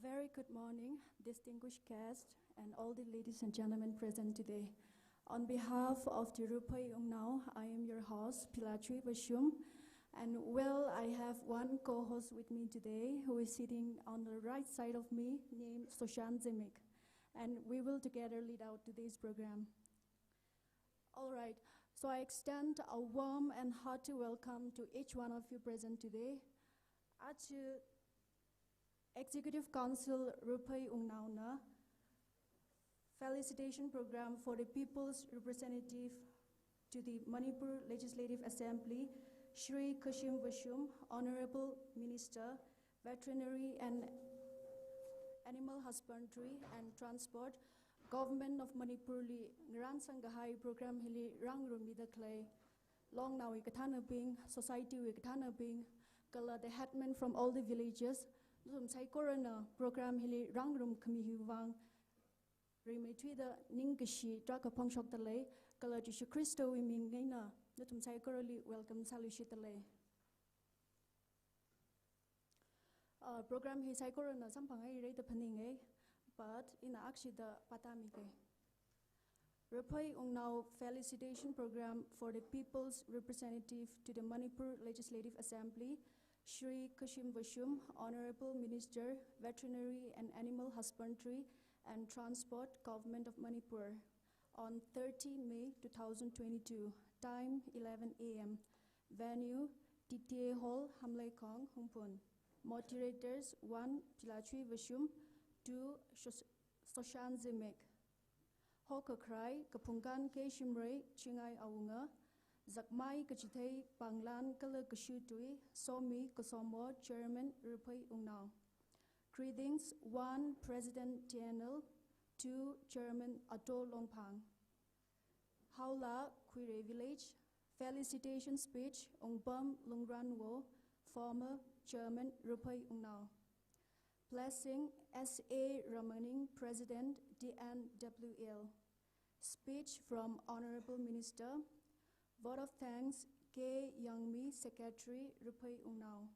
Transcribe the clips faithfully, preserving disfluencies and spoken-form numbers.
Very good morning, distinguished guests, and all the ladies and gentlemen present today. On behalf of the Ruphei Wungnao, I am your host, Philachui Vashum, and well, I have one co-host with me today who is sitting on the right side of me, named Soshan Zimik, and we will together lead out today's program. All right, so I extend a warm and hearty welcome to each one of you present today. Aja Executive Council Ruphei Wungnaona Felicitation Program for the People's Representative to the Manipur Legislative Assembly, Shri Khashim Vashum, Honorable Minister, Veterinary and Animal Husbandry and Transport, Government of Manipur li ngarānsang kahai program hili rāngarummida khalei Longnaowui kathānabing, society wui kathānabing, kala the headman from all the villages, nathum saikorana program hili rāngarumkhami hiwui vang rimeithuida ningkashi tarākha phongshokda lei, kala Jishu Khristawui ming eina nathum saikorali welcome sāluishitda lei. Uh, program hi saikorana samphanghairada phaninga, but ina akshida pātāmiga. Ruphei Wungnao Felicitation Program for the People's Representative to the Manipur Legislative Assembly, Shri Khashim Vashum, Honorable Minister, Veterinary and Animal Husbandry and Transport, Government of Manipur, on thirty May two thousand twenty-two, time eleven A M. Venue, T T A Hall, Hamleikhong, Hungpung. Moderators, one, Philachui Vashum, two, Sos-, Soshan Zimik. Hokakharai, Kaphungkan K Shimray, Chingai Awunga, Zakmai Kachithei, Panglan kala Kashu Tui, Somi Kasomo, Chairman, Ruphei Wungnao. Greetings, one, President T N L, two, Chairman Ato Longphang. Haola, Khuirei Village, felicitation speech, Wungpam Lungranwo, former Chairman, Ruphei Wungnao. Blessing, S A Ramaning, President, D N W L. Speech from Honorable Minister. Vote of thanks, K Yangmi, Secretary, Ruphei Wungnao.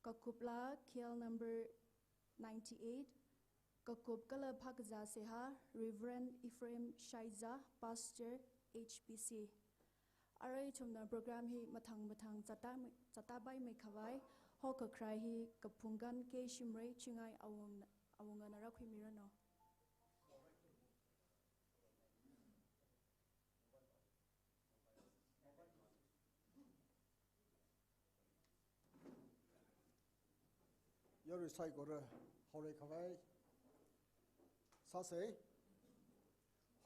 Kakupla, K L number ninety-eight, kakup kala phākazā seihā, Reverend Ephraim Shaiza, Pastor, H P C. Arui ithumna program hi mathang mathang zatā, zatāpaimei khavai, hokakharai hi Kaphungkan K Shimray, Chingai Awung, Awungana rākhuimiranu. Yarui saikora, haorei khavai sāsei,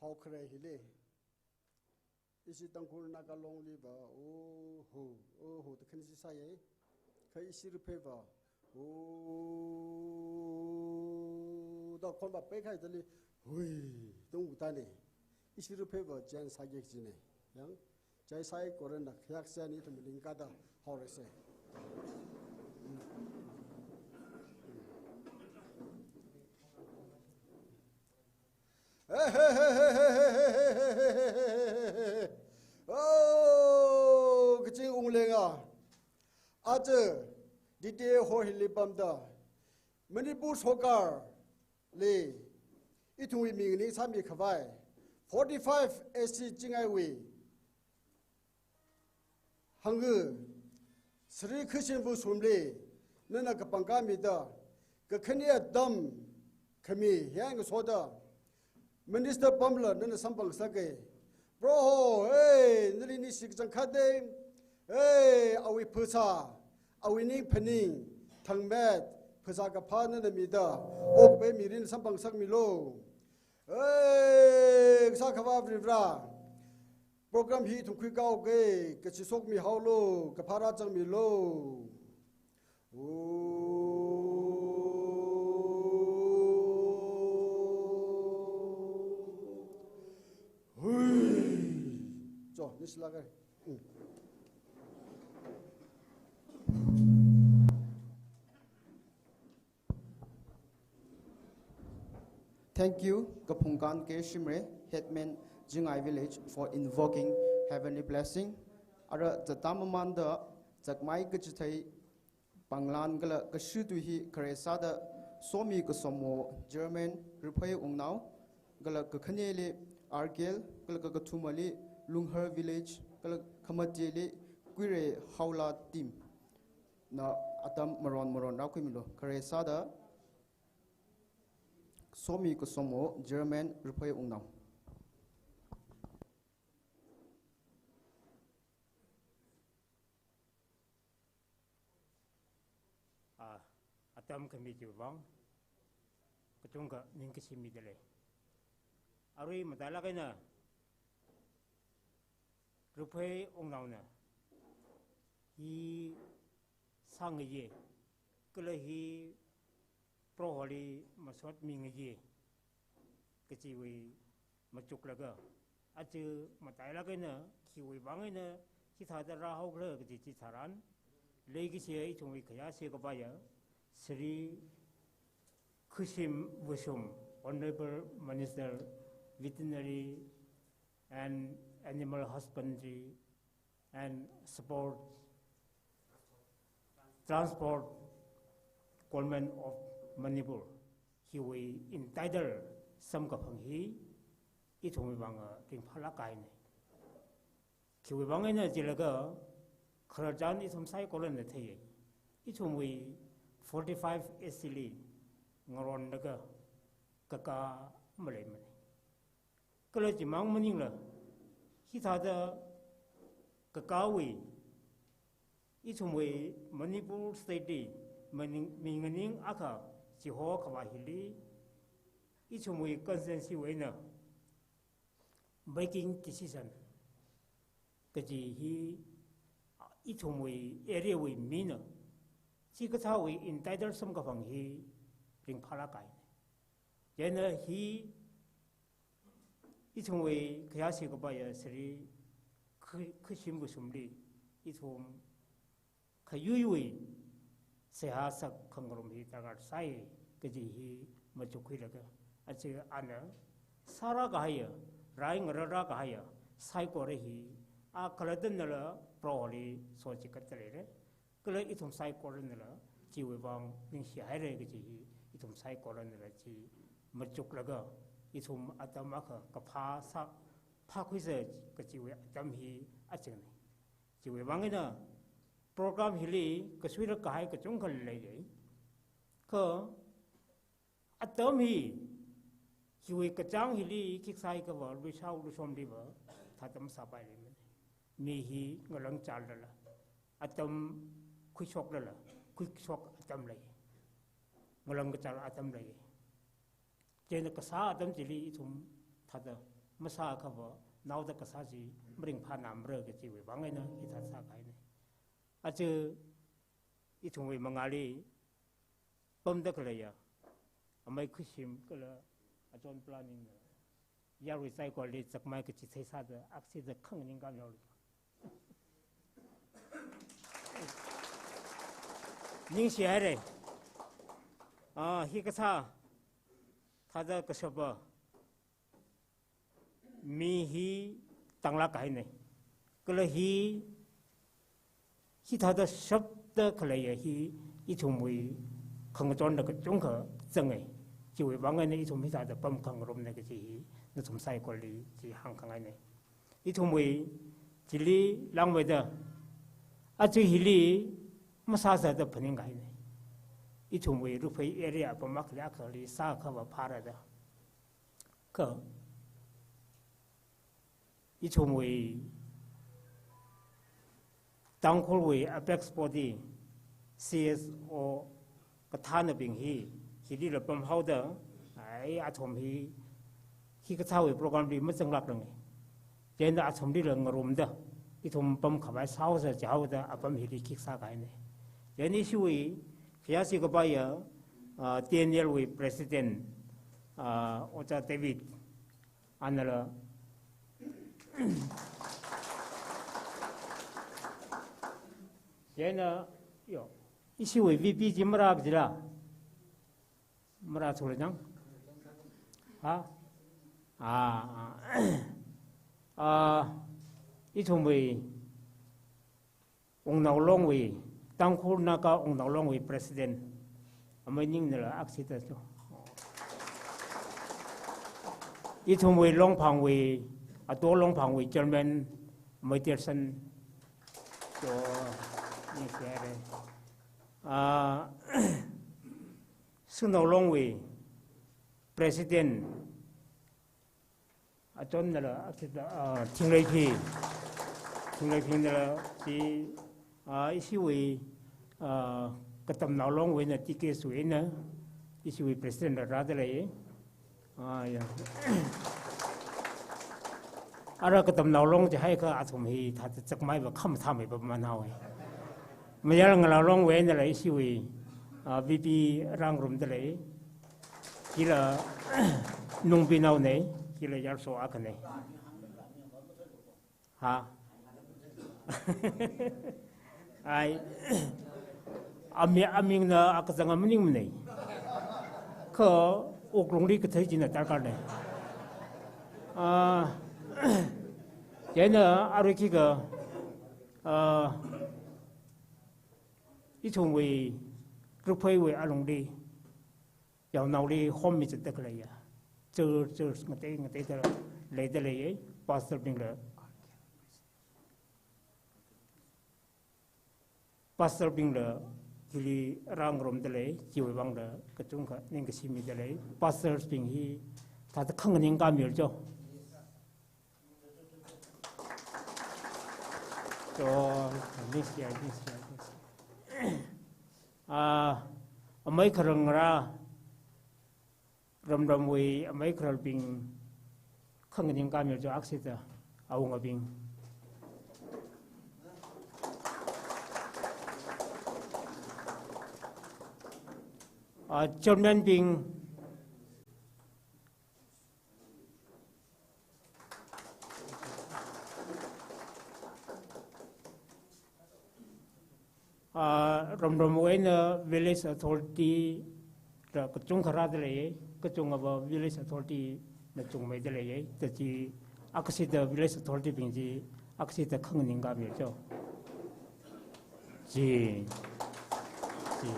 haokharei hili. Ishi Tangkhul Naga Long liva, oho, oho, da khanisi sāya. Kha ishi Rupheiva, o, da khonva peikahai thāli, hui, da ungtane. Ishi Rupheiva, chen sāki kajine. Yang, chai saikorana khayak sāni ithum lingkada haoreisei. Oh, kaching unglenga. Aja, D T A Hall hili pamda, Manipur Sorkar li, ithumwui ming ningsāmi khavai, forty-five A C Chingaiwui hangga, Shri Khashim Vashumli, nana kapangkā mida, kakhane atam khami, yang soda, Minister pamla, nana samphang sāke. Proho, hey, nali ningshi kachangkhatte, hey, awui phasā, awui ning phaning, thangmet, phasā kaphā nana mida, okatpei mirin samphang sāmilu. Hey, kasā Akhava Varivara, program hi ithum khuikāuke, kachi shokmi haolu, kaphā rāzangmilu. Hui. Cho, ningshilāke. Mm. Thank you, Kaphungkan K Shimray, Headman Chingai Village, for invoking heavenly blessing. Ara zatāmamānda Zakmai Kachithei, Panglan kala Kashu Tui hi khare sāda Somi kasomo German Riphei Wungnao, kala kakhaneli Arkel, kala kakathumali Lunghar Village, kala khamateli Kuire Haola team na atam maron maron rākhuimilu. Khare sāda Somi kasomo German Riphei Wungnao. Ah, atam khami chiwui vang kachungkha ningkashi midalei. Arui matailāk eina Riphei Wungnaona hi sāngayi, kala hi Proholi masot mingayi kachiwui machuklaga, aja matailāk eina khiwui vang eina hithāda rāhaokhala kaji chitharan, leikashi ithumwui khayāshi kapaiya Shri Khashim Vashum, Honorable Minister, Veterinary and Animal Husbandry and Sports, Transport, Government of Manipur, hiwui entitled samkaphang hi ithumwui vang ringphālāk kahaina. Khiwui vang eina jilaga khararchan ithum saikorana theiya. Ithumwui forty-five A C li ngaronlaga kakā maleimana. Kala chimang maningla, hithāda kakāwui, ithumwui Manipur State li maning, minganing akha chiho khavā hili, ithumwui constituency wui eina making decision kaji hi ithumwui area wui mina chikathāwui entitled samkaphang hi ringphālāk kahaina. Chieina hi ithumwui khayāshi kapaiya Shri Khu-, Khashim Vashumli ithum khayuiwui seihā sākhangarum hi darkar sai kaji hi machukkhuilaga, aja ana sārā kahaiya, rai ngararā kahaiya saikora hi a khalattannala Proholi sochikatda leira. Kala ithum saikoranala chiwui vang ningshihaira kaji hi ithum saikoranala chi machuklaga, ithum atam akha kaphā sā, phākhuisa kachiwui atam hi achingna. Chiwui vang eina program hili kasuilāk kahai kachungkha leiya. Kha atam hi, hiwui kachāng hili khiksai kavā, luishao luishomliva thāda masāpaileimana. Mi hi ngalang chāllala, atam khuishoklala, khuishok atam lei. Ngalang kachār atam lei. Chieina kasā atam chili ithum thāda masāakhava, naoda kasā chi maringphānāmara kachiwui vang eina hithāda sākahaina. Aja ithumwui mangāli pamda khaleiya amei Khashim kala achon planning na yarui saikorali chakmai kachithei sāda aksida khanganing kamyao. Ningshihaira. Ah, hi kasā thāda kashapa mi hi tanglāk kahaina. Kala hi, hithāda shapda khaleiya hi ithumwui khangachonla kachungkha zanga. Chiwui vang eina ithum hithāda pamkhangarumna kaji hi nathum saikorali chi hāngkhangaina. Ithumwui chili langmeida, aja hili masāsāda phaningkahaina. Ithumwui Riphei area apam akhali akhali sāakhava phārada. Kha ithumwui Tangkhulwui apex body, C S O kathānabing hi, hilila pamhaoda, ai, athum hi, hikathāwui program li mazanglākranga. Chieina athumlila ngarumda, ithum pamkhavai sāhaosa jihaoda apam hili khiksā kahaina. Chieina ishiwui khayāshi kapaiya, ah, T N L wui president, ah, Ojā David, anala. Chieina, yo, ishiwui V P chi marā kajila? Marāthura chang? Ha? Ah, ah. Ah, ithumwui Wungnao Longwui, Tangkhul Naga Wungnao Longwui president, Amei Ningnala akha sita cho. Ithumwui Longphangwui, Ato Longphangwui Chairman, Amei Tersan cho, ningshihaira. Ah, Singnaolongwui President, Achonnala, ah, Thingreiphi, Thingreiphinala chi, ah, ishiwui, ah, Katamnao Longwui eina T K S wui eina ishiwui President la rādalei. Ah, ya. Ara Katamnao Long chihaiakha athum hi thāda chakmaiva khamathāmeiva manhaowa. Mayar Ngalao Longwui einala ishiwui, ah, V P rāngarumdalei. Chila Nungbinaonei, chila Yarso akhanei. Ha? Ai, ami-, amingna akazanga maningmanei. Kha wuklungli kathei china darkarnei. Ah, chieina arui khikha, ah, ithumwui, Rukphaiwui alungli, yaonaoli home mi zatda khaleiya. Church, church ngatei ngateida leidalei, pastorbingla. Pastorbingla hili rāngarumdalei, chiwui vangla kachungkha ningkashi midalei. Pastorsbing hi thāda khanganing kāmira cho. Cho, ningshiya, ningshiya, ningshiya. Ah, amei kharangarā, ramramwui amei khararbing, khanganing kāmira cho akha sita, awungabing. Ah, Chairmanbing, ah, ramramwui eina Village Authority la kachungkha rādalei, kachungava Village Authority na chungmeidalei, tachi akha sita Village Authority bing chi akha sita khanganing kāmira cho. Chi. Chi.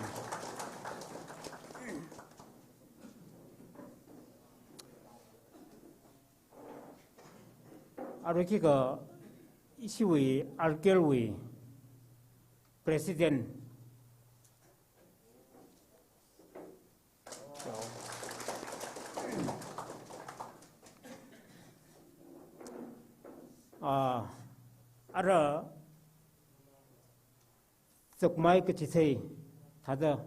Arui khikha ishiwui R K L wui President. Ah, ara chakmai kachithei thāda,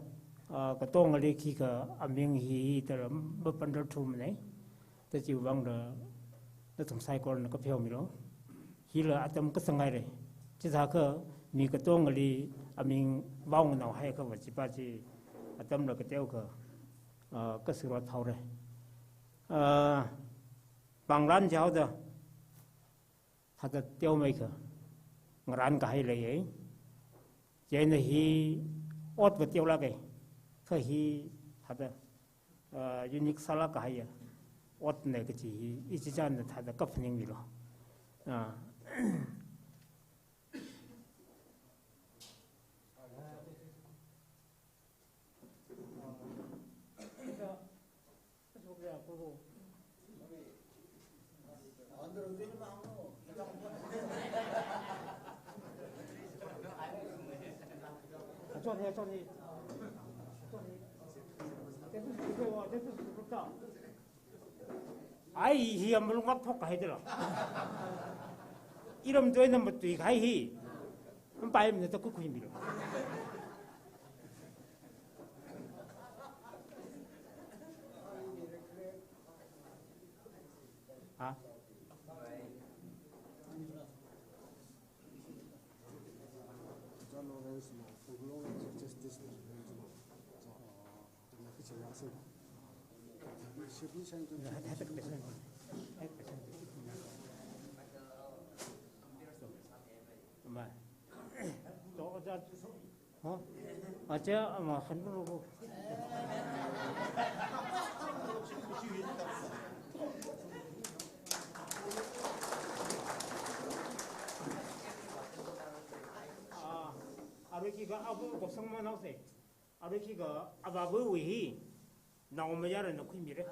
ah, katongali khikha aming hi, hi tara mapanrarthumanei. Tachiwui vangla nathum saikorana kapheomilu. Hila atam kasāngairei. Chithākha mi katongali aming vaonao haiakhava chipa chi atamla kateokha, ah, kasurot haorei. Ah, pāngran jihaoda thāda teomeikha ngarānkahai leiya. Chieina hi otva teolāka. Kha hi thāda, ah, unique sālākkahaiya otna kachi hi ichichāna thāda kaphaningmilu. Ah. Ai, hi am malung apok kahai dela. Iram tuina matuikahai hi. Ampai mina ta kukhuimilu. Ha? Ah, arui khikha abu kosong manao se. Arui khikha avāva̱wui hi naomayarana khuimira.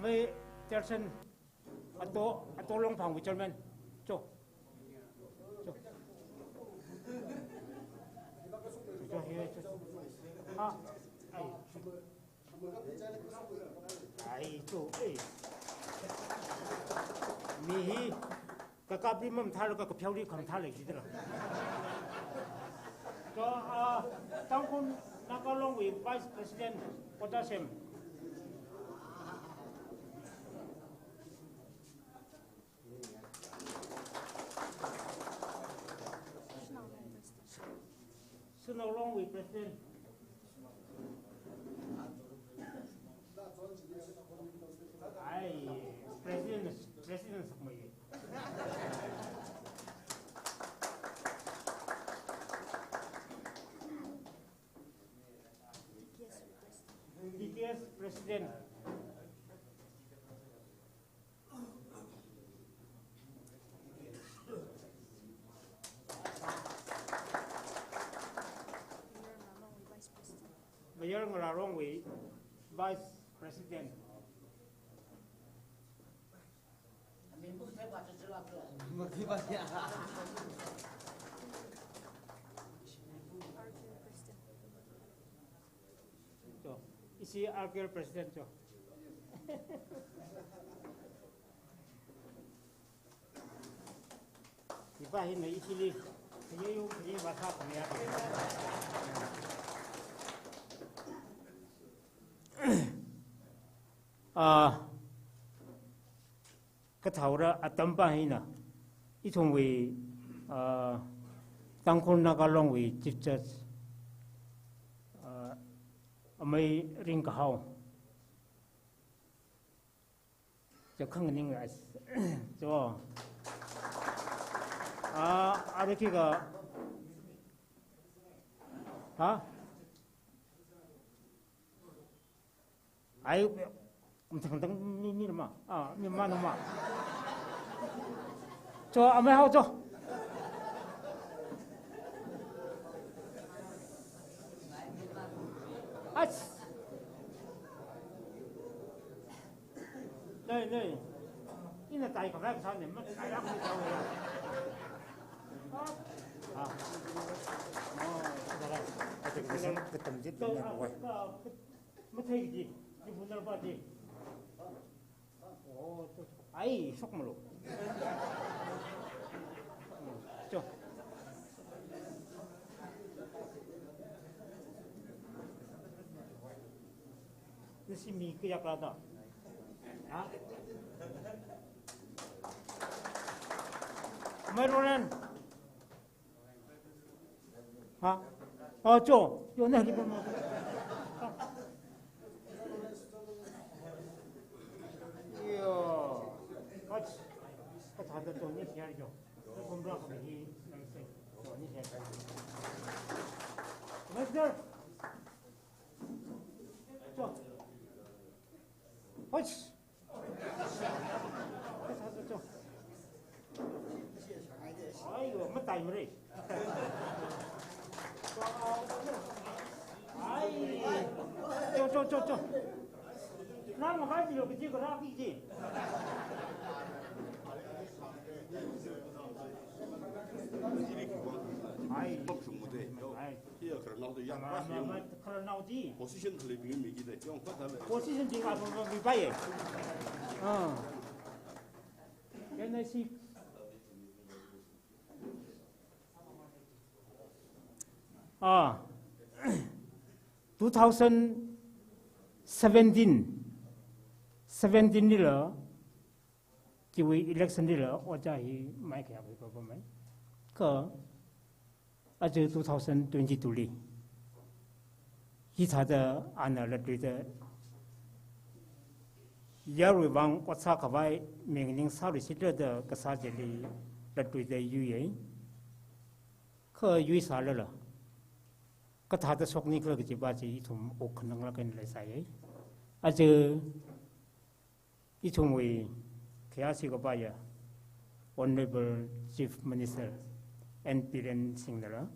Hey, Telsen, ato, ato Longphangwui chairman. Cho. Cho. Cho, here, cho. Ah, ai. Ai, cho, eh. Mi hi, kakapli mamathālaga kapheoli khamathā lei jidala. Cho, ah, Tangkhul Naga Longwui Vice President, Ojā Sem. Shanao Longwui President. Ai, President, President sakmei. D T S President. Mayar Ngararongwui Vice President. Cho, ishi R K L President cho. Ipa hina ishili, kaye yu, kaye vāsā khamaya. Ah, kathāora atampa hina, ithumwui, ah, Tangkhul Naga Longwui Chief Judge, ah, amei ringkahao. Cho khangning rai. Cho. Ah, arui khikha. Ha? Ai, um, thang thang ni, ni ma. Ah, ni ma, ni ma. Cho, amei hao cho. Ach. Nei, nei. Ina tai khavai kasā nei, ma, tai lāk ni tau ya. Ah. Oh, kala. Katam jit ni, ah, wai. Ka, mathei ji, ji bunar ba ji. Oh, cho, cho. Ai, shok malu. Cho. Nashi mi kayākha da. Ha? Mai Ronan. Ha? Oh, cho. Yo, na li pa mo. Yo. Kach. Kach hada cho ni share cho. Kumra kami hi nang se. Cho ni share. Master. Cho. Hoch. Cho, cho, cho. Aiyo, matai mare. Ai. Cho, cho, cho, cho. Nang hai bilo kiji ko ra kiji. Ai. Ai. Iya, khararnao da yang ma, pas ma, yang ma, khararnao di. Position khaleibing mi kida, yang pat da le. Position di ka, mi pa ye. Ah. Then I see. Ah. Two thousand seventeen. Seventeen lila, chiwui election lila, Ojā hi mai kayā hui pa pa mai. Kha, aja two thousand twenty-two li. Hithāda ana latluida, yarui vang ot sākhavai, ming ning sāluishitla da kasā chili latluida yuiya. Kha yuisālala, kathāda shokni khala kaji pa chi ithum okkhanang lāk eina leisāya. Aja ithumwui khayāshi kapā ya, Honorable Chief Minister N Biren Singh nala,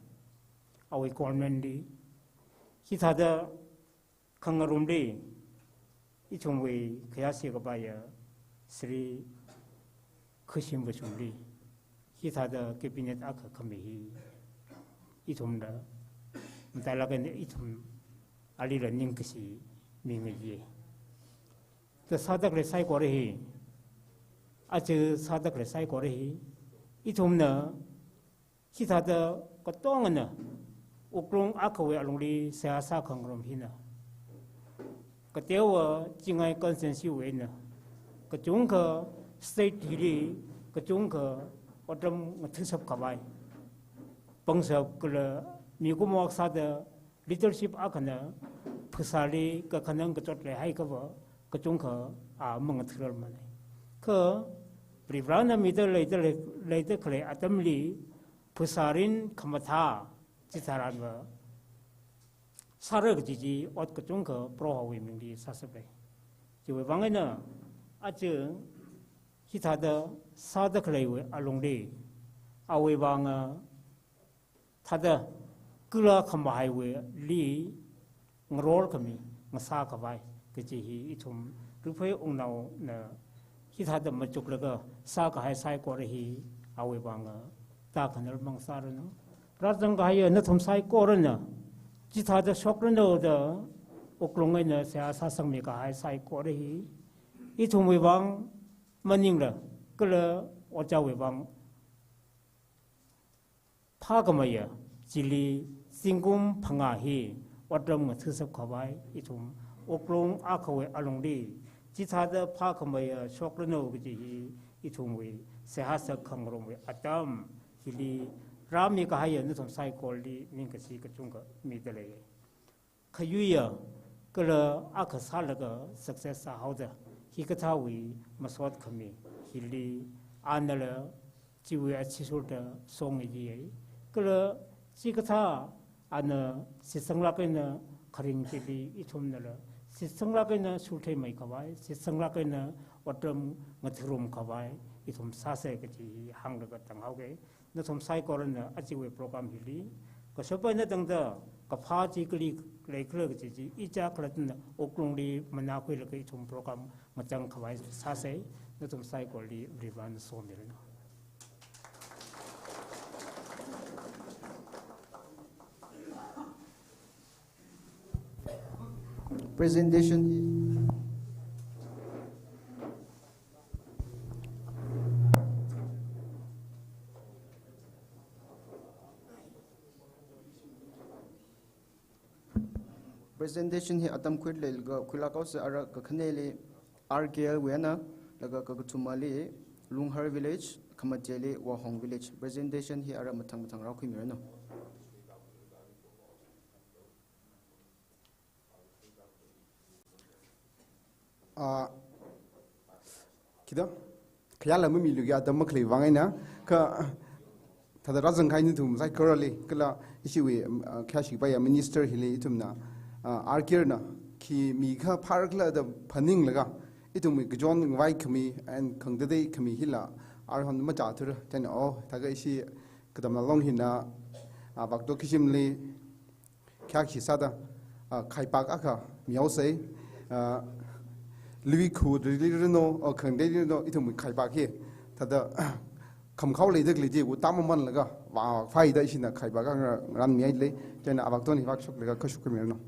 awui government li, hithāda khangarumli, Ithumwui khayāshi kapaiya Shri Khashim Vashumli hithāda cabinet akha khami hi ithumna matailāk eina ithum alila ningkashi mingayi. Da sāda khalei saikora hi, aja sāda khalei saikora hi, ithumna hithāda katongana wuklung akhawui alungli seihā sākhangarum hina, kateowa Chingai constituency wui eina kachungkha state hili kachungkha otram ngathashap khavai, pangshap kala mikumo akha sāda leadership akhana phasāli kakhanang kachot leihaiakhava kachungkha a mangathararmana. Kha Varivarana mida leida lei, leida khalei atamli phasā rin khamathā chitharanva sāra kaji chi ot kachungkha Prohowui mingli sāshapai. Chiwui vang eina aja hithāda sāda khaleiwui alungli awui vanga thāda kala khamahaiwuili ngaror khami, ngasā khavai kaji hi ithum Riphei wungnaona hithāda machuklaga sākahai saikora hi awui vanga tākhanal mang sāranu. Rāzang kahaiya nathum saikorana chithāda shokranu da wuklung eina seihā sāsangmi kahai saikora hi ithumwui vang maningla kala ojāwui vang phākhameiya, chili zingkum phangā hi otram ngathashap khavai ithum wuklung akhawui alungli chithāda phākhameiya shokranu kaji hi ithumwui seihā sākhangarumwui atam hili rāmi kahaiya nathum saikorali ningkashi kachungkha mida lei. Khayuiya kala akha sālaga success sāhaoda hikathāwui masot khami hili anala chiwui athishurda songayi. Kala chikathā ana shitsanglāk eina kharing chili ithumnala shitsanglāk eina shurtheimei khavai, shitsanglāk eina otram ngatharum khavai ithum sāsa kaji hānglaga tanghaoga. Nathum saikorana ajawui program hili kashap eina tangda kaphā chi kali leikhala kaji chi ichā khalattana wuklungli manākhuilaga ithum program ngachang khavai sāsa. Nathum saikorali Varivarana somiranu. Presentation. Presentation hi atam khuilaga khuilāk haosa. Ara kakhaneli R K L wui eina, laga kakathumali Lunghar Village, khamateli Wahong Village. Presentation hi ara mathang mathang rākhuimiranu. Ah, kida, khayāla mamiluiya atam makhalei vang eina, kha thāda rāzang kahai nathum saikorali, kala ishiwui, ah, khayāshi kapaiya minister hili ithumna, ah, R K L na khi mi kaphā phārakhala da phaninglaga, ithumwui kachon ngavai khami, and khangatei khami hila, arui hon machāthura, chieina, oh, thākha ishi Katamnao Long hina, ah, Avakto Khashimli, khayāshi sāda, ah, khaipak akha mihaosa, ah, lui khu rili rino, oh, khangateili rino, ithumwui khaipak hi. Thāda, khamkhao leida khalei chi, wu tam mamanlaga, vāphaida ishina khaipak akha ngarānmihailei, chieina Avaktona hi vāshoklaga khuishokmiranu.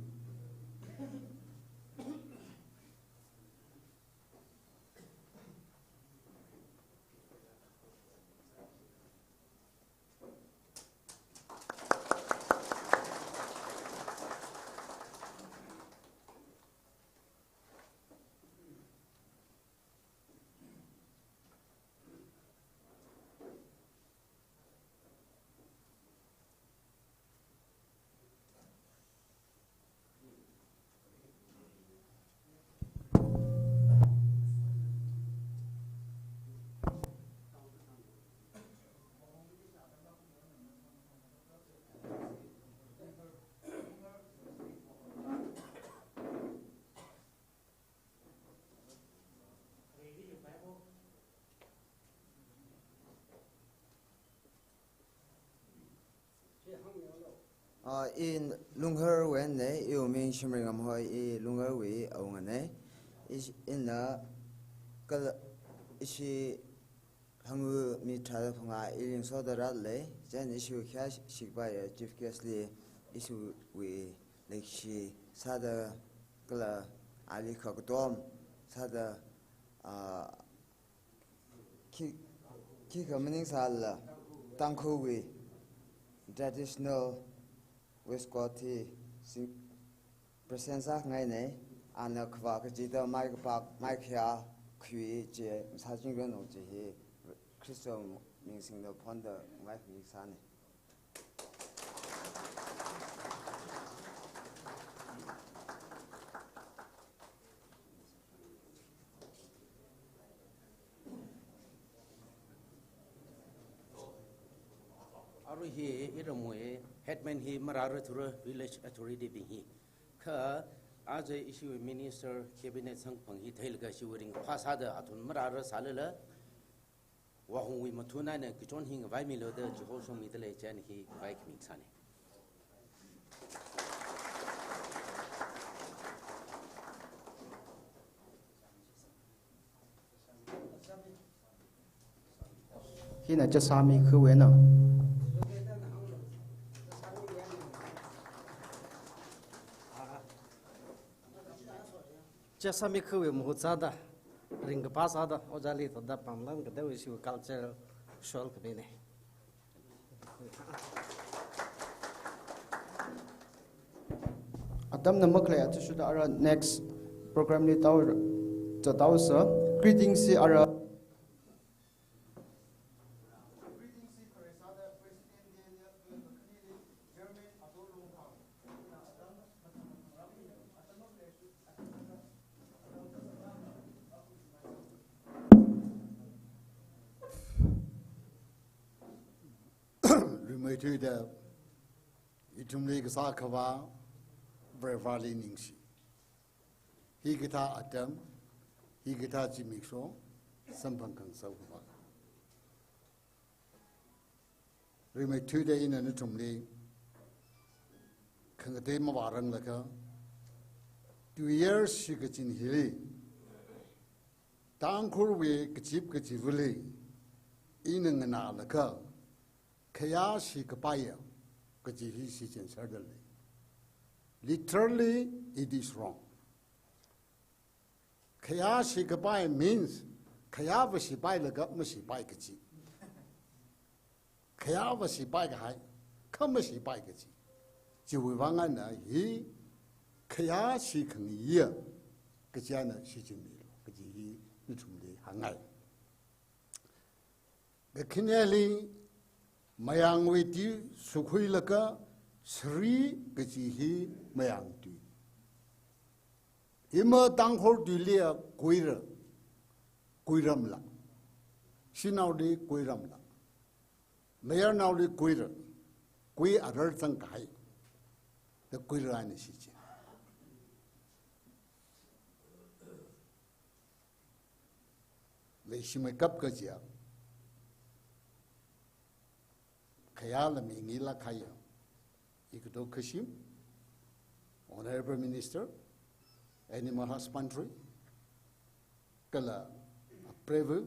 Ah, i Lungharwui einana, iwui ming Shimreingam hoi, i Lungharwui awungana. Ish-, ina kala ishi hangwui mi tharāda phangā ili ngasoda rālei, chieina ishiwui khayā shikapaiya chief guest li ishiwui leikashi sāda kala ali kakatom sāda, ah, khi, khikha maningsālala Tangkhulwui traditional waistcoat hi sing-, present sāngaina, ana khavā kachida mai kapak, mai khayā khui chi masāchingranu kaji hi Khristawui ming singda phonda ngai khui sāna. Arui hi iramwui headman hi marāra thura village authority bing hi. Kha aja ishiwui minister cabinet samphang hi theilaga ishiwui ringphā sāda athum marāra sālala, Vahongwui mathun eina kachon hi ngavaimilu da chihoshomi dalei chieina hi khavai khami sāna. Hina chasāmi khuwena. Chasāmi khuwui mahut sāda, ringkaphā sāda, ojāli thāda pamlang kada ishiwui cultural shawl khamina. Atamna makhalei athishurda ara next program li tao, cha tao sā. Greetings hi ara. Rimeithuida ithumli kasā Akhava Vareli ningshi. Hikathā atam, hikathā zimiksho, samphang khangasā Akhava. Rimeithuida ina nathumli khangatei mavāranglakha, tui eina shikachin hili, Tangkhulwui kazip kazipvali ina nganālaga, khayā shikapaiya kaji hi shichin sāda lei. Literally, it is wrong. Khayā shikapai means khayā vāshipailaga mashipai kaji. Khayā vāshipai kahai, kha mashipai kaji. Chiwui vang eina hi khayā shikhangaiya kaji eina shichinmilu kaji hi nathumli hāngngai. Kakhaneli mayangwui tui sukhuilaga sari kaji hi mayang tui. Ima Tangkhul tuiliya kuira, kuiramla. Shanaoli kuiramla. Mayarnaoli kuira, kui arar zangkahai. Da kuira eina shichin. Leishimeikap kajiya. Khayāla mingila khayā. Ikato Khashim, Honorable Minister, Animal Husbandry, kala Prevu,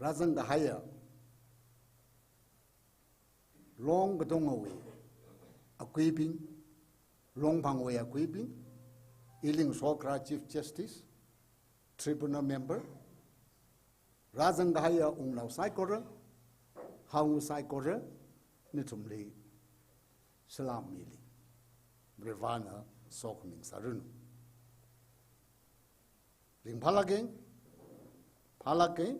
rāzang kahaiya, Long katongawui akuibing, Longphangwui akuibing, ili ngasokharā Chief Justice, Tribunal Member, rāzang kahaiya wungnao saikora, hao saikora, nathumli salam mili. Varena sokhami ngasāranu. Ringphālāka, phālāka,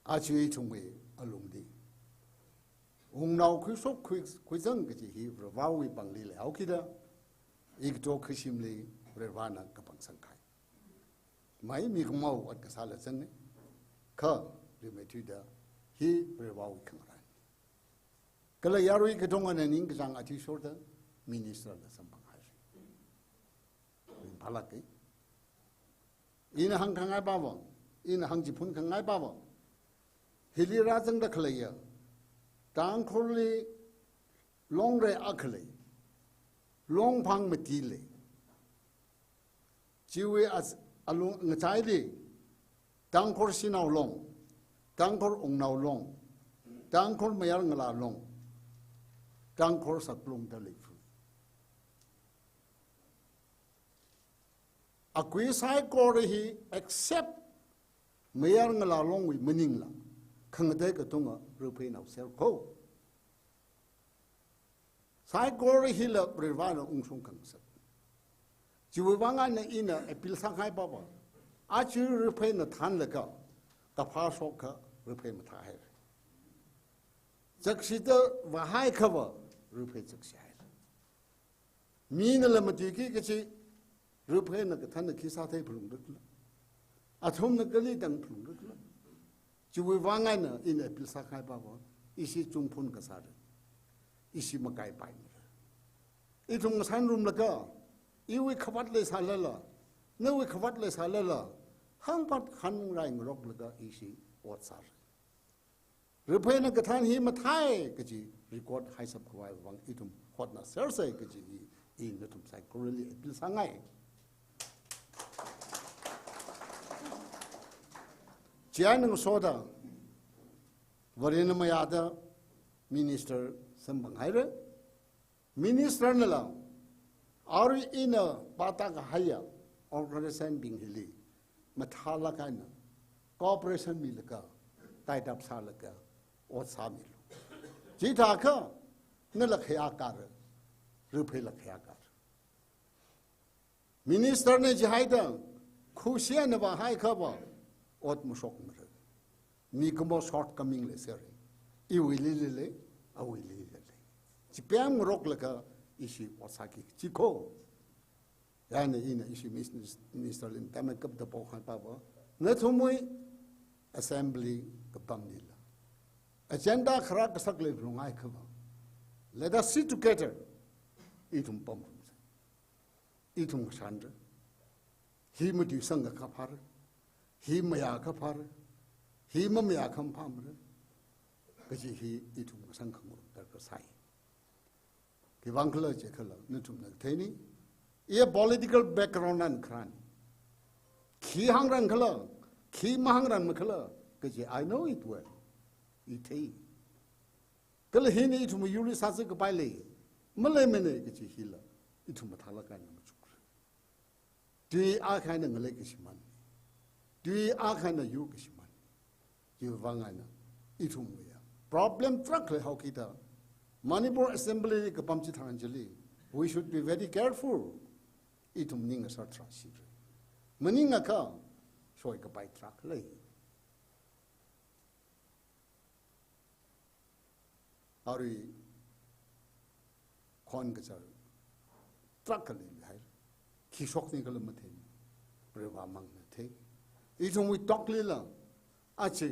aja ithumwui alungli wungnao khuishok khui, khuizang kaji hi Varewui pāngli leihaokida, ikato Khashimli Varena kapang sangkahai. Mai mi khamao ot kasāla zangna, kha rimeithuida hi Varewui khangarān. Kala yarui katongana ningkachāng athishurda Minister la samphanghaira. Ringphālāka. Ina hāngkhangai pava, ina hāngchiphun khangai pava, hili rāzangda khaleiya Tangkhulli longrei akha lei. Longphang mati lei. Chiwui as-, alung ngachaili, Tangkhul Shanao Long, Tangkhul Wungnao Long, Tangkhul Mayar Ngala Long, Tangkhul Saklong da leiphalung. Akui saikora hi except Mayar Ngala Longwui maningla, khangatei katonga Rupheinaoser kho. Saikora hila Varivarana ungshung khangasak. Chiwui vang eina ina appeal sāngai papa. Aja Rupheina thānlaga, kaphā shokakha Ruphei mathāhaira. Chakshida vāhaiakhava, Ruphei chakshihaira. Minala matuiki kachi, Rupheina kathānna khi sāthei phalungra khala. Athumna kali tang phalungra khala. Chiwui vang eina ina appeal sāngai papa, ishi chungphun kasāra. Ishi makaipaimara. Ithum ngasānrumlaga, iwui khavāt leisālala, nawui khavāt leisālala, hangpat hanrai ngaroklaga ishi ot sāra. Rupheina kathān hi mathāi kaji record haisap khavai vang ithum hotnāsersa kaji hi, i nathum saikorali appeal sāngai. Chieina ngasoda, Varena mayāda minister samphanghaira. Minister nala, arui ina pāta kahaiya organization bing hili, mathālāk eina, cooperation milaga, tied up sālaga, ot sāmilu. Chithākha, nala khayākara, Rupheila khayākara. Minister na jihaida, khushina vāhaiakhava, ot mashokmara. Mikumo shortcoming leisera. Iwuili lei, awuili lei. Chipem ngaroklaga ishi ot sāki kachi kho. Chieina ina ishi mis-, minister li tamei kapda pao khan papa. Nathumwui assembly kapamlila, agenda kharā kasak leiphalunghaiakhava, let us sit together. Ithum pamrumsa. Ithum kashanra. Hi matuisangakha phāra. Hi mayāakha phāra. Hi mamayāakha maphāmara. Kaji hi ithum kasang khangarum darkar sai. Khiwuivang khala jiakha, nathumna theini. Iya political background eina kharāna. Khi hāngran khala, khi mahāngranma khala, kaji I know it well. I thei. Kala hina ithum yurli sāzā kapai lei, maleimana kaji hila, ithum mathālāk eina machukra. Tui akha eina ngalei kashimān. Tui akha eina yur kashimān. Chiwui vang eina, ithumwui ya problem tarākha leihaokida, Manipur Assembly li kapam chitharan chili, we should be very careful. Ithum ning asar tharāshira. Maningakha, soikapai tarākha lei. Arui khon kachar tarākha leihaira. Khi shokni khala mathei. Varivarā mangna thei. Ithumwui talk lila, aja,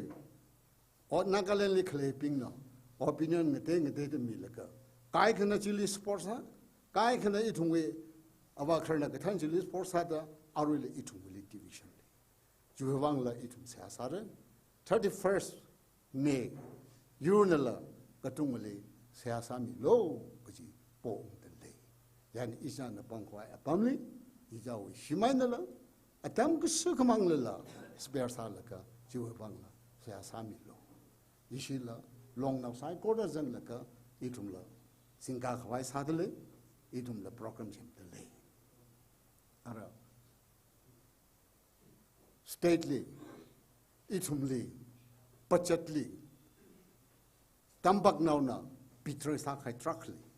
o Nagaland li khaleibingna opinion ngatei ngateida milaga, kaikhana chili support sā, kaikhana ithumwui avā khararna kathān chili support sāda, aruila ithumwuili division lei. Chiwui vangla ithum seihā sāra. Thirty-first May, yurnala katongali seihā sāmilu kaji poungda lei. Chieina ishāna pāngkhavai apamli, ishāwui shim einala, atam kasākhamanglala, spare sālaga, chiwui vangla seihā sāmilu. Ishila, longnao saikora zanglaga, ithumla singkā khavai sāda lei, ithumla program semda lei. Ara, state li, ithumli, budget li, tampaknaona betray sākahai tarākha lei.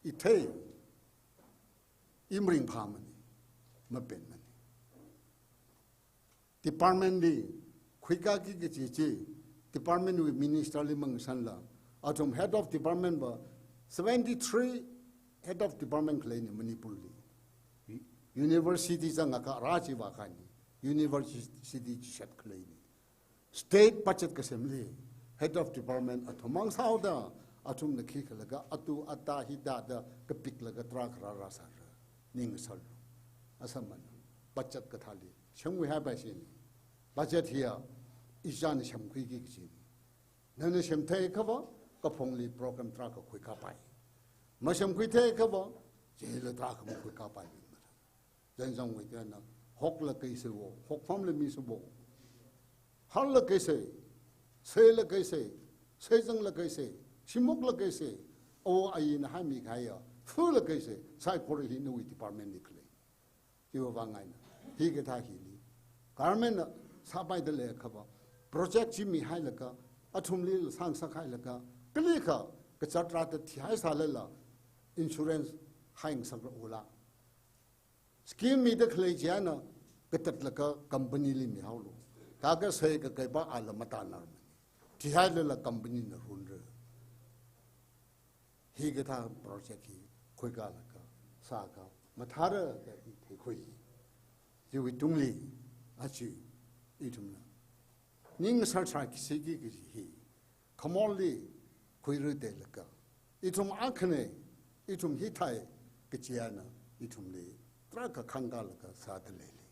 I thei, i maringphāmana, mapenmana. Department li, khuikaki kaji chi, department wui minister li mangasanla, athum head of department va, seventy-three head of department khaleina Manipur li. University zangakha rā chi vākahai ni, university chishat khaleina. State budget kasemli, head of department athum mang sāhaoda, athumna khi khalaga, atu ata hithāda kapiklaga tarākha rāra sāra. Ning sālu. Asaman, budget kathāli semkhuihaipai shini. Budget hiya, ishāna semkhuiki kajina. Nana semtheiakhava, kaphungli program tarākha khuikapai. Masemkhuitheiakhava, Chila tarākha makhuikāpai mi mara. Zanzangwui tena, hoklaga kaise wo, hokfamla mise wo. Harlaga kaise, seilaga kaise, seizanglaga kaise, shimoklaga kaise, awo ayina haimikahaiya, fulaga kaise, saikora hi nawui department li khalei. Chiwui vang eina, hikathā hili. Government na sāpaida leiakhava, project chi mihailaga, athumlila sāngasakhailaga, kalikha, kazāt rāda thihaisālala, insurance haingasakra ula. Scheme mida khalei china, katatlaga company li mihaolu. Thākha seikakaipa ala matānarmana. Thihailala company na runra. Hikathā project hi khuikalaga sākha mathāra da i theikhui. Chiwui tungli aja ithumna ning sāsā kisiki kaji hi khamorli khuiruteilaga, ithum akhana, ithum hithai kaji eina ithumli tarākha khangkālaga sāda leili.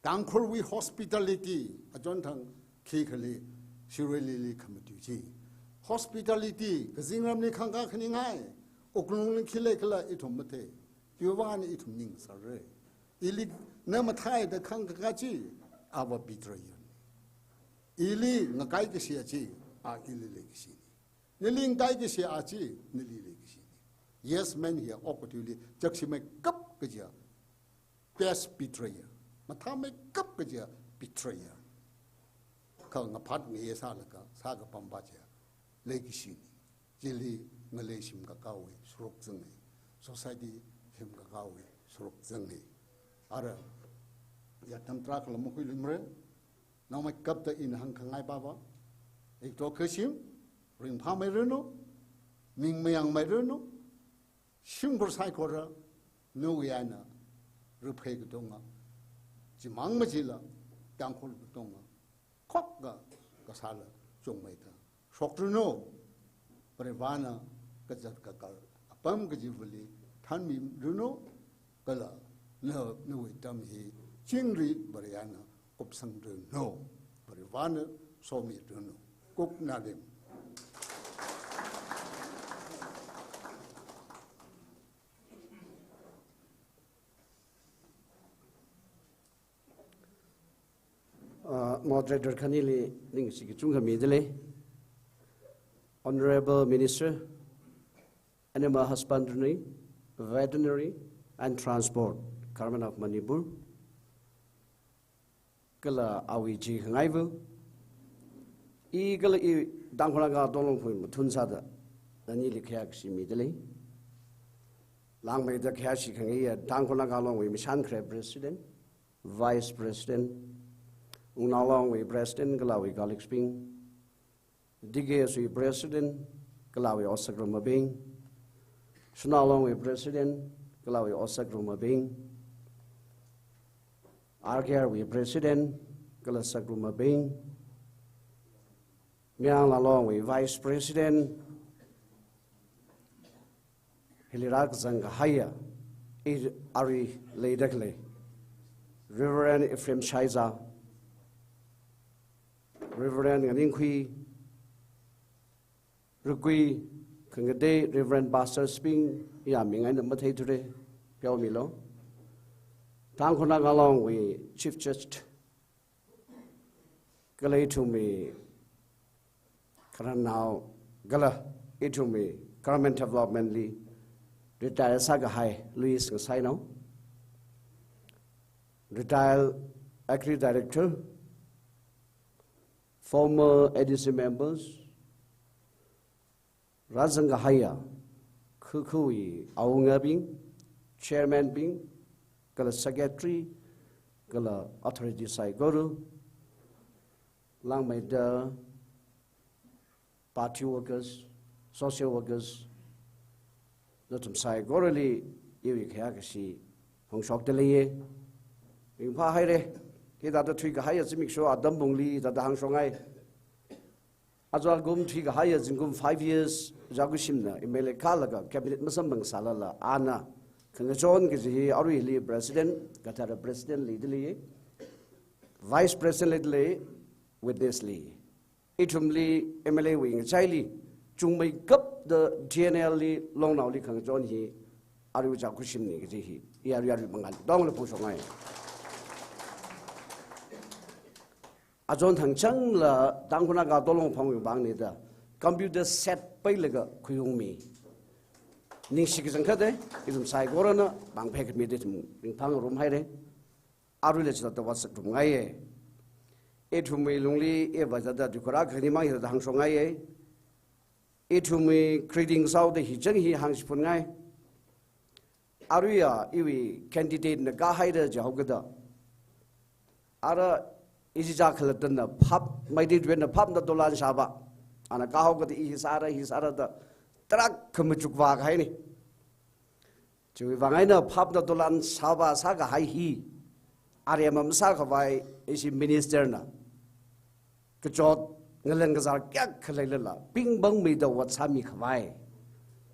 Tangkhulwui hospitality, achonthang khikhali, Shirui Lily khamatui chi. Hospitality, kazingramli khangkā khaningai, wuklungli khi leikhala ithum mathei, chiwui vang eina ithum ning sāra. Ili na matheida khangkā chi, ava betrayer. Ili ngakai kashi aja, a ili leikashi ni. Nali ngakai kashi aja, nali leikashi ni. Yes man hiya okathuili, chakshi meikap kajiya, best betrayer. Mathāmeikap kajiya betrayer. Kha ngaphat ngayei sālaga, sākapampa chiya, leikashi ni. Chili ngalei shimkhakāwui saruk zanghai. Society shimkhakāwui saruk zanghai. Ara, ya tam tarākhala makhuilumra, naomeikapta ina hāngkhangaipava, ekto kashim, ringphāmeiranu, ming mayangmeiranu, shimkhur saikora, nawui eina, ruphei katonga, chimang machila, Tangkhul katonga, khokka kasāla chungmeida shokranu, Varivarana kazat kakar apam kajivali thanmiranu, kala na, nawui tam hi chingri Varivarana kupsangranu, Varivarana somiranu. Kuknalim. Uh, moderator khanili ningshi kachungkha midalei. Honorable Minister, Animal Husbandry, Veterinary and Transport, Government of Manipur. Kala awui chi khangaiva. I kala i Tangkhul Naga Tongkhamei mathun sāda, nanili khayākashi midalei. Langmeida khayāshi khangaiya Tangkhul Naga Longwui Mishan Khare President, Vice President, Wungnao Longwui President, kala awui colleagues bing, D K S wui President, kala awui otsak rumabing, Shanao Longwui President, kala awui otsak rumabing, R K R wui President, kala sak rumabing, Mayang Longwui Vice President, hili rākazang kahaiya, i arui leida khalei, Reverend Ephraim Shaiza, Reverend Nganingkhui, Rukui, khangatei Reverend Pastor bing, ya ming eina matheithura, pheomilu. Tangkhul Naga Longwui Chief Judge, kala ithumwui khararnao, kala ithumwui government development li retire sākahai Louis Ngasainao, retired Agri Director, former A D C members, rāzang kahaiya, khukhui awungabing, chairman bing, kala secretary, kala authority saikora, langmeida party workers, social workers, nathum saikorali iwui khayākashi hāngshokda leiya. Ringphāhaira, hithāda thuikahaiya zimiksho atam pungli thāda hāngshokngai. Aja kum thuikahaiya zingkum five years, Jagushimna M L A kalaga cabinet masamphang sālala, ana khangachon kaji hi aruili president, kathara president leida lei, vice president leida lei, witness lei. Ithumli M L A wui ngachaili, chungmeikapta T N L li, Longnaoli khangachon hi, Arui chākhuishimni kaji hi, i arui arui mangāli tongla phongshokngai. Achon thangchangla Tangkhul Naga Ato Longphangwui vangni da computer set pailaga khuiungmi. Ningshi kachangkhat e, ithum saikorana vāngphei khami da ithum ringphāngarumhaire. Aruila chithāda vāsakrum ngaiye. Ithumwui lungli eva thāda dukara khanimang hithāda hāngshok ngaiye. Ithumwui greeting sāhaoda hi chang hi hāngshiphunngai. Aruiya iwui candidate na kahaida jihaokada, ara ichichā khalattana phap, Meitei tuina phapna dolan shāva. Ana kahaokada i hi sāra, hi sāra da tarākha machukvā kahaini. Chiwui vang eina phapna dolan shāva sākahai hi, aremma masākhavai ishi minister na kachot ngalang kazār kayākha leilala, pingpangmeida ot sāmikhavai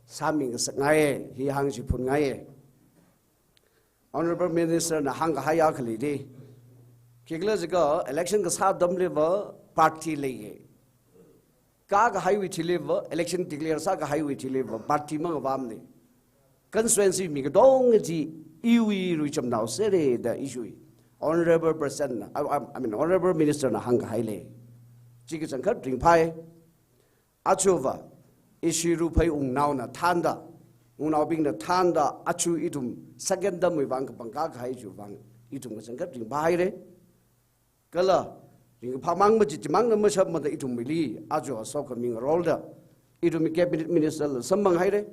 sāmingasakngai, hi hāngshiphunngai. Honorable Minister na hāngkahai akha leili, khikhala jiakha election kasā atamliva party leiye. Kākahaiwui thiliva, election declare sākahaiwui thiliva party mangavāmani. Constituency mi katonga chi iwui ruichamnao sere da ishiwui Honorable President na, I, I, I mean, Honorable Minister na hāngkahai lei. Chi kachangkhat ringphai. Achuva ishi Ruphei wungnaona thānda, wungnaobingna thānda, achu ithum second term wui vang kapangkā kahai chiwui vang ithum kachangkhat ringphāhaire. Kala ringphāmang maji chimangna mashapmada ithumwuili aja sokhami ngarolda ithumwui cabinet minister la samphanghaire.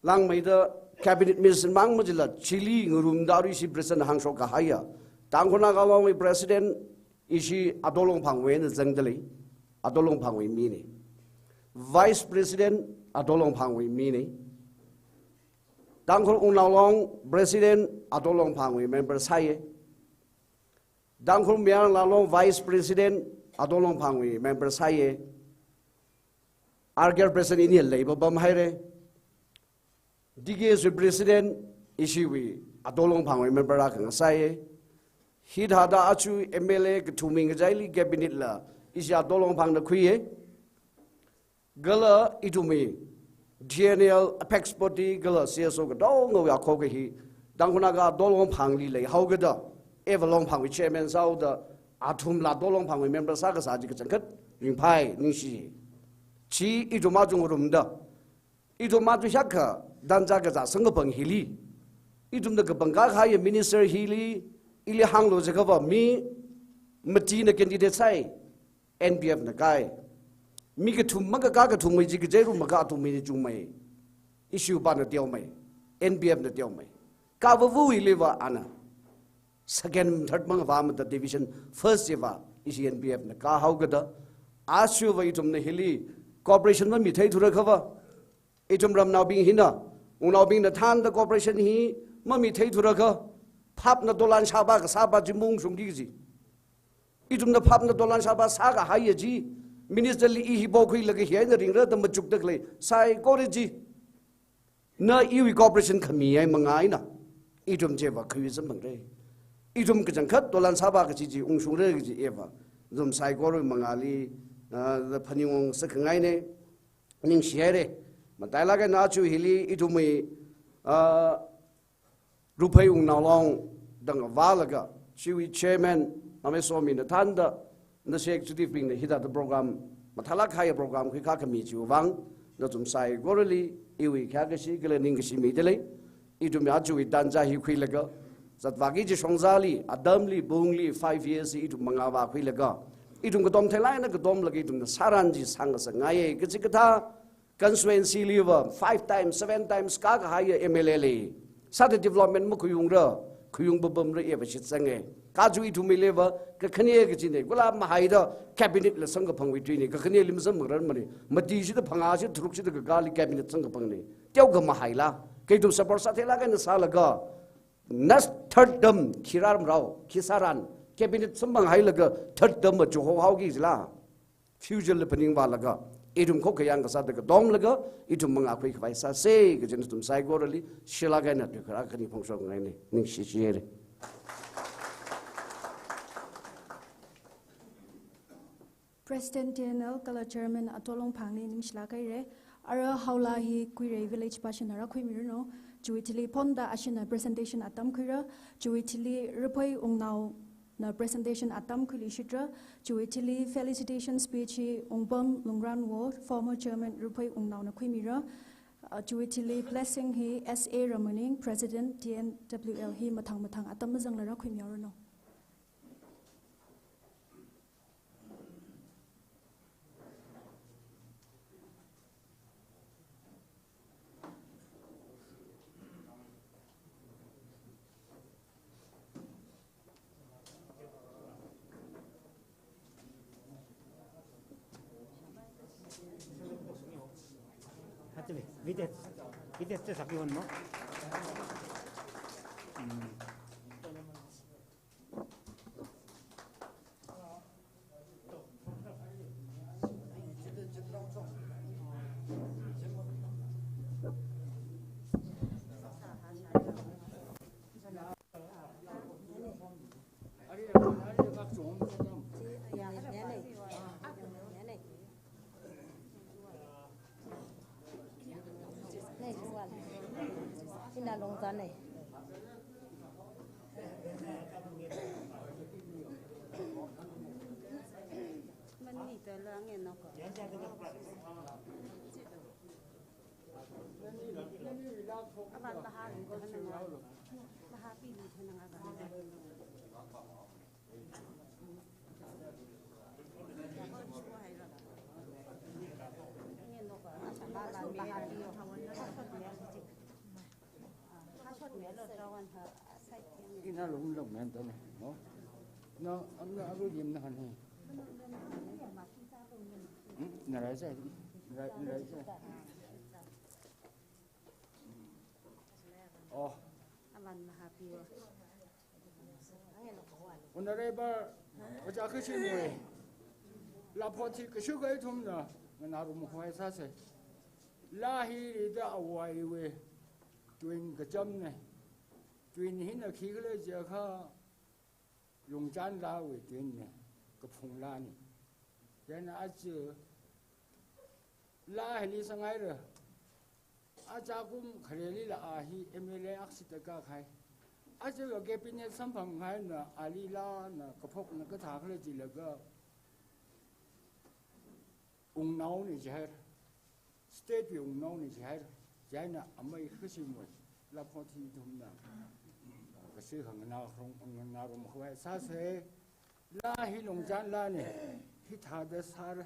Langmeida cabinet minister mang majila chili ngarumda arui ishi President hāngshok kahaiya Tangkhul Naga Longwui President ishi Ato Longphangwui eina zangda lei, Ato Longphangwui mini. Vice President Ato Longphangwui mini. Tangkhul Wungnao Long President Ato Longphangwui member sāye. Tangkhul Mayar Ngalā Long Vice President Ato Longphangwui member sāye. R K R President ini leiva pamhaire. D K S wui President ishiwui Ato Longphangwui member akha ngasāye. Hithāda achu M L A kathumwui ngachaili cabinet la ishi Ato Longphangna khuiye. Kala ithumwui T N L, apex body kala C S O katongawui akhoka hi Tangkhul Naga Ato Longphangli leihaokada, eva Longphangwui chairman sāhaoda, athumla Ato Longphangwui member sākasā chi kachangkhat ringphai, ningshi. Chi ithum aja ngarumda, ithum aja hiyākha danza kazā samkaphang hili, ithumna kapangkā kahaiya minister hili, ili hānglu jiakhava mi matina candidate sāi, N P F na kāi. Mi kathum makakā kathumwui chi kacheirumakha athumwuina chungmei. Ishivana teomei, N P F na teomei. Kavāva̱wuiliva ana second, third mangavāmada division first chiva ishi N P F na kāhaokada, achuva ithumna hili cooperation mamitheithura khava, ithum ramnaobing hina, wungnaobingna thānda cooperation hi mamitheithura kha, phapna dolan shāva kasāva chi maungshungki kaji. Ithumna phapna dolan shāva sākahaiya chi, minister li i hi pokhuilaga hi eina ringra da machukda khalei saikora chi, na iwui cooperation khami eina mangā eina ithum chiva khui samphangra. Ithum kachangkhat dolan shāva kaji chi ungshungra kaji eva ithum saikorawui mangāli, ah, phaningung sākhangaina. Ningshihaire. Matailāk eina aja hili ithumwui, ah, Ruphei Wungnao Long da ngavālaga, chiwui chairman Namei Somina thānda, nashi executive bingna hithāda program, mathālāk kahaiya program khuikā khami chiwui vang, nathum saikorali iwui khayākashi kala ningkashi mida lei. Ithum aja hi danza hi khuilaga, zatvāki kaji shongzali, atamli, pungli, five years hi ithum mangā vākhuilaga, ithum katom theilāk eina katomlaga ithumna sāran chi sāngasakngaiya, kachikathā constituency liva five times, seven times kākahaiya M L A lei. Sāda development makhuiungra, khuiung papamra eva shitsange. Kha aja ithumwuiliva kakhane kajina, kula mahaida cabinet la samkaphangwui tuina, kakhaneli masamkarar mani. Mati shida, phangā shida, tharuk shida kakāli cabinet samkaphangna. Teokha mahaila, kha ithum support sātheilāk eina sālaga, next third term khi rarmarao, khi sāran, cabinet samphanghailaga third term va chihohaoki jila. Future li phaningvālaga, ithum khokkha yangkasāda katomlaga, ithum mangā khuikhavai sāsa kaji nathum saikorali shilāk eina tuikhara khani phongshokngaina. Ningshihaire. President T N L kala Chairman Ato Longphangli ningshilāk haire. Ara haola hi Kuirei village pāshina rākhuimiranu. Chiwui thili phonda ashina presentation atam khuira. Chiwui thili Raphoi Wungnaona presentation atam khuilishitra. Chiwui thili felicitation speech hi Wungpam Lungranwo, former chairman Raphoi Wungnaona khuimira. Uh, chiwui thili blessing hi S A Ramaning, President T N W L hi mathang mathang atam mazangla rākhuimihaoranu. Hati, video, video te sakhi hon mo. Hmm. Ina Longzan ne. Mani ta la nge nok. Aban maha lu ko hana nga. Maha pi lu hana nga ba. Ina lung lung men to ne, no? No, amna aru yim na han he. Hmm? Narai sa, narai, narai sa. Oh. Aban maha pi. Honorable Ojā Khashim wui, Laa Phot hi kashuka ithumna nganārum khavai sāsa. Laa hi rida awui wui tuin kacham ne. Tuin hina khikhala jiakha Lungchan Laawui tuin ne, kaphung laa ne. Chieina aja laa hili sāngaira. Aja kum khareli la a hi M L A aksita kakahai. Aja la cabinet samphang haina ali laana kaphokna kathā khala jilaga Wungnao ne jihaira. State wui Wungnao ne jihaira. Chieina amei Khashim wui Laa Phot hi ithumna kashuka nganā kharong, nganārum khavai sāsa. Laa hi Lungchan Laa ne, hithāda sāra.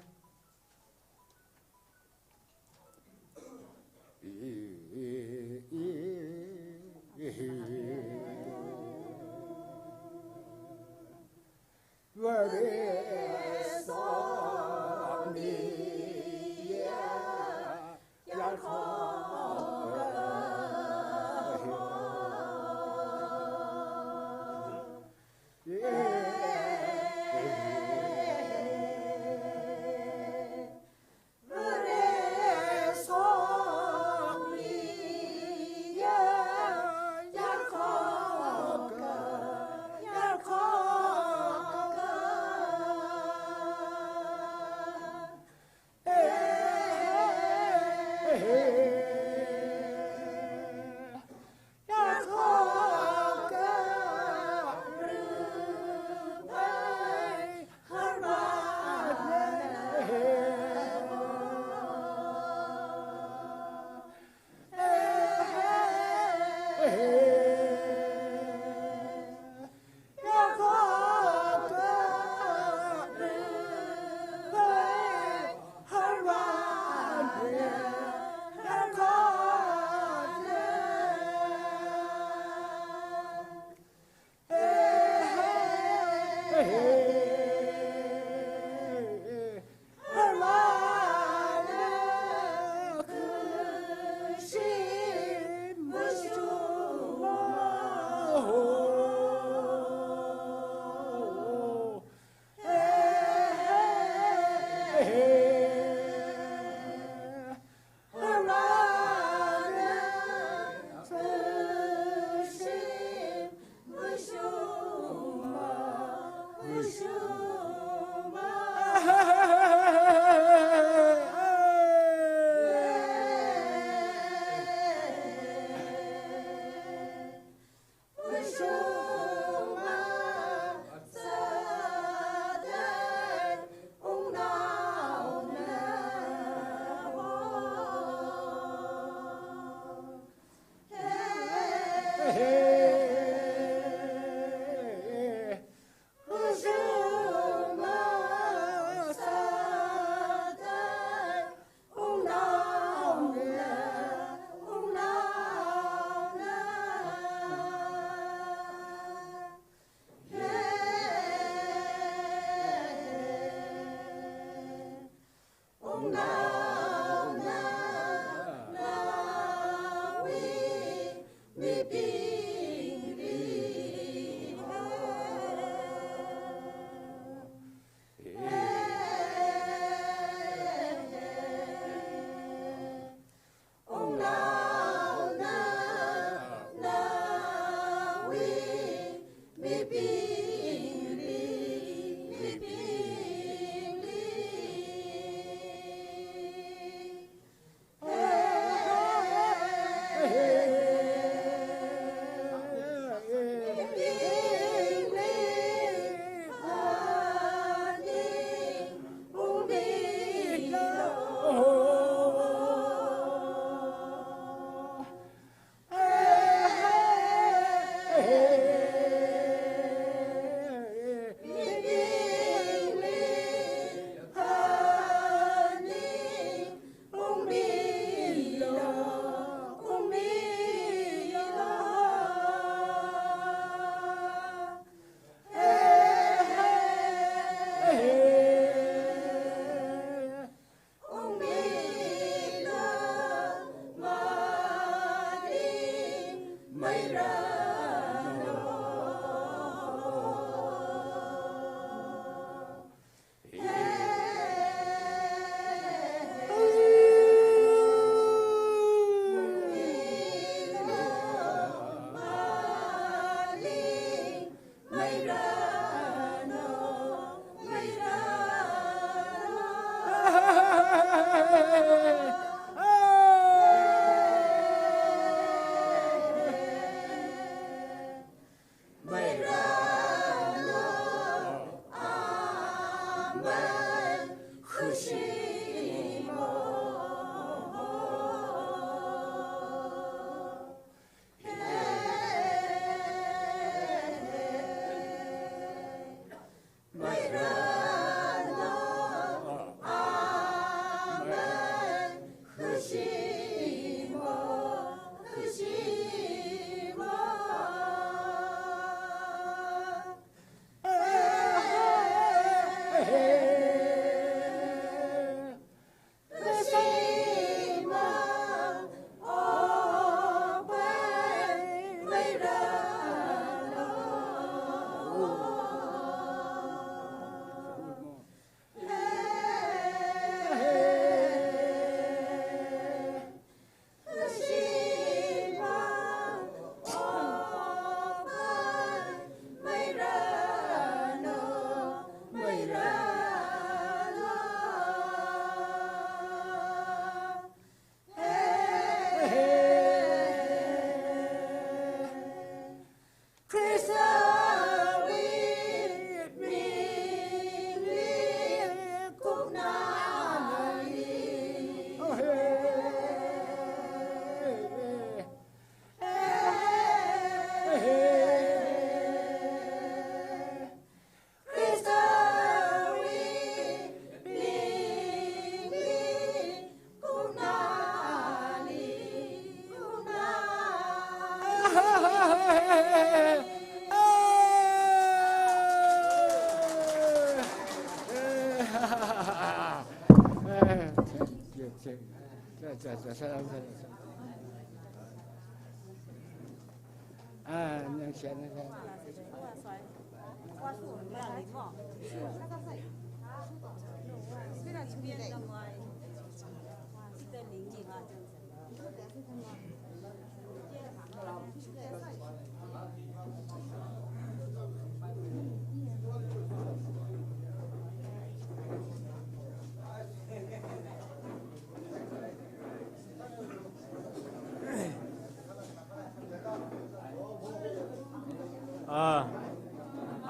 Ah,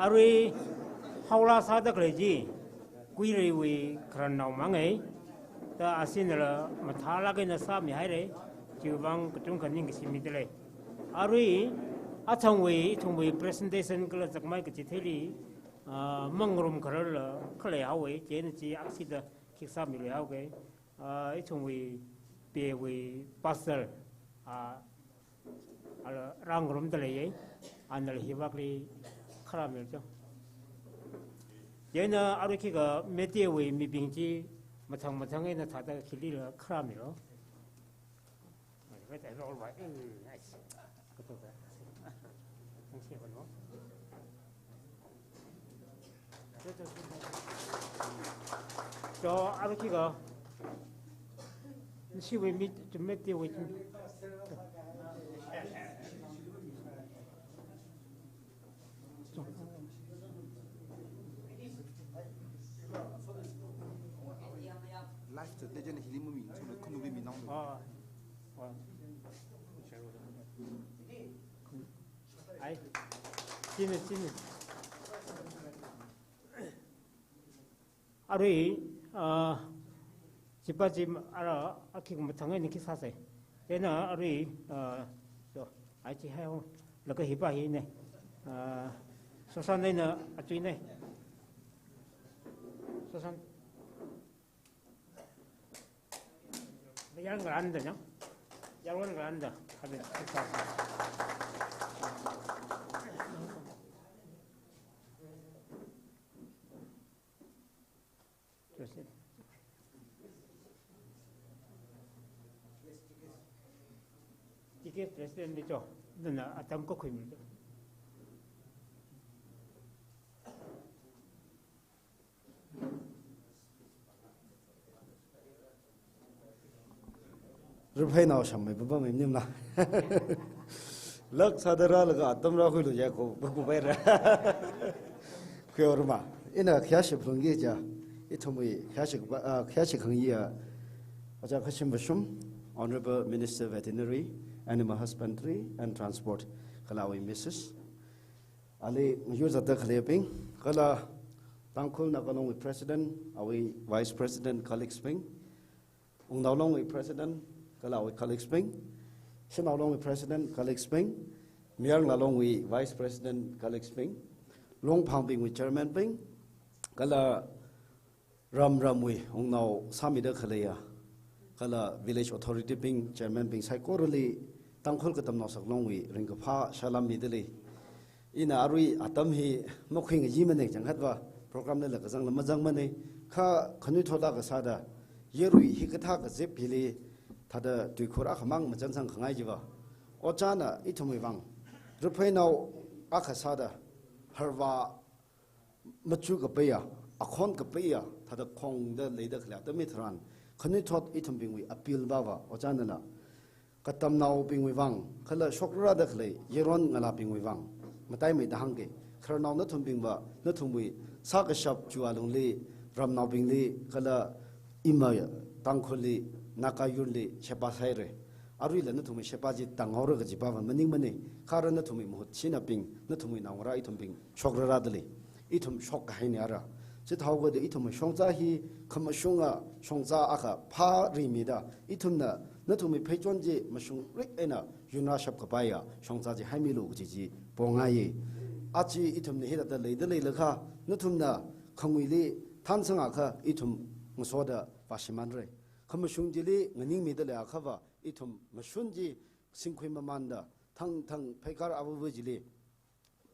arui haola sāda khalei chi, Kuireiwui khararnao mangai, ta asinala mathālāk eina sāmihaira, chiwuivang kachungkha ningkashi midalei. Arui, athangwui, ithumwui presentation kala zakmai kachitheili, ah, mangarum khararla khalei haowa, chieina chi aksida khikha sāmiluihaoga. Ah, ithumwui, Pewui pastor, ah, ala rāngarumda leiya, anala hivakli kharāmilu cho. Chieina arui khikha Meiteiwui mibing chi Mathang mathang eina thāda khilila kharāmilo. Wait, I roll my, mm, nice. Kato ka. Thank you, no? So, arui khi ka. Nisi we meet, to meet you with. Live te, te jane hili mami, so le khunu le mi nang. Ah. Ah. Ai. Chine, chine. Arui, ah, chipa chi ara akhi mathang eina khi sāsei. Chieina arui, ah, so, ai chi hai ho, laga hipa hi ne. Ah, Sosan eina achui ne. Sosan. Yang grande, no? Yang grande. Habe, T K president ni cho, nana atam ko khui mi cho. Ruphai nao sham mai baba mai nim na. Lak sadara laga atam ra khuilu ya ko, ba ku bai ra. Khuiyo ruma. Ina khayāshi phalungki ja. Ithumwui khayāshi ba, ah, khayāshi khangayā. Ojā Khashim Vashum, Honorable Minister Veterinary, Animal Husbandry and Transport, kala awui Missus Ali ngayur zatda khaleibing, kala Tangkhul Naga Long wui President, awui Vice President, colleagues bing, Wungnao Long wui President, kala awui colleagues bing, Shanao Long wui President, colleagues bing, Mayar Ngala Long wui Vice President, colleagues bing, Longphang bing wui Chairman bing, kala ram ramwui wungnao sāmida khaleiya, kala village authority bing, chairman bing saikorali, Tangkhul Katamnao Saklongwui ringkaphā salam mida lei. Ina arui atam hi makhuingayi manei, changkhatva program lala kazang lam mazang manei, kha khanuithot akha sāda, yarui hikathā kazip hili thāda tuikhur akhamang machansang khangai jiva. Ojāna ithumwui vang, ruphai nao akha sāda, harva machu kapaiya, akhon kapaiya, thāda khongda leida khalei atam hitharan, khanuithot ithumbingwui appeal bava, ojānala, katamnaobingwui vang, kala shokrarada khalei yaron ngalābingwui vang, mataimeida hāngke, khararnao nathumbingva, nathumwui sākashap chiwui alungli, ramnaobingli, kala ima Tangkhulli, Naga yurli, sheba sāhaire. Aruila nathumwui sheba chi tānghaora kaji pava maningmanei, kha ara nathumwui mahut shinabing, nathumwui naongarā ithumbing shokrarada lei. Ithum shok kahainei ara. Chithāhaokida ithumwui shongza hi khamashunga shongza akha phārimida, ithumna nathumwui pheichon chi mashungrik eina yunrāshap kapaiya shongza chi haimilu kaji chi pongaiye. Aja ithumna hithāda leida leilakha, nathumna khanguili thansangakha ithum ngasoda vāshimānrei. Khamashung chili nganingmida leiakhava, ithum mashun chi singkhui mamanda, thangthang pheikar avava chili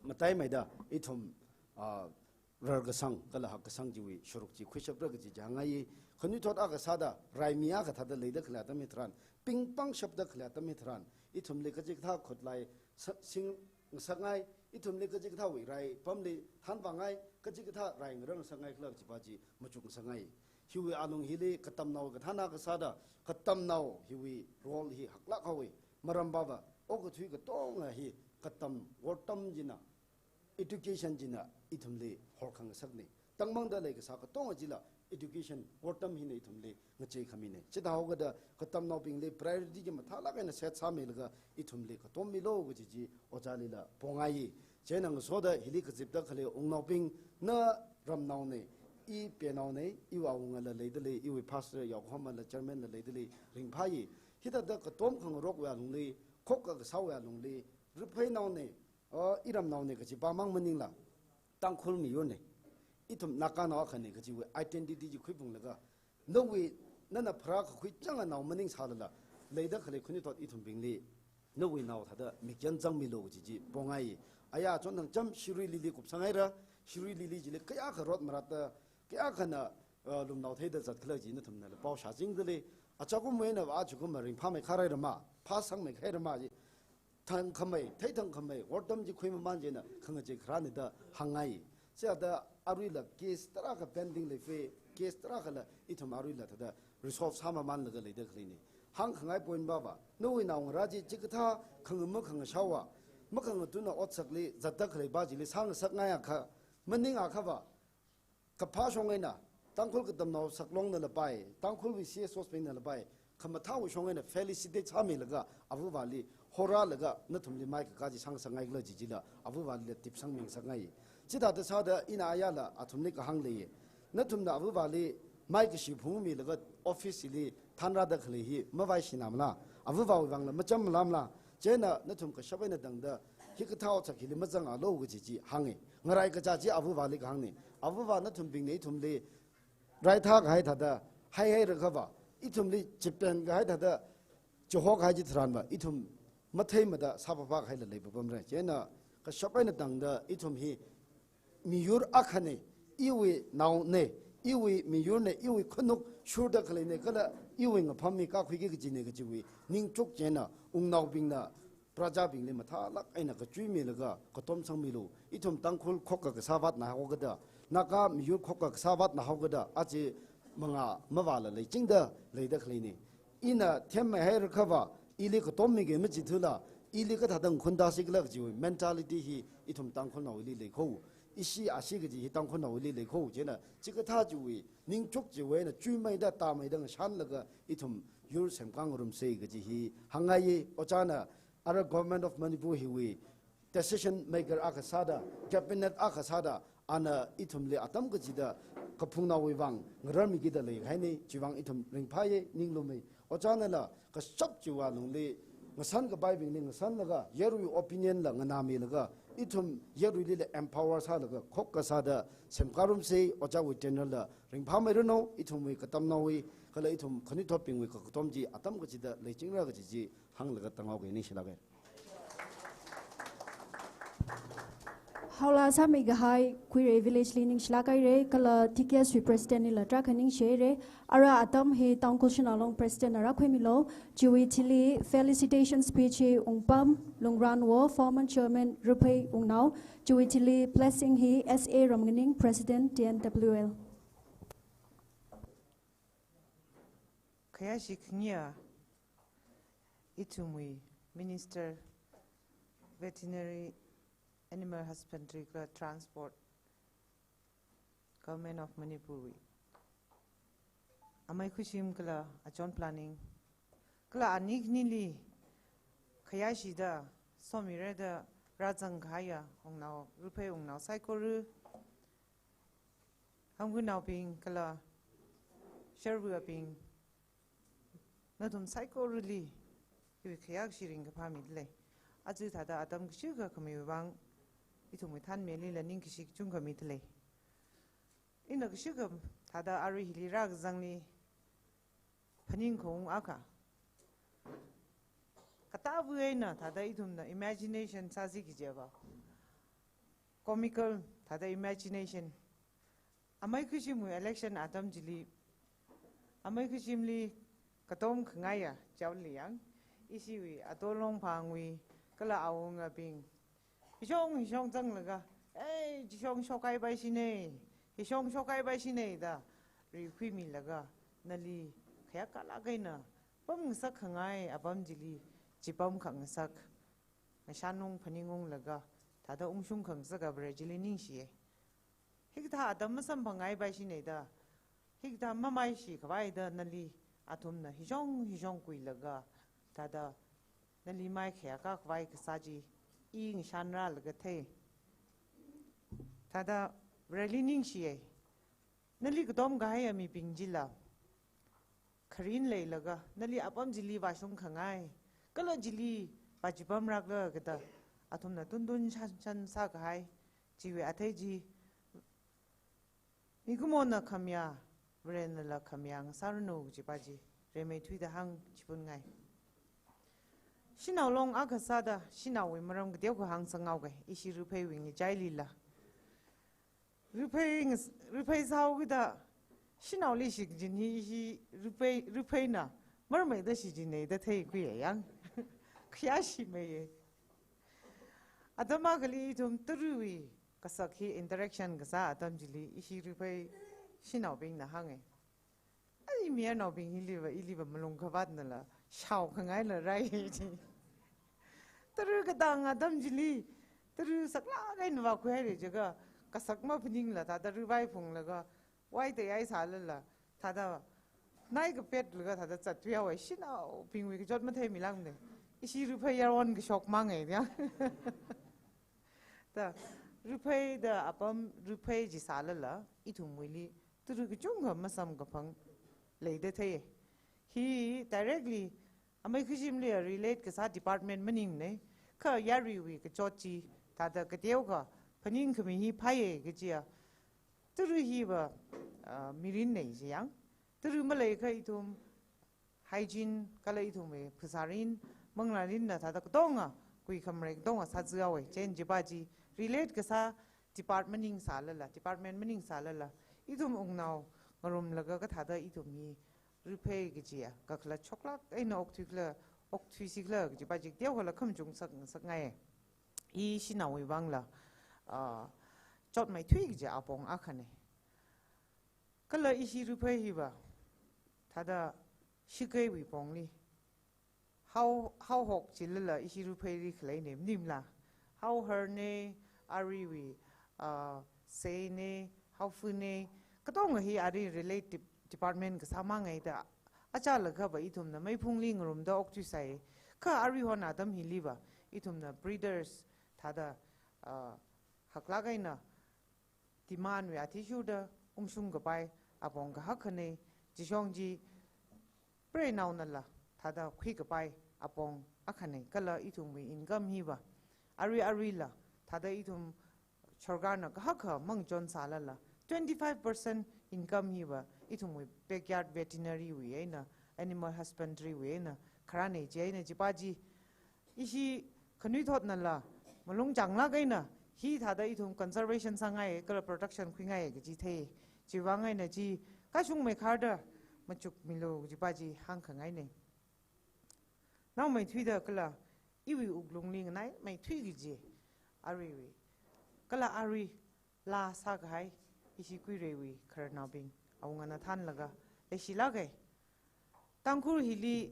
mataimeida ithum, ah, rarkasang, kala hakkasang chiwui sharuk chi khuishapra kaji chāngai. Khanuithot akha sāda, raimi akha thāda leida khalei atam hitharan, pingpangshapda khalei atam hitharan, ithumli kachikathā khutlai sa-, sing ngasakngai, ithumli kachikathāwui rai pamli thanvāngai, kachikathā rai ngarān ngasakngai khala kajipa chi machuk ngasakngai. Hiwui alung hili katamnao kathāna kasāda, katamnao hiwui role hi haklāk haowe. Maram pava, okathui katonga hi katam wortam china, education china ithumli horkhangasaknei. Tangmangda leikasā katonga chila education wortam hina ithumli ngacheikhaminei. Chithāhaokida katamnaobingli priority chi mathālāk eina set sāmilaga ithumli katom milu kaji chi ojālila pongaiye. Chieina ngasoda hili kazipda khalei wungnaobing, na ramnaonei, i penaonei, iwui awungala leida lei, iwui pastor yaokhomala chairman la leida lei, ringphāye. Hithāda katom khangarokwui alungli, khokka kasāwui alungli, ruphai naonei, oh, iramnaonei kajipa mang maningla, Tangkhul miyurnei, ithum Naganao akhanei kajiwui identity chi khuiphunglaga, nawui, nana pharā kakhui changa nao maningsālala, leida khalei khanuithot ithumbingli, nawui nao thāda mikyan zangmilu kaji chi pongaiye. Aya chon thangcham Shirui Lily kupsanghaira, Shirui Lily chili kayākha rot maratta, kayākhana uh, lumnao theida zatkhala chi nathumnala pao shāchingda lei. Achakum wena va achakum ringphāmei kharai rama, phāsangmei khai rama chi. Thangkhamei, thei thangkhamei, wortam chi khuimamān chieina khangachei kharānida hāngngai. Chithāda aruila case tarākha pending lei fe, case tarākhala ithum aruila thāda resolve sāmamānlaga leida khaleina. Hāngkhangai point va va, nawui naongarā chi chikathā khangama khangashāva, makhangatuna otsakli zatda khalei va chili sāngasakngaiakha, maningakhava, kaphā shong eina, Tangkhul Katamnao Saklongnala pai, Tangkhulwui C S Os bingna lapai, khamathāwui shong eina felicitate sāmilaga, avavali horālaga, nathumli mai kakā chi sāngasakngaikhala chi chila, avavalila tipsangmingasakngai. Chithāda sāda ina ayala athumli kahāng leiya. Nathumna avavali mai kashi phungmilaga office li thanrāda khalei hi mavaishināmala, avavawui vangla machammalamala, chieina nathum kashap eina tangda hikathā otsak hili mazangalu kaji chi hānga. Ngarai kacha chi avavali kahāngna. Avava nathumbingna ithumli raithā kahai thāda haihairakha va, ithumli chipen kahai thāda chihokahai chitharan va, ithum matheimada sāpapa kahaila leipapamra. Chieina kashap eina tangda ithum hi miyur akhana, iwui naona, iwui miyurna, iwui khanuk shurda khaleina, kala iwui ngaphammi kakhuiki kajina kajiwui ningchuk chieina, wungnaobingna, prajabingli mathālāk eina kachuimilaga katom sangmilu. Ithum Tangkhul khokkha kasā vātna haokada, Naga miyur khokkha kasā vātna haokada, aja mangā mavāla leichingda leida khaleina. Ina themmei hairakha va, ili katom miki machithula, ili kathāda ngakhun tāsikhala kajiwui mentality hi ithum Tangkhulnaowuili leikho. Ishi ashi kaji hi Tangkhulnaowuili leikho. Chieina chikathā chiwui ningchuk chiwui eina chuimeida tāmeida ngashanlaga ithum yur semkāngarumsa kaji hi hāngngaiya. Ojāna ara Government of Manipur hiwui decision maker akha sāda, cabinet akha sāda, ana ithumli atam kachida kaphungnaowui vang ngararmikida leihaina, chiwui vang ithum ringphāya, ningluma. Ojānala kashap chiwui lungli, ngasan kapaibingli ngasanlaga, yaruiwui opinion la nganāmilaga, ithum yaruilila empower sālaga, khokkha sāda semkārumsa. Ojāwui tenure la ringphāmeiranu, ithumwui katamnaowui, kala ithum khanuithotbingwui kakatom chi atam kachida leichingra kaji chi hānglaga tānghaoga, ningshilāka. Haola sāmi kahai Khuirei Village li ningshilāk haira, kala T K S wui President lila tarākha ningshihaira. Ara atam hi Tangkhul Shanao Long President na rākhuimilu. Chiwui thili felicitation speech hi Wungpam Lungranwo, former chairman Ruphei Wungnao. Chiwui thili blessing hi S A Ramnganing, President T N W L. Khayāshi khangayā ithumwui Minister Veterinary, Animal Husbandry kala Transport, Government of Manipur wui. Amei Khuishim kala Achon Planning, kala ani khanili khayāshida somirada rāzang kahaiya wungnao, Ruphei wungnao saikora, hanggunaobing kala sharvabing, nathum saikorali iwui khayākashi ringkaphā midalei. Aja thāda atam kashikha khamiwui vang, ithumwui thanmelila ningkashi kachungkha midalei. Ina kashikha thāda arui hili rākazangli phaningkhaung akha, katāva eina thāda ithumna imagination sāsi kajiva, comical thāda imagination. Amei Khuishimwui election atam chili, Amei Khuishimli katom khangaiya chaoli yang, ishiwui Ato Longphangwui kala awungabing hishong hishong zanglaga, "Ei, chishong shokhaipaishina, hishong shokhaipaishina," da rikhuimilaga, nali khayākalāk eina pamngasak khangai apam chili chipam khangasak, ngashanung phaningunglaga, thāda ungshung khangasaka Vare chili ningshiya. Hikathā atam masamphangngaipaishina da, hikathā mamaishi khavaida nali athumna hishong hishong khuilaga, thāda nali mai khayākā khavai kasā chi i ngashanrālaga thei. Thāda Vareli ningshiya. Nali katom kahaiya mibing chila kharing leilaga, nali apam chili vāshung khangai, kala chili vāchipamrakla kada, athumna tuntun shanshan sākahai chiwui athei chi, mikumona khamayā, Varenala khamayā ngasāranu kajipa chi rimeithuida hāngchiphun ngai. Shanao Long akha sāda shanaowui maram kateokha hāngsanghaoga, ishi Rupheiwui ngachailila. Ruphei ngas-, Ruphei sāhaokida Shanaoli shichin hi ishi Ruphei, Rupheina marmeida shichinei da theikhuiya yang. Khayā shimeiya. Atam akhali ithum Taruwui kasak hi interaction kasā atam chili ishi Ruphei shanaobingna hānga. Ai, mayarnaobing hiliva, iliva malung khavātnala, shaokhangaila rai chi. Tara katang atam chili, tara saklāk eina vākhuihaira jiakha, kasak maphaningla, thāda Rupheina phunglaga, wai tayai sālala, thāda nai kapetlaga, thāda zatthuihaowa, shanaobingwui kachot matheimilākmana. Ishi Ruphei yaron kashok mangai dia. Da, Ruphei da apam Ruphei chi sālala, ithumwuili, Tara kachungkha masamkaphang leida thei. Hi directly amei khashimli relate kasā department maningmana. Kha yaruiwui kachot chi, thāda kateokha phaningkhami hi phāya kajiya. Tara hiva, ah, mirinna chi yang. Tara maleiakha ithum hygiene kala ithumwui phasārin, manglārinna thāda katonga, kuikhamarei katonga sāzāhaowa, chieina chipa chi relate kasā department maning sālala, department maning sālala, ithum wungnao ngarumlaga kathāda ithum hi Ruphei kajiya, kakhalat shoklāk eina okthuikhala, okthuisikhala kajipa chi teokhala khamachung sak, sakngai. I shanaowui vangla, ah, chotmeithui kaji apong akhana. Kala ishi Ruphei hiva, thāda shakeiwui pongli, hao, haohok chilala ishi Rupheili khaleina maningmala. Haoharna, aruiwui, ah, seina, haofana, katonga hi ari relate dep-, department kasā mangaida, achālakhava ithumna meiphungli ngarumda okthuisai. Kha aruihon atam hiliva, ithumna breeders, thāda, ah, haklāk eina, demandwui athishurda ungshung kapai apong kahak akhana, chishong chi preinaonala thāda khuikapai apong akhana, kala ithumwui income hiva arui aruila thāda ithum sarkarna kahak akha mangachon sālala twenty-five percent income hiva ithumwui backyard veterinarywui eina, animal husbandrywui eina kharāna, chieina chipa chi ishi khanuithotnala malung changlāk eina, hi thāda ithum conservation sāngai, kala production khuingai kaji thei. Chiwui vang eina chi kashungmeikharda machukmilu kajipa chi hāngkhangaina. Naomeithuida kala iwui wuklungli nganaimeithui kaji aruiwui, kala arui laa sākahai ishi Kuireiwui khararnaobing awunga ngathanlaga leishilāka. Tangkhul hili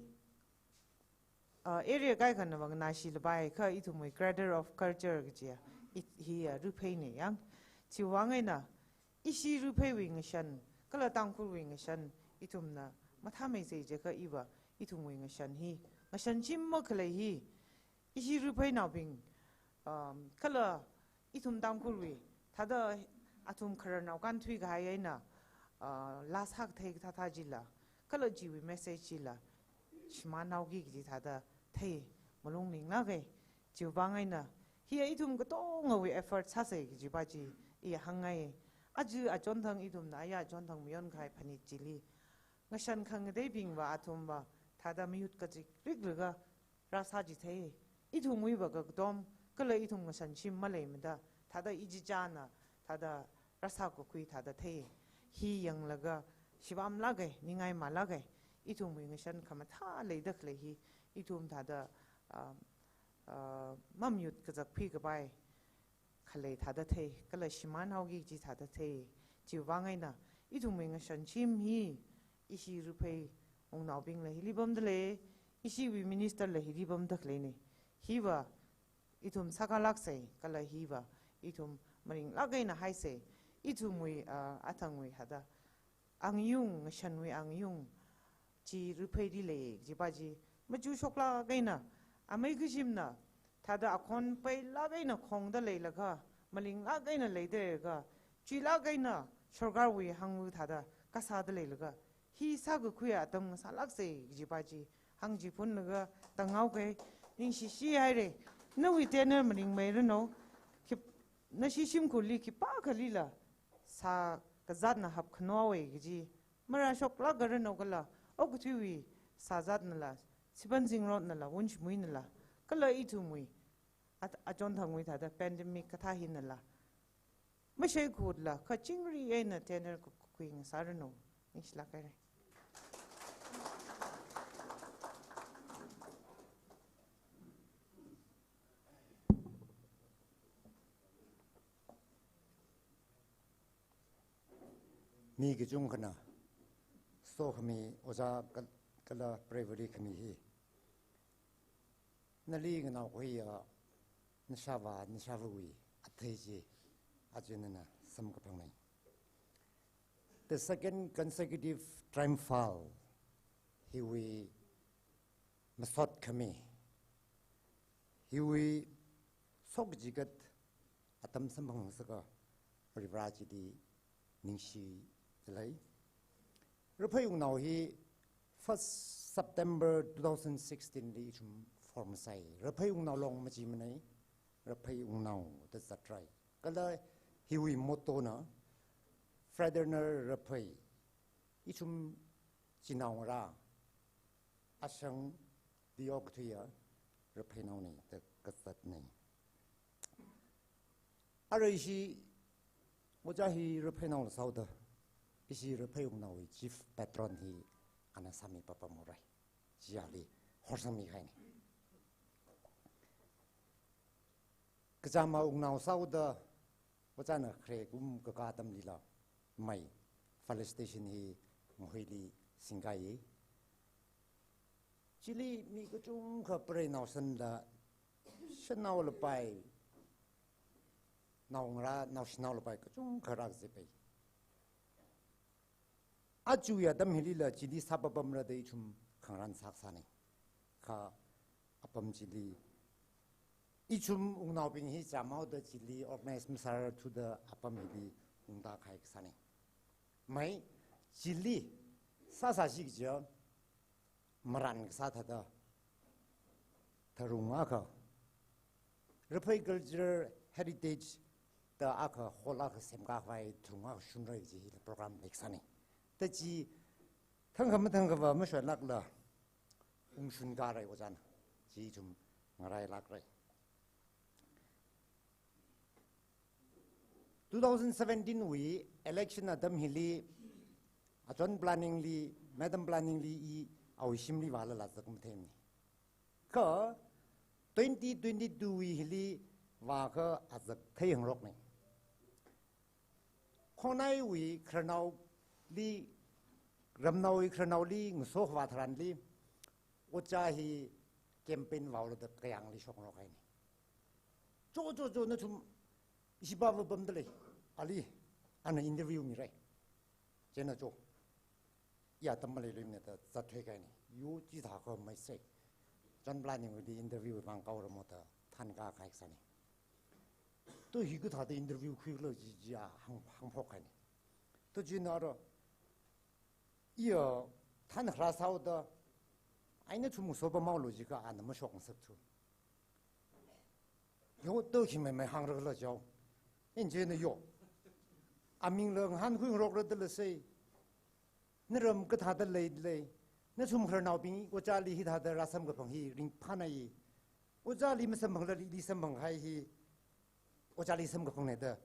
ah, area kaikhana vang ngashilapai, kha ithumwui cradle of culture kajiya, i-, hiya Rupheina yang. Chiwui vang eina, ishi Rupheiwui ngashan, kala Tangkhulwui ngashan, ithumna mathāmeisei jiakha iva, ithumwui ngashan hi, ngashan shim makhalei hi, ishi Rupheinaobing, um, kala ithum Tangkhulwui, thāda athum khararnao kānthuikahai eina, ah, laa sākathei kathāthā chila, kala chiwui message chila, shimānhaoki kaji thāda thei, malung ninglāka. Chiwui vang eina, hiya ithum katongawui effort sāsei kajipa chi, i hāngngai. Aja achonthang ithumna, aya achonthang mayonkahai phanit chili. Ngashan khangateibingva athumva, thāda mayut kachikriklaga, rāsā chithei. Ithumwuiva kakatom, kala ithum ngashan shim maleimada, thāda ichichāna, thāda rāsākakhui thāda thei. Hi yanglaga, shibamlāka, ningai malāka, ithumwui ngashan khamathā leida khalei hi, ithum thāda, ah, ah, mamayut kazak phi kapai khalei thāda thei, kala shimānhaoki kaji thāda thei. Chiwui vang eina, ithumwui ngashan shim hi, ishi Ruphei wungnaobingla hili pamda lei, ishiwui minister la hili pamda khaleina. Hiva, ithum sākālāksei, kala hiva, ithum maringlāk eina haisei, ithumwui, ah, athangwui thāda, angayung, ngashanwui angayung, chi Rupheili lei, chipa chi, machu shoklāk eina, amei kashimna, thāda akhon peilāk eina khongda leilakha, malinglāk eina leida leiakha, chuilāk eina sarkarwui hānglu thāda, kasāda leilakha, hi sākakhui atam ngasālāksei, chipa chi, hāngchiphunlaga, tanghaoka, ningshishihaira, nawui tenure maningmeiranu, khip-, nashi shimkhurli khipākhalila, sā kazatna hapkhanowa kaji, marāshoklākaranu kala, okathuiwui sā zatnala, sipanzingronala, wunshmuinala, kala ithumwui, at-, achonthangwui thāda pandemic kathā hinala, mashaikhutla, kachingri eina tenure kukhui ngasāranu. Ningshilāk haira. Mi kachungkhana, sokhami ojā kal-, kala private khami hi, nali nganao khuiya, nashāvā, nashāvawui athei chi, aja nana samkaphangna. The second consecutive triumphal, hiwui masot khami, hiwui sokchikat atam samphang sākha Varivara chili ningshilei. Raphei Wungnao hi first September two thousand sixteen li ithum form sāi. Raphei Wungnao long machimanei, Raphei Wungnao da zatrai. Kala hiwui motto na, Fraternal Raphei, ithum chinaongarā, ashangli okathuiya Rapheinao nei da kazatnei. Arui ishi ojā hi Rapheinao sāhaoda, ishi Raphei Wungnaowui chief patron hi ana sāmi papam haorai. Chili horsangmi kahainei. Kachāma Wungnao sāhaoda, ojāna khare kum kakā atamlila, mai felicitation hi ngahoili singkaiya. Chili mi kachungkha preinao sanla, shanao lapai, naongarā, naoshinao lapai kachungkha rākazip pai. Aja atam hilila chili sāpapamra da ithum khangarān sākasānei. Kha apam chili, ithum wungnaobing hi chāmhaoda chili organize masārarthuda apam hili ungda khai kasānei. Mai, chili sāsāsi kaja, marān kasā thāda, tharung akha, Raphei Cultural Heritage da akha hall akha semkākhavai tharung akha shunrai kaji hila program leikasānei. Da chi thangkha mathangkhava mashonlākla, ungshun kārai ojāna. Chi ithum ngarailākrai. Two thousand seventeen wui election atam hili, azon planning li, Madam Planning li i awui shimli vālala zak matheimana. Kha twenty twenty-two wui hili vākha azak thei hangroknei. Khongnaiwui khararnaoli, ramnaowui khararnaoli ngaso khavā tharanli, ojā hi campaign vāhaolu da kayāngli shokngarok hainei. Cho, cho, cho, nathum ishi pāva pamda lei, ali, ana interview mirai. Chieina cho, ya tam maleiluimana da zatthui kahainei. Yo chithākha maisei. Azon Planning wuili interview vang kaoramo da thankā kahai kasānei. To hi kathāda interview khuikhala chi, chi a hāng, hāngphok kahainei. To chieina ro, iya thankharā sāhaoda, ai nathum ngaso pamhaolu jiakha ana mashokngasakthu. Yo to hi mai mai hāngrakhala jao. Ina chieina yo, amingla ngahānkhui ngarokra da lasei. Naram kathāda leilei. Nathum khararnaobing ojāli hithāda rāsamkaphang hi ringphānai. Ojāli masamphangla ili samphang kahai hi, ojāli samkaphangnei da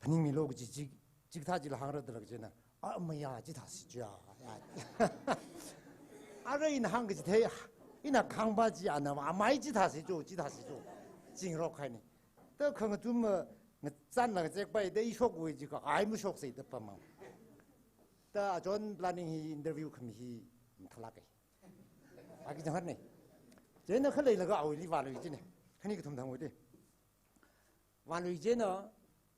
phaningmilu kaji chi, chikathā chila hāngra da lak chieina, a maya chithāsi chiya. Arui ina hāng kaji thei, ina khangpa chi ana, amai chithāsi cho, chithāsi cho, chingrok hainei. Da khangathum ma ngachānla ngazekpai da i shokwui jiakha, ai mashoksei da pamang. Da Azon Planning hi interview khami hi mathālākei. Aki jang hatnei. Chieina khaleilaga awuili vālui jinei. Khani kathum thangwuili vālui chieina,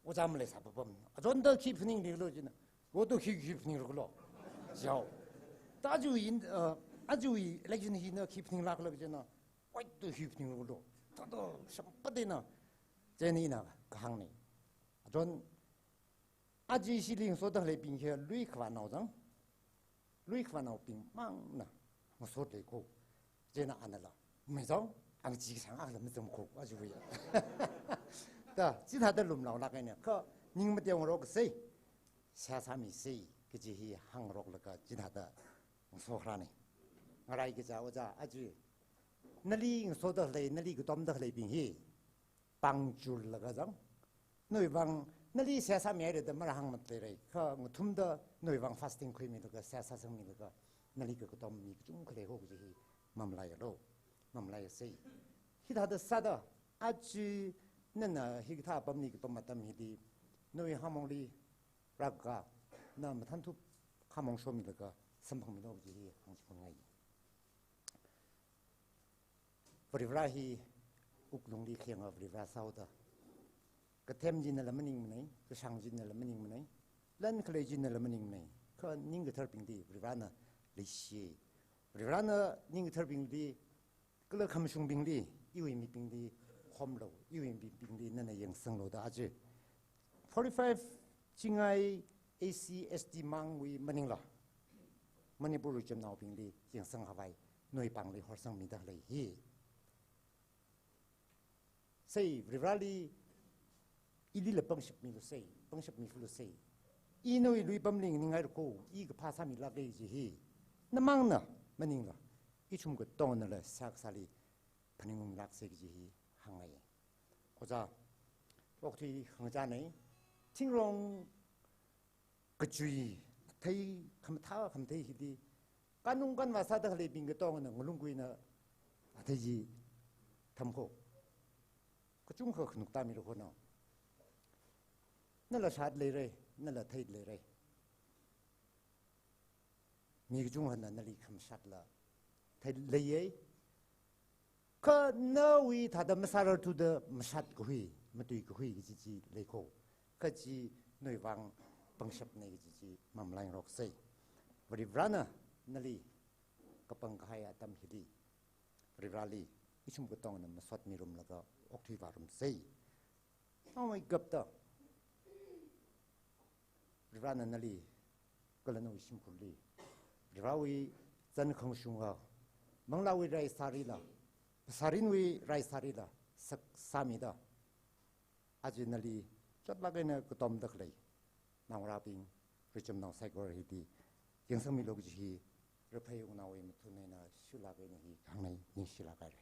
ojā maleisā papam. Azonda khi phaningli lo chieina, yo to khi, khi phaningrakhala jao. Da ajawui, uh, ajawui election hina khi phaninglākhala chieina, oi to khi phaningrakhala. Thāda shampatena, chieina ina kahāngnei. Azon, aja ishili ngasoda khaleibing hi lui khavānao jang, lui khavānaobing mangna ngasot lei ko. Chieina anala, maijao, ang chi kasāng akhala mazam ko, ajawui. Da, chithāda lumlaolāk hainei, kha ning mateongarok kasei, seihā sāmisei, kaji hi hāngngaroklaga chithāda ngaso kharānei. Ngarai kaja ojā, aja nali ngasoda khalei, nali katomda khaleibing hi pāngchurlaga jang, nawui vang Nali seihā sāmihaira da marāhāngmatleirai. Kha ngathumda nawui vang fasting khuimilaga, seihā sāsangmilaga, nali kakatom mi kachungkha leiho kaji hi mamalaialu, mamalaiasei. Hithāda sāda, aja nana hikathā apamli kapam atam hili, nawui hamongli rākaka, na mathānthup khamong shomilaga samphangmilu kaji hi hāngchiphun ngai. Varivara hi wuklungli khayanga Varivara sāhaoda. Kathem chinala maningmanei, kashāng chinala maningmanei, lan khalei chinala maningmanei. Kha ningkatharbingli Varivarana leishi. Varivarana ningkatharbingli, kala khamashungbingli, iwui mibingli khomlu, iwui mibingli nana yangsanglu da aja forty-five Chingai A C S T māngwui maningla, Manipur richamnaobingli yangsang khavai, nawui pāngli horsangmida lei hi. Sei, Varivarali ilila pangshap milusei, pangshap mifulusei. I nawui lui pamli nganingngairako, i kaphā sāmilākei kaji hi namangna maningla, ithum katongnala seihā kasāli phaningungmilāksei kaji hi hāngngai. Ojā, okathui khangachānei, thingrong kachui, athei khamathā khamathei hili, kanung kanvā sāda khaleibing katongana ngalung kuina athei chi thamko. Kachungkha khanukta mirakho na. Nala shāda leirai, nala theida leirai. Mi kachungkhana nali khamashatla thei leiye. Kha nawui thāda masārarthuda mashat kahui, matui kahui kaji chi leiko. Kha chi nawui vang pangshapnei kaji chi mamalaingaroksei. Varivarana nali kapangkahai atam hili, Varivarali ithum katongna masot mirumlaga okthui vārumsei. Awui kapta Varivarana nali, kala nawui shimkhurli, Varivarawui zan khamashunga, manglāwui rai sārila, phasārinwui rai sārila, sak sāmida, aja nali chotlāk eina katomda khalei naongarābing, richamnao saikora hili yangsangmilu kaji hi Raphei Wungnaowui mathun eina shulāk eina hi hāngngai, ningshilāk haira.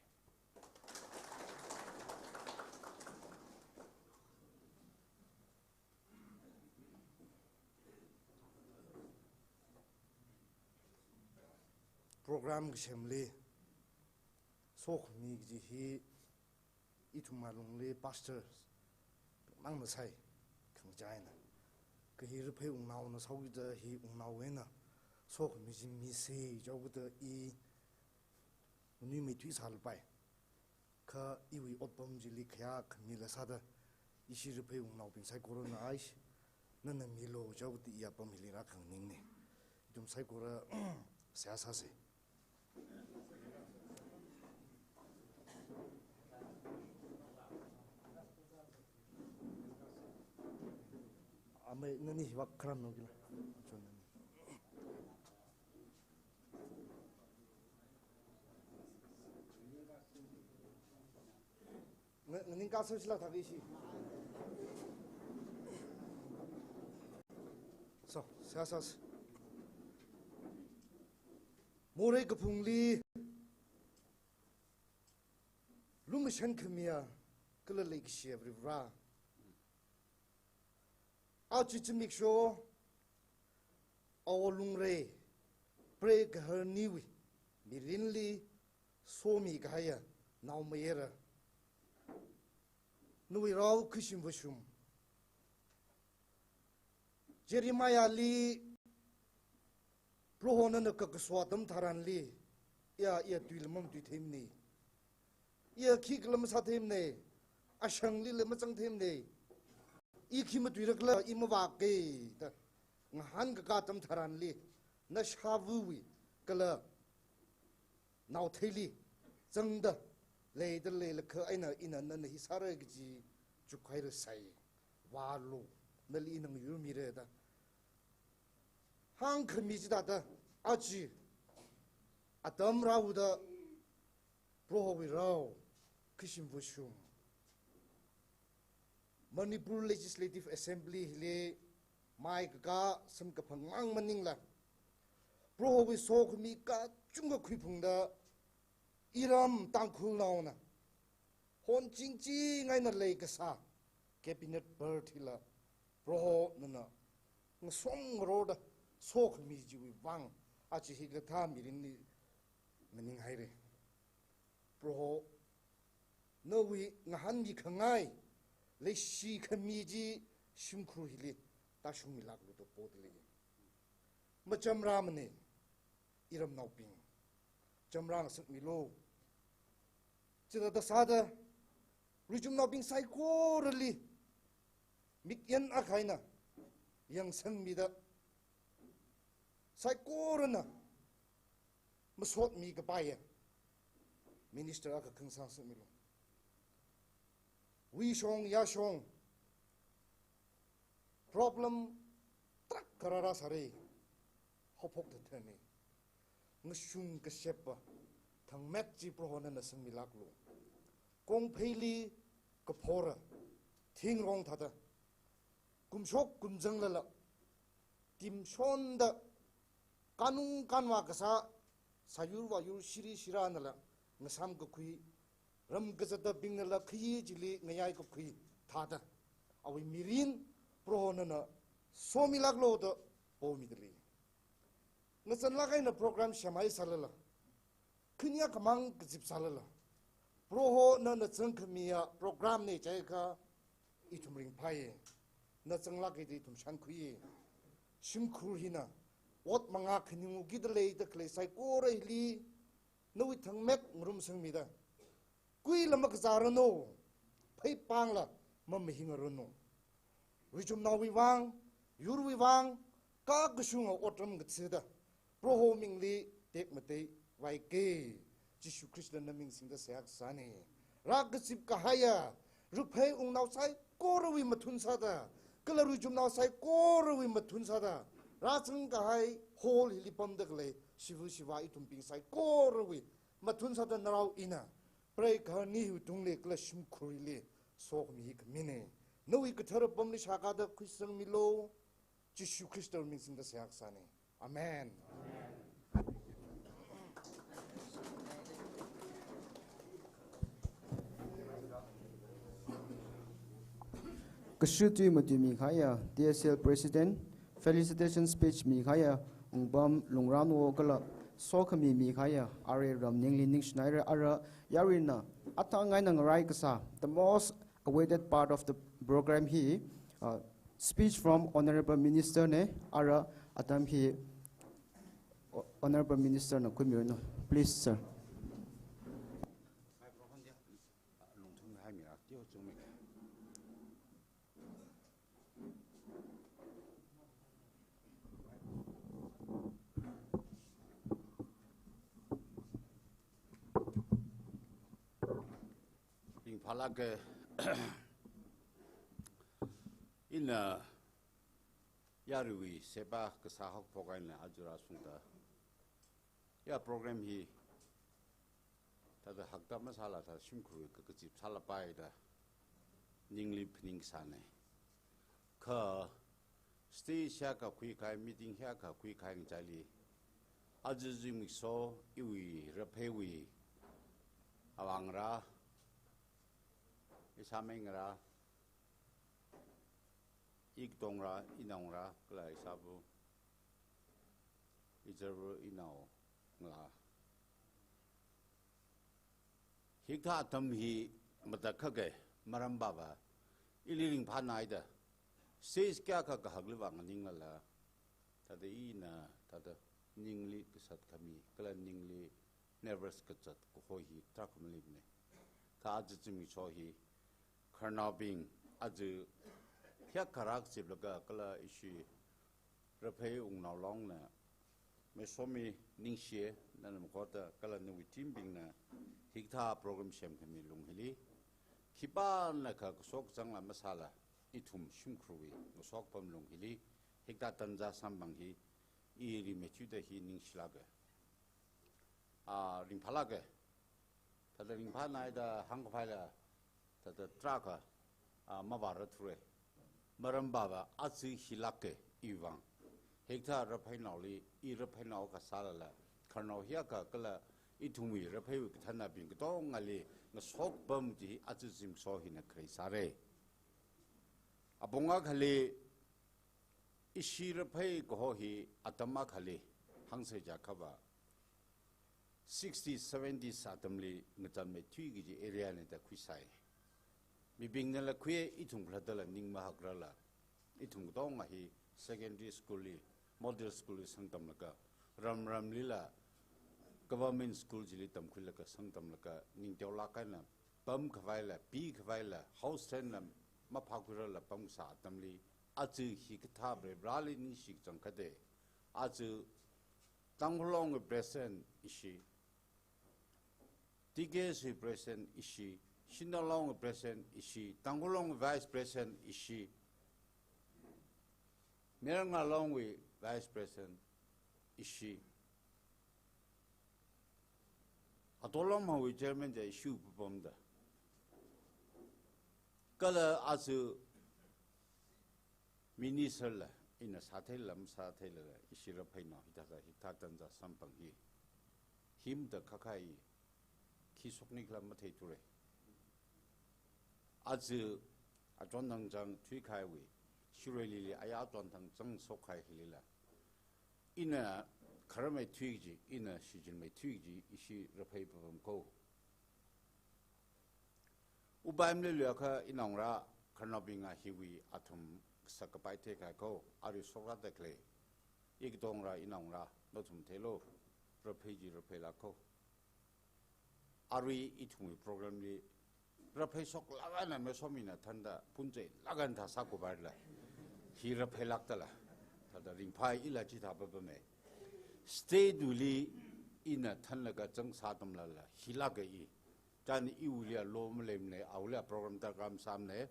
Program kasemli sokhami kaji hi ithum alungli pastor mangna sai khangachāna. Kha hi Raphei Wungnaona sāhaoda hi wungnao eina sokhami chi misei jihaoda i nganuimeithui sālapai. Kha iwui otpam chili khayā khamila sāda, ishi Raphei Wungnaobing saikorana aish, nana milu jihaoda i apam hili rākhanganingnei. Ithum saikora seihā sāsei. Amei, nani hiwak kharam nokila. Chon nani. Nga-, nganingkasā shilak thāki shi. So, seihā sāsa. Morei kaphungli lumashan khamiya kala leikashiya Varivara. Aja zimiksho, awolungrei, preigaharniwui mirinli somikahaiya naomayara, nawui rao Khristawui vāshung Jeremiahli Proho nana kakaso atam tharanli, iya, iya tuila mamatuitheimanei. Iya khikhala masātheimanei. Ashanglila mazangtheimanei. I khi matuirakhala i mavākei da ngahānkaka atam tharanli, nashāvawui kala naotheili zangda leida leilakha eina ina nana hi sāra kaji chukhaira sai. Vālu, nali ina ngayurmira da hāngkhami chithāda, aja atam rāhaoda Prohowui rao, Khristawui vāshung, Manipur Legislative Assembly hili maikaka samkaphang mang maningla, Prohowui sokhami kachungkha khuiphungda, iram Tangkhulnaona honchingching eina leikasā cabinet berth hila Proho nana ngasong ngarorda sokhami chiwui vang aja hikathā mirinli nganinghaira. Proho, nawui ngahānmi khangai, leishi khami chi shimkhur hili tāshungmilāklu da podalei. Machamrāmana, iramnaobing. Chamrā ngasakmilu. Chithāda sāda, ruichumnaobing saikorali, mikyan akha eina yangsangmida, saikorana masotmi kapaiya minister akha khangasāngasakmilu. Wuishong yāshong problem tarākha rāra sāra, haophok thathana. Ngashung kasheppa thangmet chi Proho nana sangmilāklu. Kongpheili kaphora, thingrong thāda, kumshok kumzanglala, timshonda, kanung kanvā kasā, sāyur vāyur shiri shirānala ngasām kakhui, ram kazatabingnala khayi chili ngayai kakhui thāda, awui mirin Proho nana somilāklu da pomidalei. Ngazanlāk eina program semhai sālala, khaniya khamang kazip sālala, Proho nana zangkhamiya programna jiakha ithum ringphāya. Na zanglāka da ithum shānkhuiya. Shimkhur hina ot mangā khaningu kida leida khalei saikora hili nawui thangmet ngarumsangmida, kuila makazāranu, pheipāngla mamahingaranu. Ruichumnaowui vang, yurwui vang, kakashunga otram kathāda, Proho mingli tekmatei vaika. Jishu Khristana ming singda seihā kasāna. Rākazip kahaiya, raphei wungnao saikorawui mathun sāda, kala ruichumnao saikorawui mathun sāda, rāzang kahai hall hili pamda khalei shiva shiva ithumbing saikorawui mathun sāda narao ina, preigahar ni hiwui tungli kala shimkhurli sokhami hi khamina. Nawui kathara pamli shākāda khuisangmilu, Jishu Khristawui ming singda seihā kasāna. Amen. Kashutui matui mikahaiya T S L President, felicitation speech mikahaiya Wungpam Lungranwo kala sokhami mikahaiya R A Ramningli ningshinaira. Ara yaruina athang eina ngarai kasā, the most awaited part of the program hi, uh, speech from Honorable Minister na. Ara atam hi Honorable Minister na khuimiranu. Please, sir. Ringphālāka, ina yaruiwui seba kasā haophok eina aja rāshungda, ya program hi thāda hakta masāla thāda shimkhurwui kakazip sālapai da ningli phaning kasāna. Kha stage hiyākha khuikahai, meeting hiyākha khuikahai ngachaili, aja zimiksho iwui rapheiwui avāngarā, ishāmei ngarā, ikatongarā, inaongarā, kala ishāva̱, izarva̱, inaongalā. Hikathā atam hi matakhaka, maram baba, ili ringphānaida, stage kayākha kahakli vang nganinglala, thāda ina, thāda ningli kasat khami, kala ningli nervous kazat kaho hi tarākha maleimana. Kha aja zimiksho hi, khararnaobing, aja hiyākha rākaziplaga kala ishi raphei wungnao longna maisomi ningshiya, nana makhoda kala nawui team bingna hikathā program semkhami lung hili, khipānakha kashok kazangla masāla, ithum shimkhurwui ngasopam lung hili, hikathā tanza samphang hi, i rimeithuida hi ningshilāka. Ah, ringphālāka. Thāda ringphānaida hāngkaphaila, thāda tarākha, ah, mavāra thura. Maram baba aja hilāka iwui vang. Hikathā rapheinaoli, i rapheinao kasālala, khararnao hiyākha kala ithumwui rapheiwui kathānabing katongali ngasopam chi aja zimiksho hina khalei sāra. Apong akhali Ishi Raphei kaho hi atam akhali hāngsa jiakhava sixties, seventies atamli ngachānmeithui kaji area na da khuisai. Mibingnala khuiya, ithum khalattala ning mahakrala, ithum katonga hi secondary school li, model school li sangtamlaga, ram ramlila government school chili tamkhuilaga sangtamlaga, ningteolāk eina pamkhavaila, pīkhavaila, house rent la maphākhuirala pamkasā atamli, aja hikathā Varivarāli ningshi kachangkhatta, aja Tangkhul Long president ishi, T K S president ishi, Shanao Long president ishi, Tangkhul Long vice president ishi, Meiranga Long vice president ishi, Ato Longphangwui chairman ja ishi papamda. Kala aja minister la, ina sātheila masātheilala, ishi Rapheina hithāda, hikathā tanja samphang hi, himda khakhai, khi shoknikhala matheithura. Aja achon thang chāng thuikhaiwui, Shirui Lily aya achon thang chāng shokhai hilila, ina khararmeithui kaji, ina shichinmeithui kaji, ishi Raphei papam ko. Upaimli leiakha inaongarā khararnaobing hiwui athum kasā kapai theikahai ko, arui shokrada khalei. Ikatongarā inaongarā, nathum theilu, Raphei chi Rapheilāk ko. Arui ithumwui program li, Raphei shoklāk eina masomina thānda, phuncheilāk eina thā sākhuipaila, hi Rapheilākdala, thāda ringphai ila chithā papama. State wuili ina thānlaga chāng sātamlala, hilāka i. Chān iwuili a law maleimana, awuili a program darkar masāmana,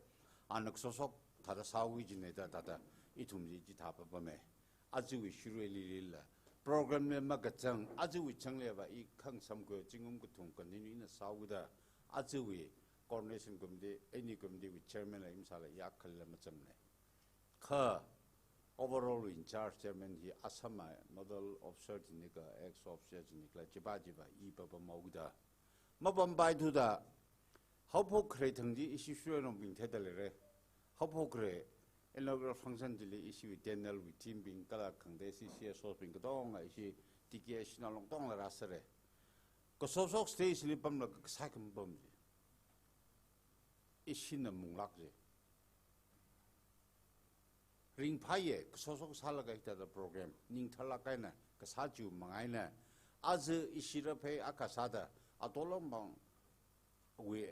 ana kashok shok thāda sāhaoki jina da, thāda, ithum chi chithā papama. Ajawui Shirui Lily la, program li makachāng, ajawui chāngleva i khangsamkhui, zingkum kathum continue ina sāhaoda, ajawui coordination committee, any committee wui chairman la i masāla, i akhala machāngmana. Kha overall in charge chairman hi Assam a nodal officer chini kha ex officer chini khala chipa chipa i papamhaoda. Mapampaithuda, haophok khare thang chi ishi Shirui Longphang theida leira. Haophok khare inaugural function chili ishiwui T N L wui team bing kala khangatei C S O bing katonga ishi T K S Shanao Long tongla rāsāra. Kashok shok stage li pamlaga kasā kham pam chi, ishina munglāk chi. Ringphaiya, kashok shok sālaga hithāda program, ningtharlāk eina kasā chiwui manga eina, aja ishi Raphei akha sāda, Ato Longphangwui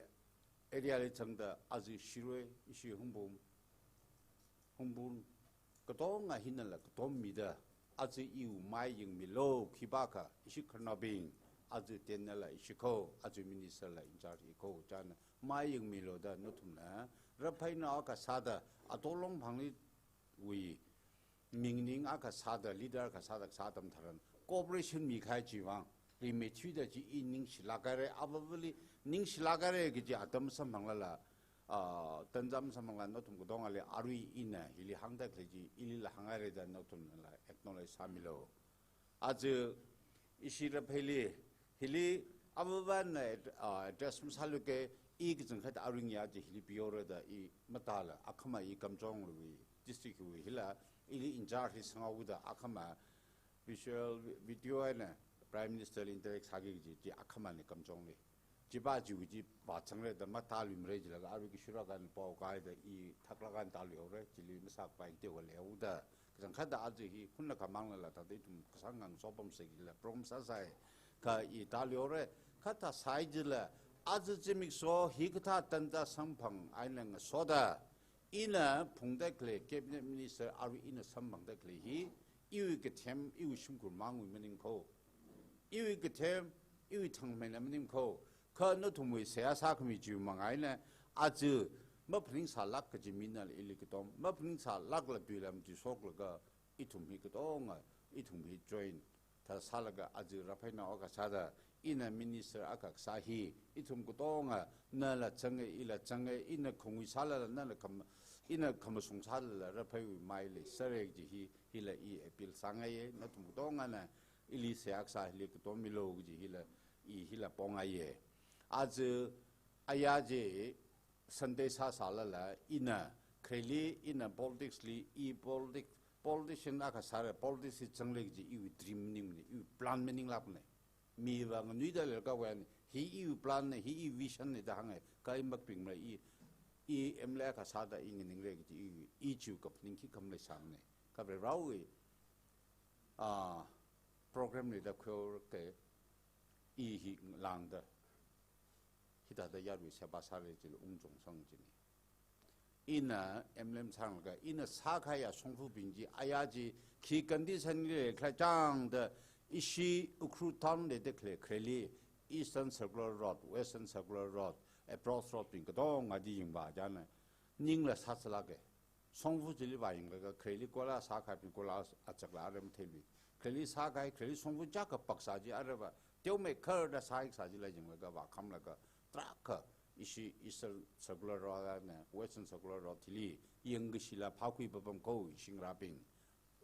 area li chāngda, aja Shirui, ishi Hungpung, Hungpung, katonga hinala katom mida, aja iwui mai yangmilu, khipākha, ishi khararnaobing, aja T N L la ishi ko, aja minister la in charge i ko, chān mai yangmilu da nathumna, Rapheina akha sāda, Ato Longphangli wui mingning akha sāda, leader akha sāda kasā atam tharan, cooperation mikahai chiwui vang, rimeithuida chi i ningshilāk haira, avāvali ningshilāk haira kaji atam masamphanglala, ah, tanja masamphanglala nathum katongali arui ina hili hāngda khalei chi, ilila hānghaira da nathumnala acknowledge sāmilu. Aja ishi Rapheili, hili avāvana, ah, address masāluka, i kachangkhat aring ya chi hili pihaora da i matāla, akhama i Kamjongwui district wui hila, ili in charge hi sanghaoda, akhama visual, video eina Prime Minister li interact sāki kaji chi akhamana Kamjongli. Chipa chiwui chi vāzangra da matāluimara jilaga, arui kashura kan pao kahaida i thaklāk eina tāluihaora, chili masākapai teokha leihaoda. Kachangkhatta aja hi hunakha manglala thāda ithum kasāngang sopamsa kajila program sāsai. Kha i tāluihaora, kha thāsai jila, aja zimiksho hikathā tanja samphang eina ngasoda, ina phungda khalei cabinet minister arui ina samphangda khalei hi, iwui kathem, iwui shimkhur mangwui maning ko. Iwui kathem, iwui thangmeina maning ko. Kha nathumwui seihā sākhami chiwui manga eina, aja maphaningsālāk kaji minala ili katom, maphaningsālākla tuila matuishoklaga, ithum hi katonga, ithum hi join thāda sālaga aja Rapheina akha sāda, ina minister akha kasā hi, ithum katonga, nala zanga, ila zanga, ina khangui sālala, nala kham-, ina khamashung sālala, Rapheiwui mai leisāra kaji hi, hila i appeal sāngaiya, nathum katongana, ili seihā kasā hili katom milu kaji hila, i hila pongaiya. Aja, aya chi, Sunday sāsālala, ina, khareli, ina politics li, i politics politician akha sāra, politics hi zanglei kaji iwui dream maningmana, iwui plan maninglākmana. Miva nganuida leilakha wen, hi iwui plan na, hi iwui vision na da hānga, kha i makapingmara, i, i M L A akha sāda i nganingra kaji, i, i chiwui kaphaning khikha maleisāmana. Kha Varivarāwui, ah, program leida khuihaoakha, i hi lāngda, hithāda yaruiwui seba sāra chili ungchungsang kajina. Ina M L A masāranglakha, ina sākahaiya shongfabing chi, aya chi khi condition li leikhala chang da, ishi Ukhrul town leida khalei khareli, Eastern Circular Road, Western Circular Road, Approach Road bing katonga chi yangva china, ningla sāzālāka. Shongfa chili vāyanglaga, khareli kola sākahaibing kola achakla ara matheilui. Khareli sākahai, khareli shongfa chiyākha paksa chi arava, teomeikharda sākahai kasā chila yanglaga, vākhamlaga, tarākha, ishi Eastern Circular Road eina Western Circular Road hili, yangkashila phākhui papam kho, ishi ngarābing.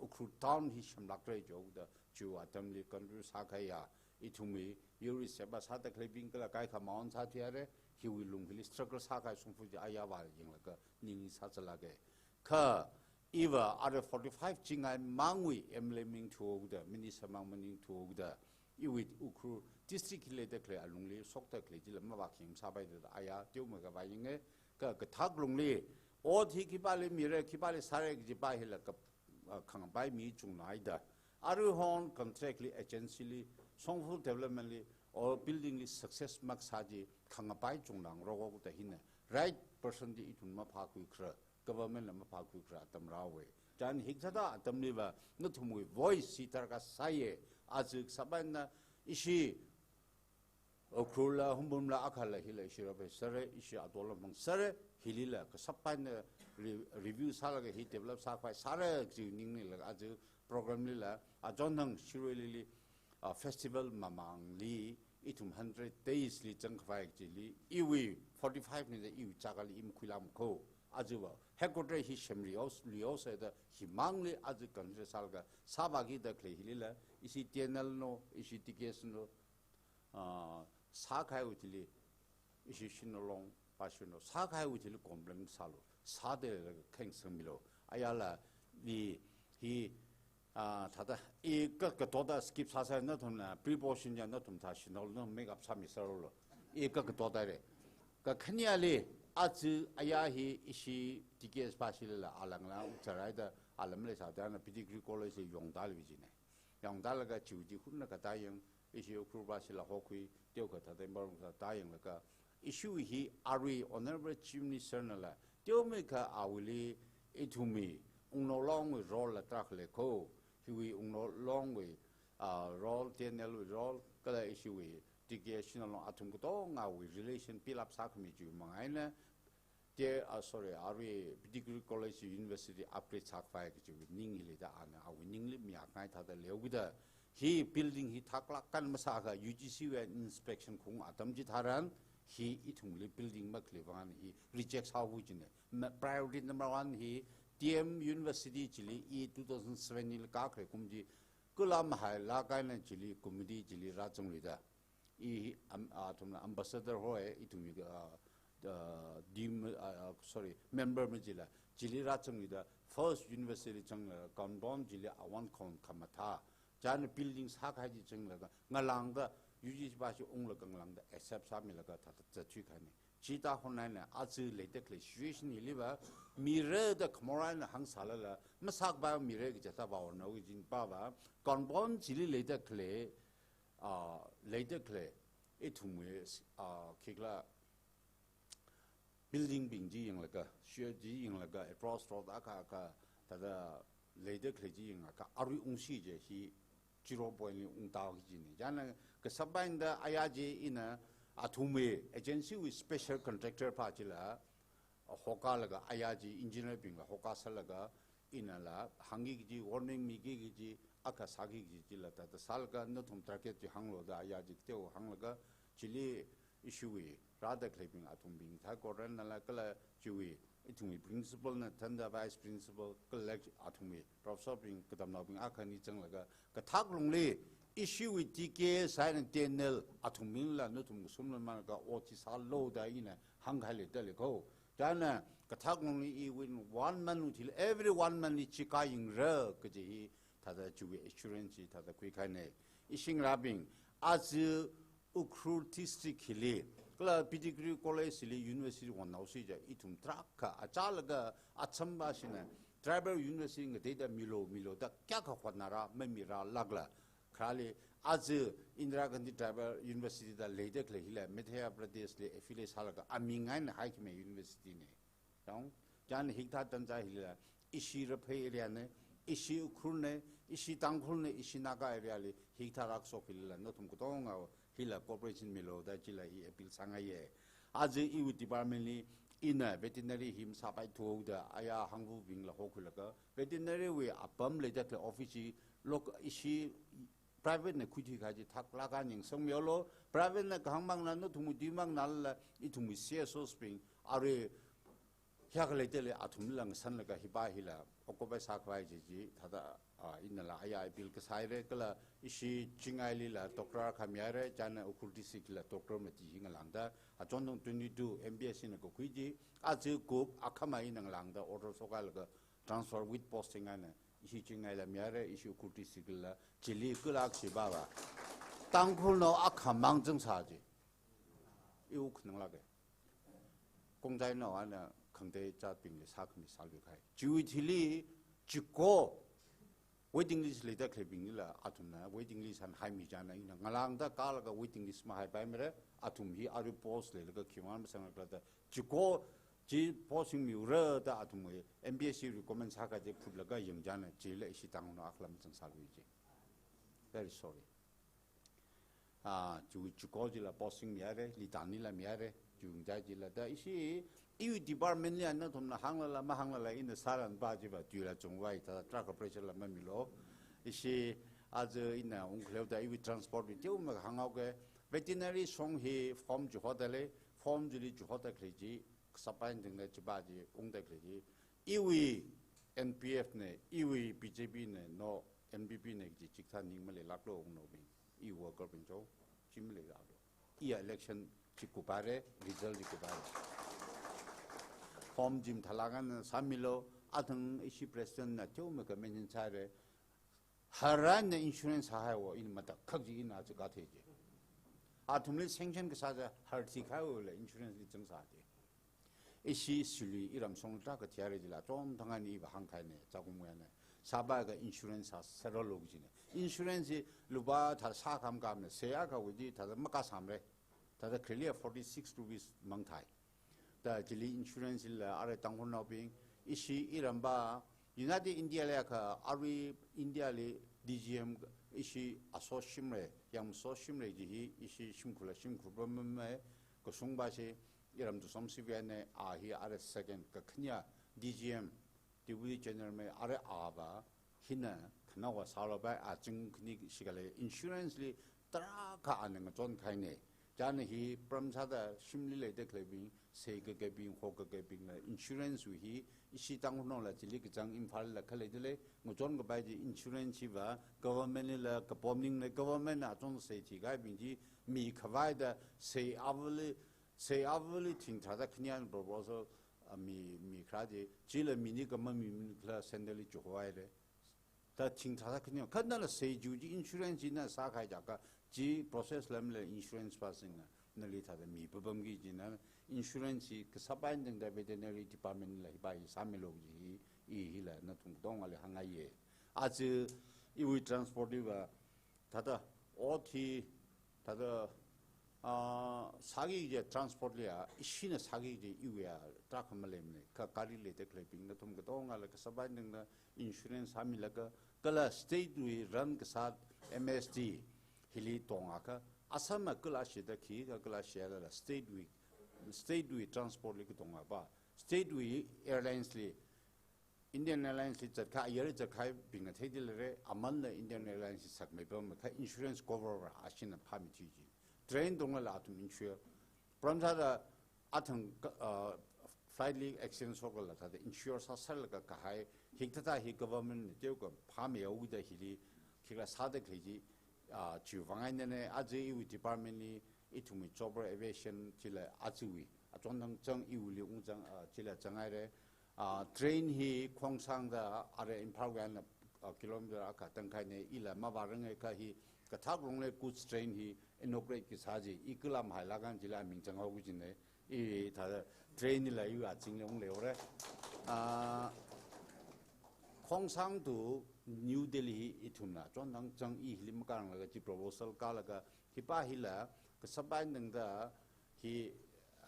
Ukhrul town hi semlākra jihaoda, chiwui atamli contribute sākahaiya, ithumwui, yaruiwui seba sāda khaleibing kala kaikha maon sāthuihaira, hiwui lung hili struggle sākahai shongfa chi aya vāyanglaga, ning sāzālāka. Kha, iva ara forty-five chingai mangwui M L A maningthuhaoda, minister mang maningthuhaoda, iwui Ukhrul district hi leida khalei alungli, shokda khalei chila mavākhayang masāpaida aya, teomeikha vāyanga, kha kathak lungli, ot hi khipāli mira, khipāli sāra kajipa hila kha, ah, khangapai mi chungnaida. Aruihon contract li, agency li, shongfa development li, or building li success makasā chi khangapai chungna ngarokhaoda hina, right person chi ithum maphākhuikhara, government la maphākhuikhara atam rāhaowa. Chieina hikathāda atamliva, nathumwui voice hi darkar sāya, aja kasāpaina ishi Ukhrul la, Hungpung la, akhala hila ishi rāpai sāra, ishi Ato la mang sāra, hilila kasāpaina re-, review sālaga hi develop sākhavai sāra kaji ningli laga aja program lila, achonnang Shirui Lily, ah, festival mamangli, ithum hundred days li zangkhavai kajili, iwui forty-five nida iwui chakali i makhuilam kho. Ajava, headquarter hi semri haos, luihaosa da, himangli aja consider sālaga, sāvākida khalei hilila, ishi T N L no, ishi T K S no, ah, sākahaiwui thili, ishi Shinalong, pa Shino, sākahaiwui thili complain sālu, sāda leilaga khangsangmilu. Ayala, i, hi, ah, thāda, i ka, katoda skip sāsā nathumna, pre-portion ya nathum thā Shinalong, nathum make up sāmi sālu. I ka, katoda re. Kakhaneli, aja aya hi ishi T K S pa shilala, alangla, ucharai da, alam leisāda na Pettigrew College li yongda leivi jina. Yongda laga chiwui chi hunna katā yang, ishi Ukhrul pa shila hokhui, teokha thāda embarrass sāda yanglaga, ishi hi arui Honorable Chief Minister nala, teomeikha awuili ithumwui, Wungnolongwui role la tarākha lei kho, hiwui Wungnolongwui, ah, role, T N L wui role, kala ishiwui, T K S Shinalong athum katongawui relation build up sākhami chiwui manga eina, Te, ah, sorry, arui Pettigrew College University upgrade sākhavai kajiwui ning hili da ana, awui ningli mayākngai thāda leokida. Hi building hi thaklāk kan masākha U G C wui inspection khaung atam chitharan, hi ithumli building makhalei vang hi reject sāhaowa jina. Ma-, priority number one hi T M University chili i two thousand seven li kakhalei kum chi, kala mahailāk eina chili committee chili rāzangluida. I, am-, athumna ambassador hoi, ithumwui, ah, ah, dim-, ah, ah, sorry, member machila, chili rāzangluida, first university zangla, compound chili awon khon khamathā. Chieina building sākahai chi zanglaga, ngalāngda, U G C pa shi unglaga ngalāngda, accept sāmilaga, thāda zatthuikahaina. Chithā hon eina, aja leida khalei situation hiliva, mira da khamor eina hāngsālala, masākapa mira kaji thāva ono kajipava, compound chili leida khalei, ah, leida khalei, ithumwui, ah, khikhala building bing chi yanglaga, share chi yanglaga, approach road akha akha, thāda leida khalei chi yanglaga, arui ungsi je hi zero point li ungtā kajina. Chieina kasāpaina da aya chi ina athumwui agency wui special contractor pa chila, ah, hokalaga aya chi engineer bingla hokasālaga, inala hāngki kaji, warning miki kaji, akha sāki kaji chila thāda sālaga nathum target chi hānglu da aya chi teo hānglaga, chili ishiwui rāda khaleibing athumbing thai Koran nala kala chiwui ithumwui principal na thāda vice principal kala athumwui professor bing katamnaobing akha ni zanglaga kathak lungli ishiwui T K S eina T N L athumbingla nathum kasumla manglaga ot chi sālu da ina hāngkahai leida lei kho. Chieina Kathak lungli iwui one month wuthil every one month li chi kāyingra kaji hi thāda chiwui assurance chi thāda khuikahaina. Ishi ngarābing, aja Ukhrul district hili, kala Pettigrew College hili university wonnaosi ja ithum tarākha achālaga achamba shina tribal university ngateida milo milo da kayākha hotnara, mamira lakla. Kharāli aja Indira Gandhi Tribal University da leida khalei hila Madhya Pradesh li affiliate sālaga aming eina haikhami university na. Chang, chieina hikathā tanja hila, ishi Raphei area na, ishi Ukhrul na, ishi Tangkhul na, ishi Naga area li hikathā rākashok hila, nathum katonga hila cooperation milo da chila i appeal sāngaiya. Aja iwui department li ina veterinary hi masāpaithuda aya hangvabingla hokhuilaga, veterinary wui apam leida khalei office chi lok ishi private na khuithui kahai chi thaklāk eina yangsangmilu, private na kahāng mangna, nathumwui tui mangnala, ithumwui C S Os bing, arui hiyākha leida lei athumla ngasanlaga hipa hila occupy sākhavai chi chi, thāda, ah, inala aya appeal kasā haira, kala ishi Chingailila doctor akha mihaira, chieina Ukhrul district la doctor mati hi ngalāngda, achon thang twenty-two M B S na kakhui chi, aja kuk akhama ina ngalāngda order shokhailaga transfer with posting eina, ishi Chingaila mihaira, ishi Ukhrul district la, chili kala kashipa va Tangkhulnao akhamang zangsā chi. I wuk nanglāka. Kongjainao eina khangatei jatbingli sākhami sāluikahai. Chiwui thili, chiko, waiting list leida khaleibinglila, athumna waiting list eina haimi chieina, ina ngalāngda kālaga waiting list mahaipaimara, athum hi arui post leilaga khiwuivang masanglaga da, chiko, chi posting miura da athumwui M B S recommend sākahai chi phutlaga yang chieina, chila ishi Tangkhulnao akhala mazangsālui chi. Very sorry. Ah, chi, chiko chila posting mihaira, Litan lila mihaira, chi yang chieina chila da ishi, iwui department li eina nathumna hānglala, mahānglala, ina sāranpa chiva, tuila chungvai, thāda tarākha pressure la mamilu. Ishi, aja ina ungkhaleo da iwui transport wui teomeikha hānghaoka, veterinary shong hi form chihoda lei, form chili chihoda khalei chi, kasāpai ning da chipa chi, ungda khalei chi, iwui N P F na, iwui B J P na, no N P P na chi chikathā ning maleilāklu ungnaobing, i worker bing cho, chi maleilāklu. I election chi kuphaira, result chi kuphaira. Form chi mathālāk eina sāmilu, athang ishi president na teomeikha mention sāhaira, harāna insurance sāhaiwo, ina matakhak chi ina chi kathei chi. Athumli sanction kasā chi harthi kahaiwala insurance li zangsā chi. Ishi shili iram shong tarākha thihaira chila, chomthang eina iva hāngkahaina, chākum ngayana. Sāpaiakha insurance sā, sārolu kajina. Insurance hi lupā thāda sākhamkhamna, sei akhawui chi thāda makasāmara. Thāda khareli forty-six rupees mangthai. Da chili insurance la arui Tangkhulnaobing, ishi irampa, United India li akha, arui India li D G M ishi aso shimra, yangso shimra chi hi ishi shimkhurla shimkhur pamma, kashungpa chi iram Tusom C V I na, a hi arui second, kakhane D G M, Deputy General mai arui ava, hina khanaowa sālapai, a ching khani shikha lei insurance li tarākha ana ngachonkahaina. Chieina hi pram sāda shimli leida khaleibing, sei kakabing, ho kakabingla insurance wui hi, ishi Tangkhulnaola chili kachang Imphal la khalei dalei, ngachonkapai chi insurance hiva, government lila kapom maningla, government na achon sei thikahaibing chi mikhavaida, sei avali, sei avali thing tharāda khani eina proposal, ah, mi, mikharā chi, chila mini kama mi, mi khala centre li chihohaira. Da thing tharāda khani, kha nala sei chiwui chi insurance chi na sākahai jiakha, chi process lamla insurance pa singna, nali thāda mi papamki kajina, insurance chi kasāpai ning da veterinary department la hipa hi sāmilu kaji hi, i hila nathum katongali hāngngaiya. Aja iwui transport hiva, thāda, ot hi, thāda, ah, sāki kaji transport liya, ishina sāki kaji iwuiya, tarākha maleimana, kha gari leida khaleibing nathum katongala kasāpai ningna insurance sāmilaga, kala state wui run kasā M S D hili tongakha, Assam a kala shida khikha kala shilala state wui, state wui transport li katongapa, state wui airlines li, Indian Airlines li zatkahai, ayarli zatkahaibingna theidalei, amanla Indian Airlines li sakmeipamma, kha insurance cover va ashina phāmi thuiji. Train tongla athum insure. Pram sāda athang ka, uh, flight li accident shokla thāda insure sāserlaga kahai, hikathā hi government na teokha phāmihaoda hili, khikha sāda khalei chi, uh, chiwui vang eina na, aja iwui department li, ithumwui chopper aviation chila ajawui Achon thang chang iwuili ungzang, ah, chila zanghaire. Ah, train hi Khongsangda are Imphal wui eina, ah, kilometer akha tangkhaine, ila mavārange kha hi kathak longle goods train hi inaugurate kasā chi, i kala mahailāk eina chila ming zanghaoki kajine, i thāda train hila iwui azingli unghaore. Ah, Khongsang to New Delhi hi ithumna achon thang chang i hili makaranglaga chi proposal kālaga, hipa hila, kasāpai nangda hi,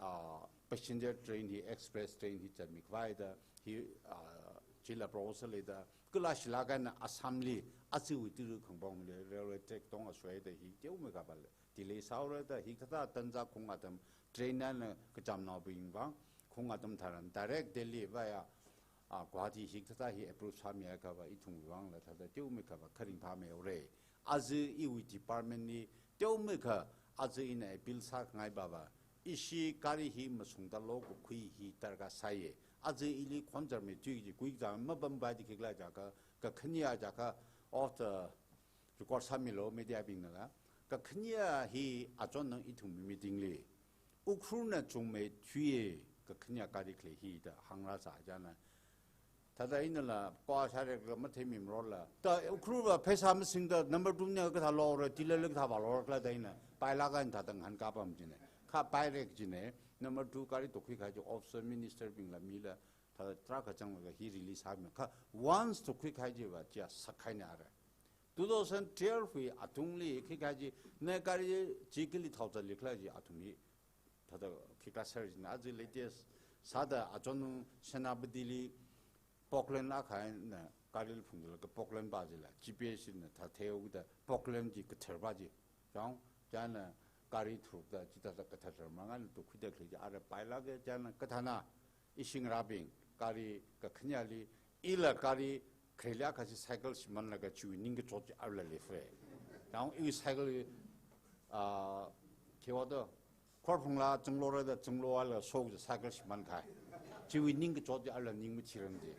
ah, passenger train hi, express train hi zatmi khavai da, hi, ah, chila proposal leida, kala shilāk eina Assam li, achiwui turu khangpong li, railway track tong ashoida hi, teomeikha pale, delay sāhaora da, hikathā tanja khung atam, train eina kachamnaobing vang, khung atam tharan, direct Delhi via, ah, Guwahati hikathā hi approve sāmiakha va, ithumwui vangla thāda teomeikha va, kharing phāmeihaore. Aja iwui department li, teomeikha, aja ina appeal sākhangai va va, ishi gari hi mashungda lo kakhui hi darkar sāye. Aja ili khonzarmeithui ji, kuikazā mapampai da khikhala jiakha, kakhane jiakha, off the record sāmilu media bingna la. Kakhane hi achon thang ithum meeting li, Ukhrulna chungmeithuiye, kakhane gari khalei hi da hāngra sā china. Thāda inala, kua shārekla matheimimro la. Da Ukhrul va pheisā masingda number two na kathā lora, tila le kathā vālora khala da ina, pailāk eina thāda ngahānkāpam kajine. Kha paire kajine, number two gari tokhui kahai chi officer minister bingla mila, thāda tarākha zanglaga hi release sāmi. Kha once tokhui kahai chi va, chia sakhaine are. Two thousand twelve wui atungli khikha chi, na gari chi kali thaozatli khala chi athum hi, thāda khikha sāra china, aja latest sāda achon Senapati li Poklen akha na gari li phungda laga Poklen pa chila, G P S na thātheihaoda Poklen chi kathar pa chi. Chang, china gari tharukda chithāda kathar tharmang eina tokhuida khalei chi are pailāke, china kathāna, ishi ngarābing, gari kakhaneli, ila gari khaleiakha chi cycle shimānlaga chiwui ningkachot chi arla leifre. Yang iwui cycle, ah, khiwada, khorphungla chunglo rada chunglo ala shok chi cycle shimānkahai. Chiwui ningkachot chi arla ning mathirang chi.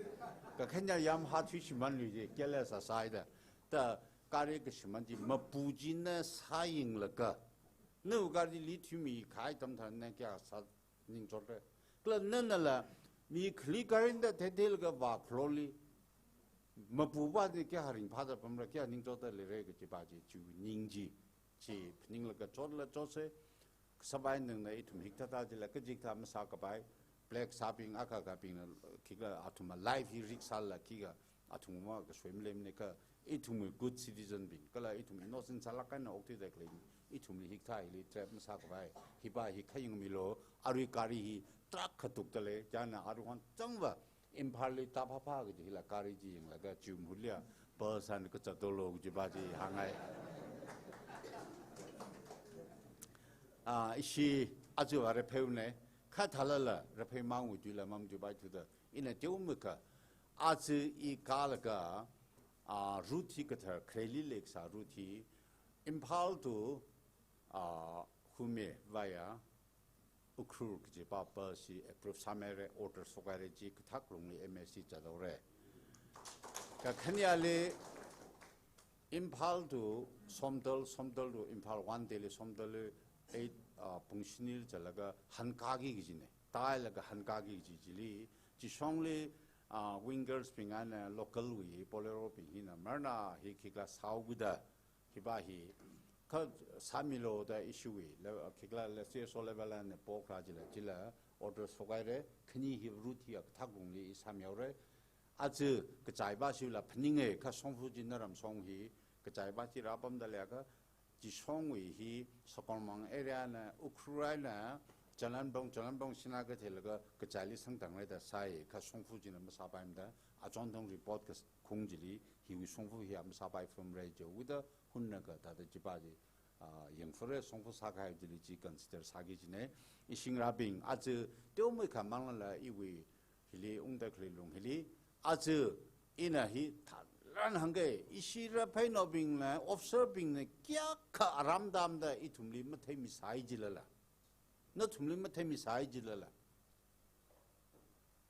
Kakhane Yamaha thui shimānlui chi, kele sāsāida. Da gari kashimān chi mapu china sāyanglaga, nawui gari li thuimi kahai atam tharan na kayā sā ningchotre. Kala nanala, mi khali gari da theitheilaga vākhaloli, mapu pa ni kayā ringphāda pamra, kayā ningchotda leire kaji pa chi, chiwui ning chi, chi phaninglaga chotla chotse, kasāpai nangna ithum hikathā chila kachikathā masākapai, black sābing akha akhabingna, khikha athum life hi risk sāla khikha, athum ma kasoi maleimane kha, ithumwui good citizen bing, kala ithum innocent sālāk eina okthuida khalei, ithumli hikathā hili trap masākhavai, hipa hi khayangmilu, arui gari hi truck khatuk dalei, china aruihon changva, Imphal li tāphāphā kaji hila gari chi yanglaga chi mulia, bus eina kazatdolo kaji pa chi hāngngai. Ah, ishi aja va rapheiune, kha thālala rapheimangwui tuila mamatuipaithuda, ina teomeikha, aja i kālaga, ah, route hi kathar, khareli leikasā route hi, Imphal to, ah, Hume via Ukhrul kaji pa bus hi approve sāmeire, order shokhaire chi kathak lungli M A C zathaore. Kakhaneli Imphal to Somdal, Somdal to Imphal, one day li Somdal li eight, ah, pung shinili zatlaga hankāki kajine. Tailaga hankāki kaji chili, chishongli, ah, wingers bing eina local wui Bolero bing hina marna hi khikha sāhaoda, hipa hi, kha sāmilu da issue wui, le, khikhala le C S O level eina pokra chila, chila order shokhaire, khani hi route hi kathak lungli sāmihaore. Aja kachai pa shila phaninge, kha shongfa chi naram shong hi, kachai pa chi rāpamda leiakha, chishongwui hi Sakolmang area eina, Ukhrul eina, Jalanbong, Jalanbong shina katheilaga, kachaili sangtang leida sāi, kha shongfa china masāpaimada, achon thang report kakhung chili, hiwui shongfa hi masāpai phumre jihaoda, hunna kathāda chi pa chi, ah, yangfare shongfa sākahai chili chi consider sāki kajine. Ishi ngarābing, aja teomeikha manglala iwui hili ungda khalei lung hili, aja ina hi tharan hāngke, ishi raphei naobingna, officer bingna kayākha aram tamda ithumli matheimi sāi jilala, nathumli matheimi sāi jilala,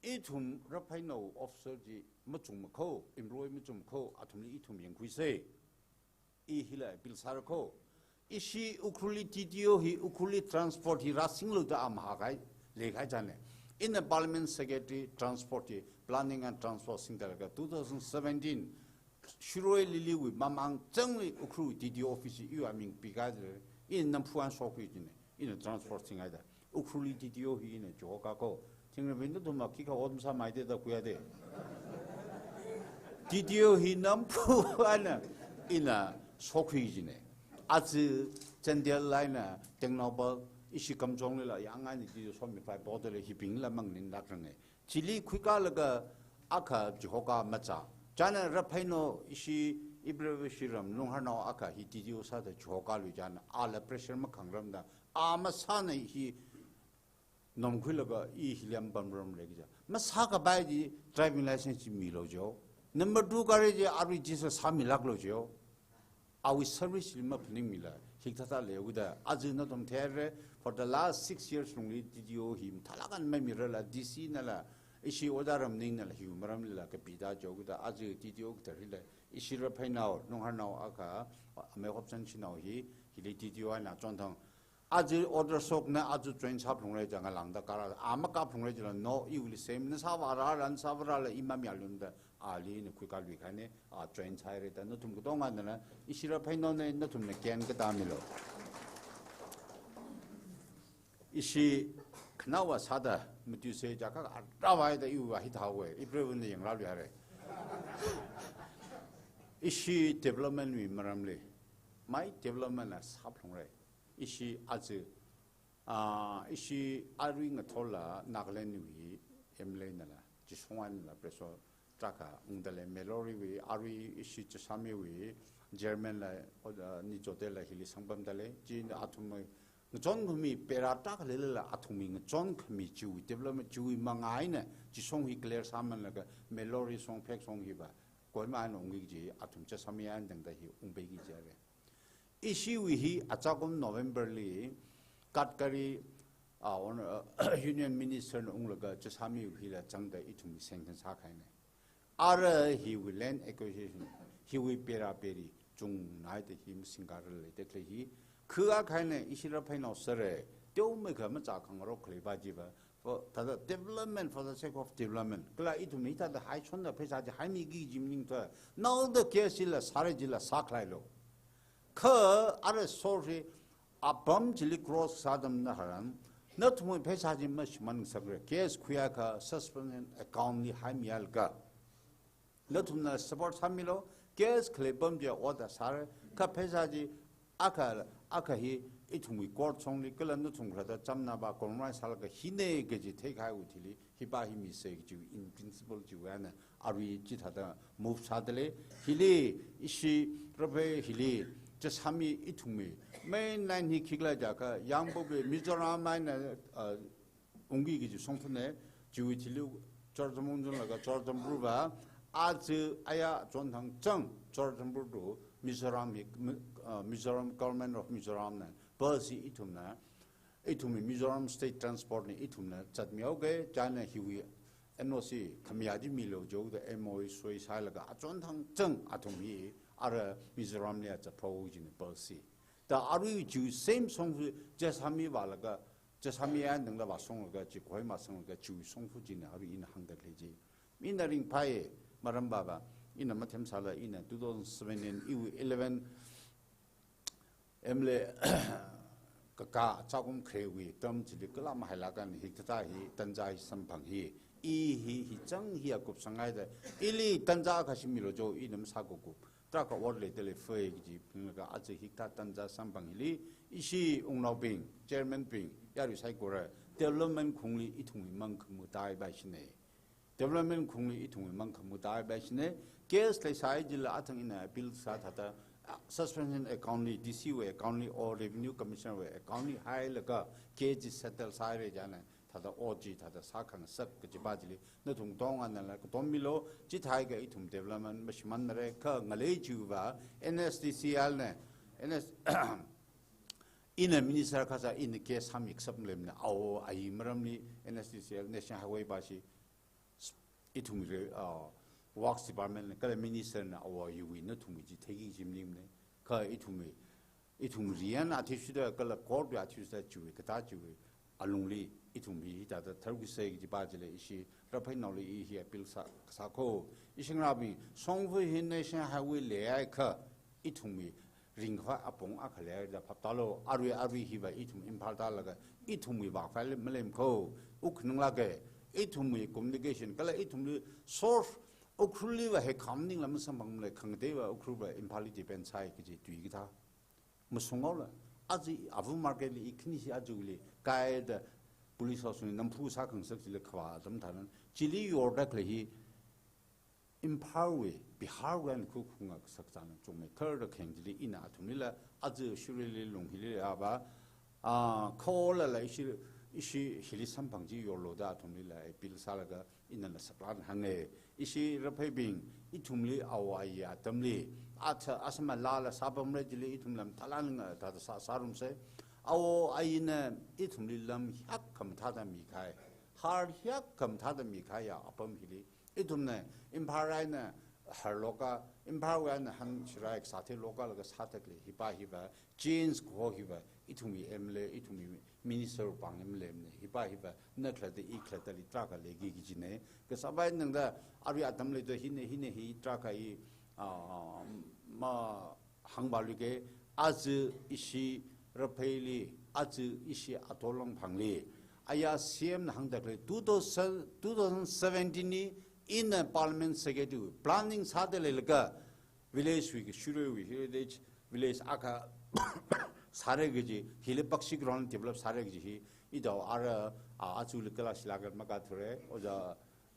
ithum rapheinao officer chi machungmakho, employee machungmakho, athumli ithum yangkhuise. I hila appeal sāra kho. Ishi Ukhrulli T T O hi, Ukhrulli transport hi rāsinglu da amahākahai. leikahai chāne. Ina Parliament Secretary Transport hi, Planning and Transport singda laga two thousand seventeen Shirui Lily wui mamang changli Ukhrul D D O office hi iwui aming pikahai da, ina namphu eina shokhui jine, ina transport singhaida. Ukhrul D D O hi ina chihoka ko. Thingrabing nathumva khikha ot masāmei da da khuiya de. D D O hi namphu eina ina shokhui jine. Aja Chandel eina Tengnoupal ishi Kamjong lila yangngai ni D D O shomi fly border le hibingla manglin lakrange. Chili khuikalaga akha chihoka machā. China Rapheino ishi Ibrahim Shiram Lungharnao akha hi D D O sāda chihokalui china ala pressure makhangaramda, a masāna hi nomkhuilaga i hili mapamrarmara kaja. Masākapai chi driving license chi milo jo. Number two gari chi a register sāmilaklo jo. Awui service li maphaningmila, hikathāda leihaoda, aja nathum theire, for the last six years lungli D D O hi mathālāk eina maimirala, D C nala, ishi Oja Ramning nala hiwui maramlila kapida jihaoda, aja D D O kathar hila, ishi Rapheinao, Lungharnao akha, Amei Hopchanshinnao hi, hili D D O eina chonthang, aja order shokna, aja join sāphalungra jang ngalāngda kara, a makāphalungra jila, no, iwuili sem, na sāvāra, ran sāvārala, i mamayālungda, ali ina khuikalui kahaine, a join sāhaire da, nathum katongana, ishi Rapheinao ne, nathumna ken katā milo. Ishi khanaowa sāda, matuisei jiakha, arawai da iwuva hithāhaowe, Ibrahim na yangrāluihaire. Ishi development wui maramli, mai development na sāphalungra. Ishi aja, ah, ishi arui ngathola Nagaland wui M L A nala, Jishongwan nala, preso traka ungdalei Mallory wui, arui ishi Chasami wui, chairman la, o, ah, Nichote la hili sangpamdalei, chi athum ngachonkhami para traka leilala athumwui ngachonkhami chiwui development chiwui mangā eina, Jishong hi clear sāmanlaga, Mallory shong, phek shong hiva, koima eina ungki kaji, athum Chasami eina tangda hi ungpai kaji jihaire. Ishiwui hi achakum November li Gadkari, ah, on, ah, Union Minister na unglaga Chasami wui hila zangda ithum sanction sākahaine. Ara hiwui land acquisition, hiwui para peri chungnaida hi masingkhararlei tekle hi. Kha kahaine ishi Rapheinao sāre, teomeikha machā khangarok khaleipa chiva, for, thāda development for the sake of development. Kala ithumna hithāda haichonda pheisā chi haimiki kaji maningthu. Naoda case chila sāra jila sākhaleilo. Kha ara sorry, apam chili cross sāda maningharan, nathumwui pheisā chi mashimān ngasakra. Case khuiakha suspension account li haimiyalaga, nathumna support sāmilo, case khalei pam chi ot sāra, kha pheisā chi akha, akha hi ithumwui court shongli kala nathum khalatta chamna va compromise sālaga hine kaji theikahaiwui thili, hipa hi misei kaji in principle chiwui eina arui chithāda move sādalei, hili ishi Raphei hili Chasami ithumwui main line hi khikhala jiakha Yangpok wui Mizoram eina, uh, ungki kaji shongfane, chiwui thili Churachandpur chunglaga Churachandpur va, aja aya chonthang chang Churachandpur to Mizoram hi, Mi-, uh, Mizoram, Government of Mizoram na, bus hi ithumna, ithumwui Mizoram State Transport na ithumna zatmihaoke, china hiwui N O C khamayā chi milo jihaoda M O U soi sālaga achonthang chang athum hi ara Mizoram li zatphao jine bus hi. Da arui chi same shongfa Chasami vālaga, Chasami eina tangla vāshonglaga, chi Kohima shonglaga, chi shongfa china arui ina hāngda khalei chi. Ina ringphai, maram vava, ina mathemsāla, ina two thousand seventeen, iwui eleven M L A kakā achakum kharewui term chili kala mahailākhan hikathā hi, tanja hi samphang hi, i hi, hi chang hi akup sanghaida, ili tanja kashi milo jo, ina masākakup. Tarākha ot leidalei fei kaji phunglaga aja hikathā tanja samphang hili, ishi wungnaobing, chairman bing, yarui saikora, development khungli ithumwui mang khamataipai shine. Development khungli ithumwui mang khamataipai shine. Case leisai jila athang ina appeal sā thāda, ah, suspension account li, D C wui account li, or Revenue Commissioner wui account li hailaga, case chi settle sāhaira jina, thāda ot chi thāda sākhangasak kajipa chili, nathum katonganala katom milo, chithākha ithum development mashimānmara, kha ngalei chiva, N S D C L na, N S, ina minister kasā, ina case hami kasap malemna, awo, ayi maramli, N S D C L, National Highway pa shi, ithum re, ah, Works Department na, kala minister na, awo, iwui nathumwui chi theiki kaji maningmana, kha ithumwui, ithum riyan athishurda, kala court wui athishurda chiwui, kathā chiwui, alungli, Ithum hi hithāda tharkhuisa kajipa chili ishi Raphei naoli i hi appeal sā, sākho. Ishi ngarābing, shongfa hi National Highway leiakha ithumwui ringkhavai apong akha leida phaptālu. Arui arui hiva ithum Imphal tālaga ithumwui vākhavai maleimana kho. Wuk khanang lāka, ithumwui communication kala ithumli source, Ukhrulliva heikham maningla masamphangmana, khangateiva Ukhrulva Imphalli depend sāi kaji tui kathā. Masunghaolu, aja Avu marketli i khanishi ajali kaida police house li namphu sākhangasak chili khavā atam tharan, chili yorda khalei hi Imphalwui, Biharwui eina khukhunga kasak chāna chungmei kharda kheng chili ina athumlila, aja Shiroili lung hili ava, ah, kholala ishi, ishi hili samphang chi yorlu da athumlila appeal sālaga ina nasaklāk hānga. Ishi Rapheibing, ithumli awo ayi atamli, athā asama lala sāpamra chili ithum lam thalan nga thāda sā, sārumsa. Awo ayina ithumli lam hiyākha mathāda mikahai, har hiyākha mathāda mikahaiya apam hili, ithumna Imphal eina harloka, Imphal eina hāngshira kasā theiloka laga sāda khalei hipa hiva, change kaho hiva, ithumwui M L A, ithumwui minister pāng M L A mane, hipa hiva, na khalatta i khalattali tarākha leiki kajina. Kasāpai nangda, arui atamli da hina, hina hi tarākha i, ah, mahāngvāluika, aja ishi Rapheili, aja ishi Ato Langphangli, aya C M na hāngda khalei two thousand, two thousand seventeen li ina Parliament Secretary planning sāda leilaga, village wui, Shiroiwui heritage village akha sāra kaji, hili Bakshi ground develop sāra kaji hi, idao ara, a, aja lukala shilaka makathura, Ojā,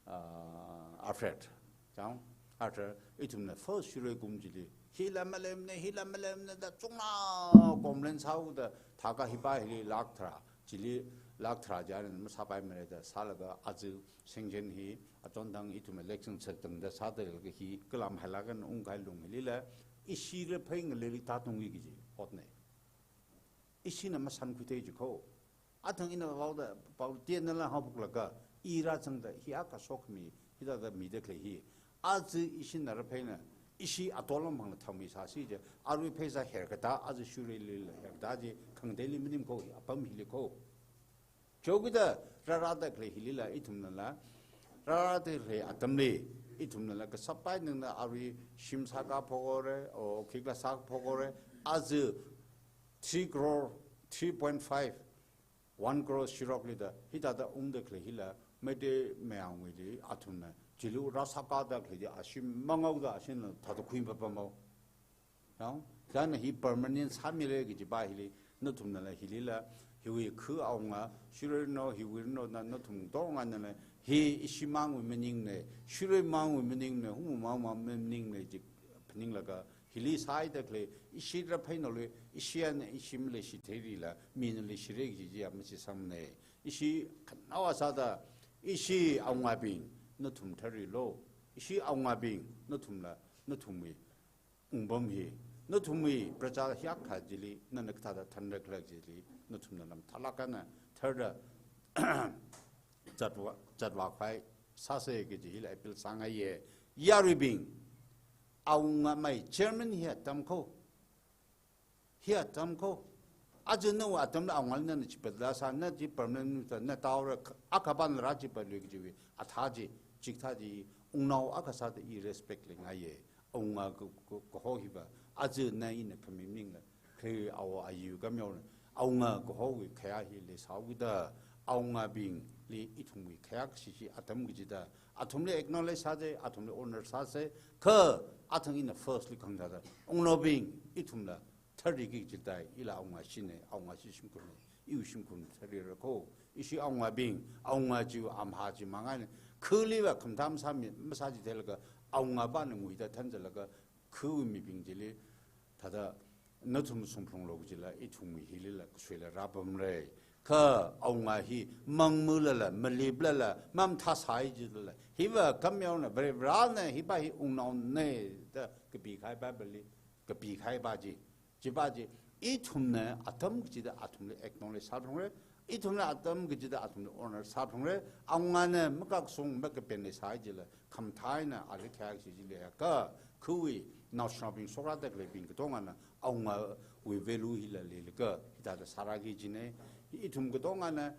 a, Alfred chang, Alfred, ithumna first Shiroi kum chili, hila maleimana, hila maleimana da chungna complain sāhaoda, thākha hipa hili lakh tharā, chili lakh tharā china masāpaimara da sālaga aja sanction hi, achonthang ithum election sātangda sāda leilaga hi kalam hailaga ungkahai lung hilila, ishi Raphei ngalili tātungki kaji otna. Ishina masankhuithei jikho. Athang ina vaoda, pao tienala haophoklaga, i rāzangda, hi akha sokhami, hithāda mida khalei hi. Aja ishina Rapheina, ishi Ato Langphangla thangmi sāsi je, arui pheisā her kathā, aja Shiroilila her kathā je, khangateili maning kho, apam hili kho. Chiwuivang da rārāda khalei hilila ithumnala, rārāda khalei atamli ithumnala kasāpai nangda arui shim sākā phokhaora, o khikla sākā phokhaora, aja three crore, three point five, one crore shirokli da, hithāda ungda khalei hila, Meitei mayangwuili athumna, chili rāsākāda khalei di ashim mangaoda ashinla thāda khuipapamhao. Nao, china hi permanent sāmira kajipa hili, nathumnala hilila, hiwui khu awunga, Shiroinao, hiwui nao na, nathum katonganala, hi ishimangwui maningna, Shiroimangwui maningna, Hungmungmang maningna ji phaninglaga, hili sāhaida khalei, ishi Raphei naoli, ishi eina ishi maleishitheirila, minali shira kaji chiya machisamna. Ishi khanaowa sāda, ishi awungabing, nathum tharilo, ishi awungabing, nathumla, nathumwui ungpam hi, nathumwui praja hiyākha chili, nana kathāda thanra khala chili, nathumna lam thalakana tharda zatvā, zatvākhavai sāsa kaji hila appeal sāngaiya. Yaruibing, awunga mai chairman hi atam kho, hi atam kho. Aja nawui atamla awungali nana chipatla sā, na chi permanent minister na tāhaora, akha pānala rāchipatlui kajiwui athā chi, chikathā chi, wungnao akha sāda i respect leingaiya. Awunga ka, ka, kaho hiva, aja na ina khami maningla, khalei awo ayi khameona, awunga kahowui khayā hi leisāhaokida, awungabingli ithumwui khayā kashi chi atam kachida, athumli acknowledge sāsa, athumli honor sāsa, kha athang ina first li khangda da, wungnaobing, ithumla thariki kachida, ila awunga shina, awunga shi shimkhurna, iwui shimkhur tharira kho, ishi awungabing, awunga chiwui amha chi mangaina, khaliva khamathā masāmi, masāchi theilaga, awungapana nguida thanzalaga, khawui mibing chili, thāda nathum sungphalunglu kajila, ithumwui hilila, kasuila rāpamra. Kha awunga hi, mangmalala, maliplala, mamathāsai jilala, hiva khameona, Varivarana, hipa hi wungnaona, da kapikahai Bible li, kapikahaipa chi. Chipa chi, ithumna atam kachida athumli acknowledge sāphalungra, ithumna atam kachida athumli honor sāphalungra, awungana makakasung makapen leisai jila, khamathā eina ali khayā kashi chi leiakha, khawui naoshinaobing shokrada khaleibing katongana, awungawui value hila leilaga, hithāda sāraki kajina, ithum katongana,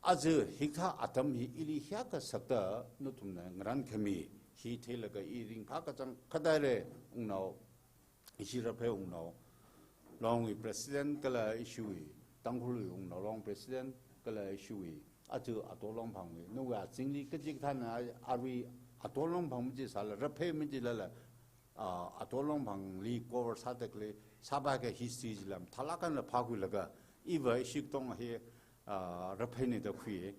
Aja hikathā atam hi ili hiyākha sakta nathumna ngarankhami hi theilaga i ringphā kachangkhat haira. Wungnao, ishi Raphei Wungnao Longwui President kala ishiwui Tangkhulwui Wungnao Long President kala ishiwui aja Ato Longphangwui nawui azingli kachikathāna arui Ato Longphang maji sāla, Raphei majilala, ah, Ato Longphangli cover sāda khalei, sāpaiakha history chila mathālāk eina phākhuilaga, iva ishi katonga hi, ah, Raphei nida khui.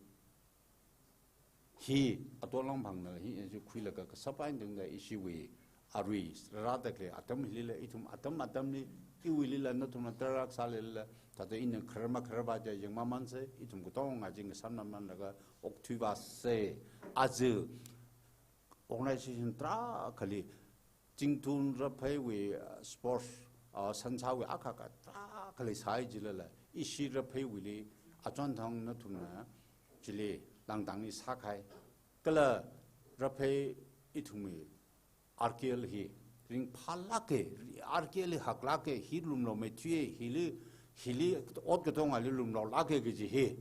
Hi Ato Longphangna hi ishi khuilaga kasāpai tungda ishiwui arui rāda khalei atam hilila ithum atam atamli iwuilila nathumna tarākha sālala, thāda ina kharar makharar va ja yangmamānsa, ithum katonga chi ngasāmamānlaga okthuivāsa. Aja organization tarākhali, Chingthun Rapheiwui, uh, sports, uh, sansāwui akha akha tarākha leisai jilala, ishi Rapheiwuili achonthang nathumna chili langdangli sākahai. Kala Raphei ithumwui R K L hi ringphālāka, R K L hi haklāka, hi lumlao maithuiya, hili, hili ot katongali lumlaolāka kaji hi,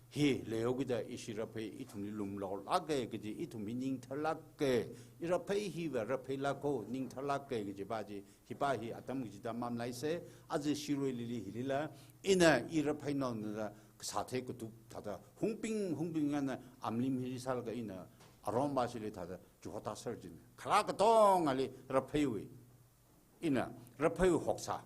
hi leihaokida ishi Raphei ithumli lumlaolāka kaji, ithum hi ningtharlāka, i Raphei hiva Raphei lāko, ningtharlāka kajipa chi, hipa hi atam kachida mamalaisa. Aja Shirui Lily hilila, ina i Rapheinao nada kasā thei katup thāda hungping hungping eina amalim hi sālaga ina aromba chili thāda chuhota sar jin. Kharā katongali Rapheiwui, ina Rapheiwui hoksā,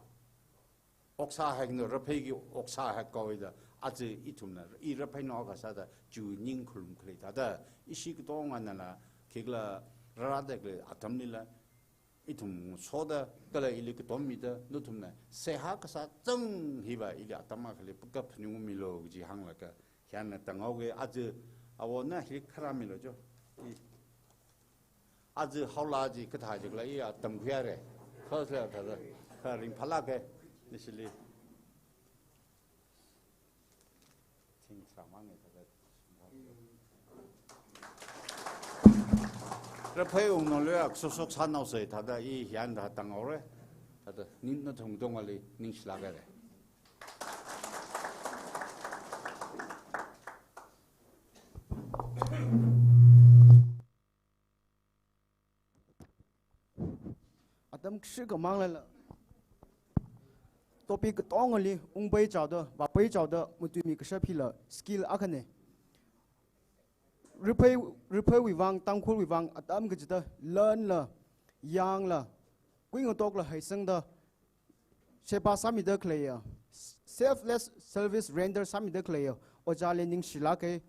oksā haina, Rapheiki oksā hai kaoida, aja ithumna i Rapheinao akha sāda chiwui ningkhalum khalei thāda, ishi katonganala khikhala rārāda khalei atamlila ithum soda kala ili katom mida, nathumna seihā kasā chang hiva ili atam akhali paka phaningungmilu kaji hānglaga hiyānna tānghaoga. Aja awona hi kharā milu jo. I, aja haola chi kathā jikla i atam khuihaira. Kha sila thāda, kha ringphālāka, nishili. Thing sāmang e thāda. Raphei Wungnaoli ak sosok sānaosa thāda i hiyānda tānghaora. Thāda ning nathum katongali ningshilāk haira. Atam kashikha manglala, topic katongali ungpaichaoda, vāpaichaoda matuimi kashap hila skill akhana. Raphei, Rapheiwui vang, Tangkhulwui vang atam kachida lanla, yangla, kuingatokla heisangda sheba sāmida khaleiya, selfless service render sāmida khaleiya ojāli ningshilāka.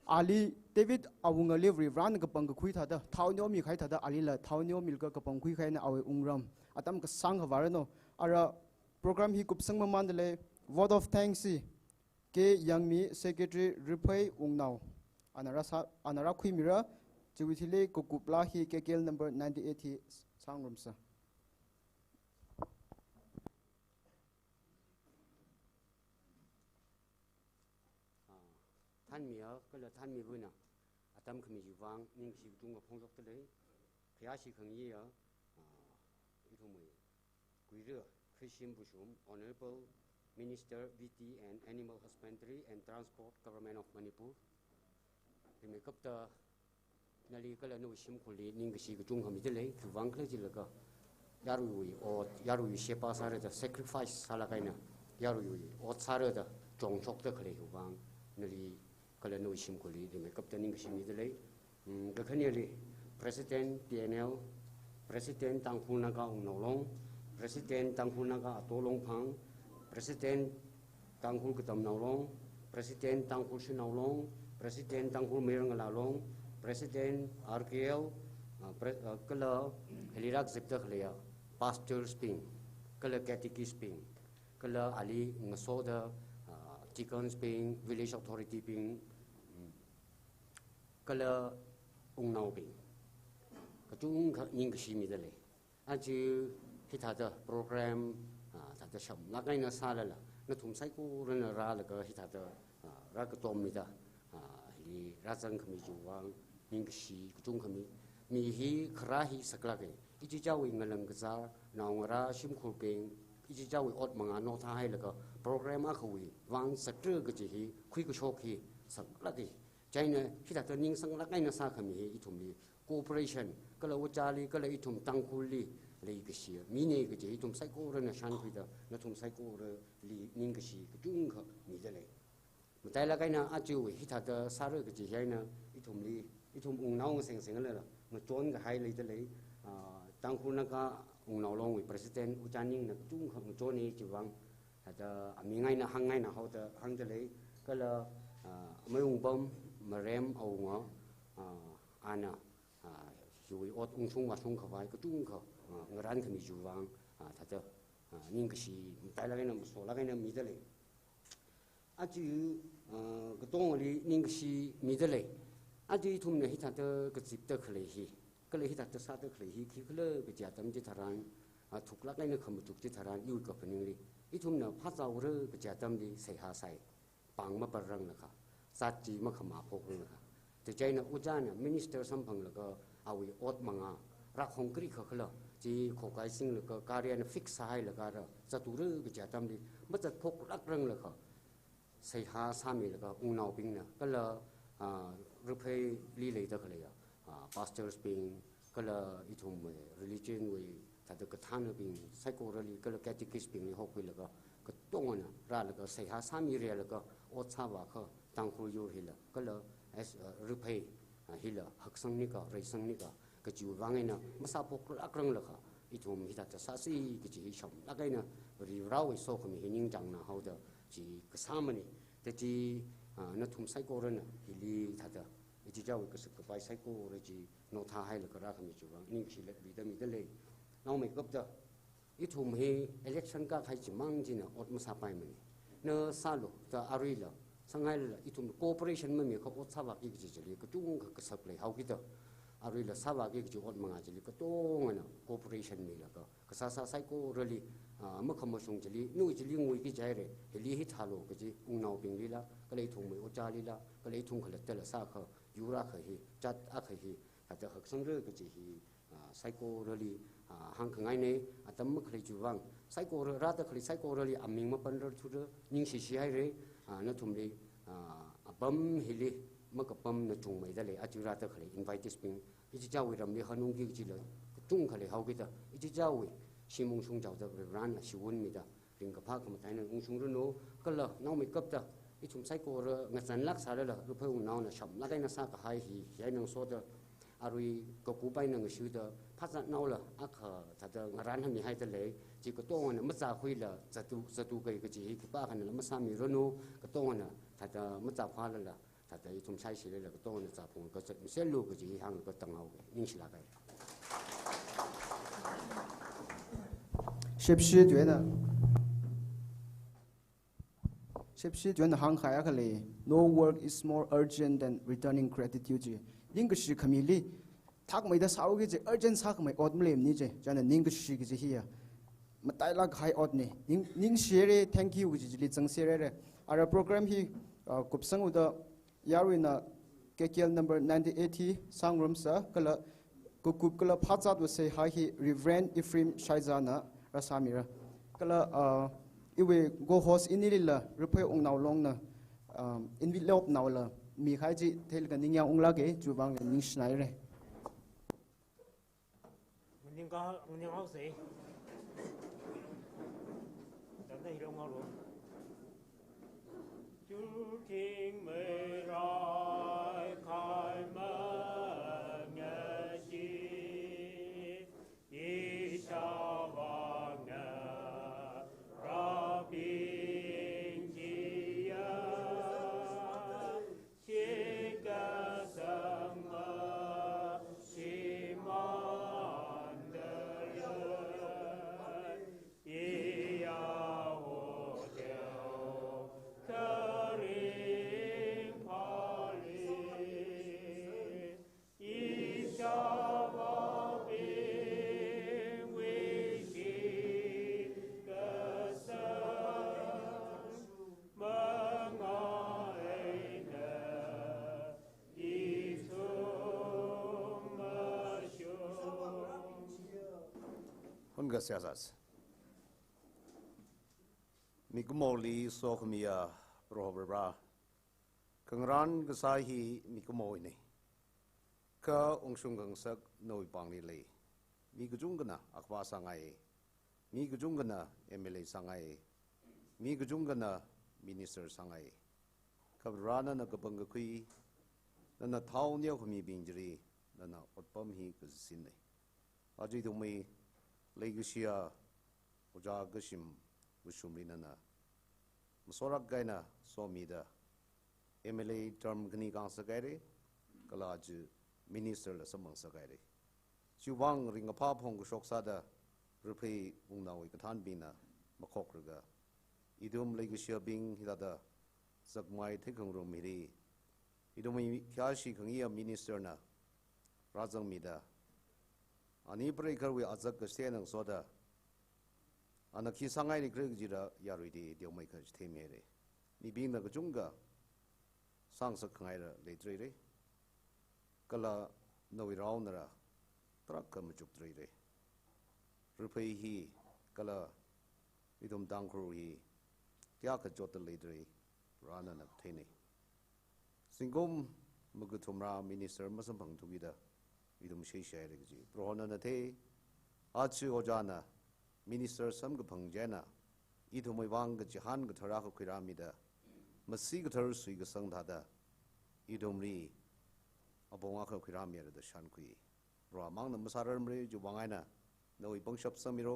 Ali David awungali Varivarāna kapangkakhui thāda, thao neomikahai thāda, alila thao neomilaga kapangkhui kahaina awui wungram atam kasāngkha vāranu. Ara program hi kupsang mamānda lei, vote of thanks hi K Yangmi, Secretary Raphei Wungnao, ana rāsā, ana rākhuimira. Chiwui thili kakupla hi K K L number ninety-eight hi sāngarumsa. Ah, thānmiya, kala thānmibuna atam khami chiwui vang ningkashi kachungkha phongshokda lei. Khayāshi khangayiya, ah, ithumwui Kuira Christian Bushum, Honorable Minister V T and Animal Husbandry and Transport, Government of Manipur. Rimeikapta nali kala nawui shimkhurli ningkashi kachungkha mida lei, khiwuivang khala jilaga yaruiwui ot, yaruiwui sheba sāra da, sacrifice sālaga eina yaruiwui ot sāra da chongshokda khaleiwui vang nali kala nawui shimkhurli rimeikapta ningkashi mida lei. Hmm, kakhaneli President T N L, President Tangkhul Naga Wungnao Long, President Tangkhul Naga Ato Longphang, President Tangkhul Katamnao Long, President Tangkhul Shanao Long, President Tangkhul Mayar Ngala Long, President R K L, ah, pre-, ah, kala hili rākazipda khaleiya pastors bing, kala catechist bing, kala ali ngasoda, ah, deacons bing, village authority bing, mm, kala wungnaobing kachungkha ningkashi mida lei. Aja hithāda program, ah, thāda shamlāk eina sālala, nathum saikorana rālaga hithāda, ah, rākatommida, ah, hili rāzangkhami chiwui vang ningkashi kachungkha mi. Mi hi kharā hi saklāka. Ichichāwui ngalang kazā, naongarā shimkhurbing, ichichāwui ot mangā notha hailaga program akhawui vang satra kaji hi, khuikashok hi, sanglāka. Chieina hithāda ning sanglāk eina sākhami hi ithumli cooperation, kala ojāli, kala ithum Tangkhulli leikashi mina kaji ithum saikorana shānkhuida nathum saikorali ningkashi kachungkha midalei. Matailāk eina aja hithāda sāra kaji hi eina ithumli, ithum wungnao ngasengsenglala ngachon kahai leidalei. Ah, Tangkhul Naga Wungnao Longwui President Ojā Ningna kachungkha ngachonna chiwui vang, thāda aming eina hāngngaina haoda hāngdalei, kala, ah, Mayungpam Marem Awunga, ah, ana, ah, hiwui ot ungshung vāshung khavai kachungkha, ah, ngarānkhami chiwui vang, ah, thāda, ah, ningkashi matailāk eina masolāk eina midalei. Aja, ah, katongali ningkashi midalei. Aja ithumna hithāda kazipda khalei hi, kala hithāda sāda khalei hi khikhala kaji atam chitharan, ah, thuklāk eina khamachuk chitharan iwui kaphaningli, ithumna phāzāura kaji atamli seihā sai, pāng maparranglakha, zat chi makhamā phokranglakha. Chieina ojāna minister samphanglaga awui ot manga, rakhong kari kakhala chi khokai singlaga, gari eina fix sāhailaga rā zatura kaji atamli mazat phoklākranglakha, seihā sāmilaga wungnaobingna, kala, ah, Rupheili leida khaleiya, ah, pastors bing, kala ithum, eh, religion wui thāda kathānabing saikorali, kala catechist bingli hokhuilaga, katongana rālaga seihā sāmirelaga ot sāvākha Tangkhul yur hila, kala as, eh, Ruphei, ah, hila haksangnika, reisangnika kajiwui vang eina masāphoklākranglakha, ithum hithāda sāsi kaji hi shamlāk eina Varivarāwui sokhami hi ningchāngna haoda chi kasāmana. Thāda chi, ah, nathum saikorana hili thāda ichichāwui kasā kapai saikora chi nothāhailaga rākhami chiwui vang ningkashi latluida midalei. Naomeikapta, ithum hi election kākahai chimang china ot masāpaimana. Na sālu da aruila, sanghailala ithum cooperation mamikha ot sāvāki kaji chili kachungkha kasak leihaokida, aruila sāvāki kaji ot manga chili katongana cooperation milaga, kasāsā saikorali, ah, makhamashung chili, nu chili nguiki jihaira, hili hithālu kaji wungnaobinglila, kala ithumwui ojālila, kala ithum khalattala sākha, yur akha hi, jat akha hi, thāda haksangra kaji hi, ah, saikorali, ah, hāngkhangaina, atam makhalei chiwui vang, saikora rāda khalei saikorali aming mapanrarthura, ningshishi haira, ah, nathumli, ah, apam hili makapamna chungmeidalei, aja rāda khalei invitees bing, ichichāwui ramli hanungki kajila kachungkha leihaokida, ichichāwui shim ungshung chaoda Varivarāna shiwun mida, ringkaphā khamataina ungshungranu, kala naomeikapta, ithum saikora ngazanlāk sālala, Ruphei wungnaona shamlāk eina sākahai hi, hi eina ngasoda, arui kakup eina ngashida, phazatnaola akha thāda ngarānhamihaidalei, chi katongana mazākhuila, zatu, zatu kai kaji hi khipākhanala masāmiranu, katongana thāda mazāphālala, thāda ithum shaishilala katongana zāphung kazat miserlu kaji hi hānglaga tanghaoga. Ningshilāk haira. Shepshi tuina. Shepshi tuina hāngkahai akha lei, "No work is more urgent than returning gratitude" chi. Ningkashi khamili, thakmeida sāhaoki kaji urgent sākhamei ot maleimana chi. Chieina ningkashi kaji hiya matailāk kahai otna. Ning, ningshira, thank you kaji chili zangserhaira. Ara program hi, ah, kupsanghaoda yaruina K K L number ninety eight hi sāngarumsa, kala kakup kala phazatwui seihā hi Reverend Ephraim Shaizana rāsāmira. Kala, ah, iwui co-host inilila Ruphei Wungnao Longna, ah, envelope naola mikahai chi theilaga ningyāng unglāka, chiwui vangla ningshinaira. Ningka, ninghaosa. Tanda hilo ngalo. Churking meirai kai mangaji, Ishavanga Rabingia. Hunga siasas. Mikumoli sokhamiya Proho Varivara. Khangarān kasā hi mikumo eina, kha ungshung khangasak nawui pāngli lei. Mi kachungkhana akhava sāngai, mi kachungkhana M L A sāngai, mi kachungkhana minister sāngai. Kha Vare, nana kapangkakhui, nana thao neokhamibing chili, nana otpam hi kazatsinna. Aja ithumwui leikashiya Ojā Kashim Vashumli nana masorak eina somida, M L A term khani khangasak haira, kala aja minister la samphang sāhaira. Chiwui vang ringkaphā phongkashok sāda Raphei Wungnaowui kathānbingna makhokraga, ithum leikashiyabing hithāda zakmai theikhangarum hili, ithumwui khayāshi khangayiya minister na rāzangmida, ani pareikharwui azak kachithei eina ngasoda, ana khi sāngailakhala kajida yaruili teomeikha chitheimihaira. Mibingna kachungkha sāngasak khangaila leidalei. Kala nawui raonala tarākha machukdalei. Raphei hi kala ithum Tangkhul hi kayākha chotda leidalei, Vare nana katheina. Zingkum makathumrā minister masamphangthuda ithum sheshaira kaji Proho nana thei. Aja Ojāna minister samkaphang chieina ithumwui vang kachihān kathar akha khuirāmida, masi kathar suikasang thāda ithumli apong akha khuirāmira da shānkhui. Proho mangna masārarmara, chiwui vang eina nawui pangshap sangmira,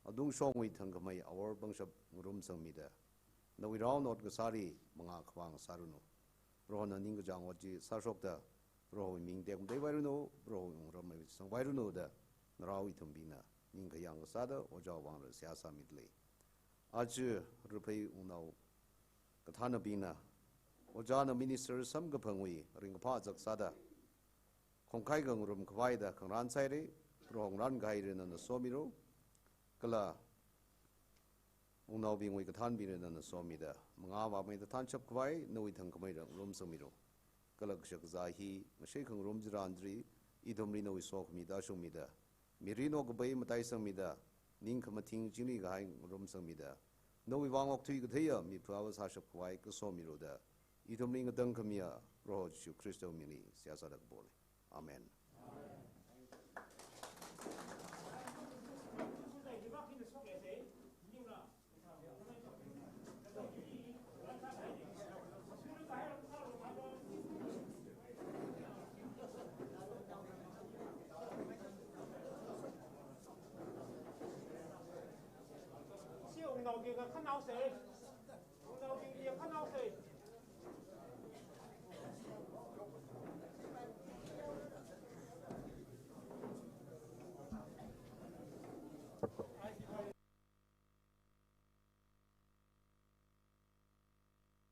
atungshongwui thangkhamei awor pangshap ngarumsangmida, nawui raona ot kasāli mangā khavā ngasāranu. Prohona ningkachāng ot chi sāshokda, Prohowui ming tekmateivairanu, Prohowui wungram maisangvairanu da ngarao ithumbingna ningkhayāng kasāda Ojāwui vangla seihā sāmidalei. Aja Raphei Wungnao kathānabingna Ojāna minister samkaphangwui ringkaphā azak sāda khongkhai khangarum khavai da khangarān sāhaira, Proho ngarān kahaili nana somira, kala wungnaobingwui kathānbingli nana somida, mangā vāmeida thānshap khavai nawui thangkhameila ngarumsangmira. Kala kashakazā hi ngashei khangarum chitharan chili ithumli nawui sokhami tāshungmida, mirin okkapai mataisangmida, ningkhamathing chingri kahai ngarumsangmida, nawui vang okthui katheiya mipha ava sāshap khavai kasomira da ithumli ngatangkhamiya Proho Jishu Khristawui mingli seihā sāda kapona. Amen. Ungnaobingna khanaosei. Ungnaobingna khanaosei.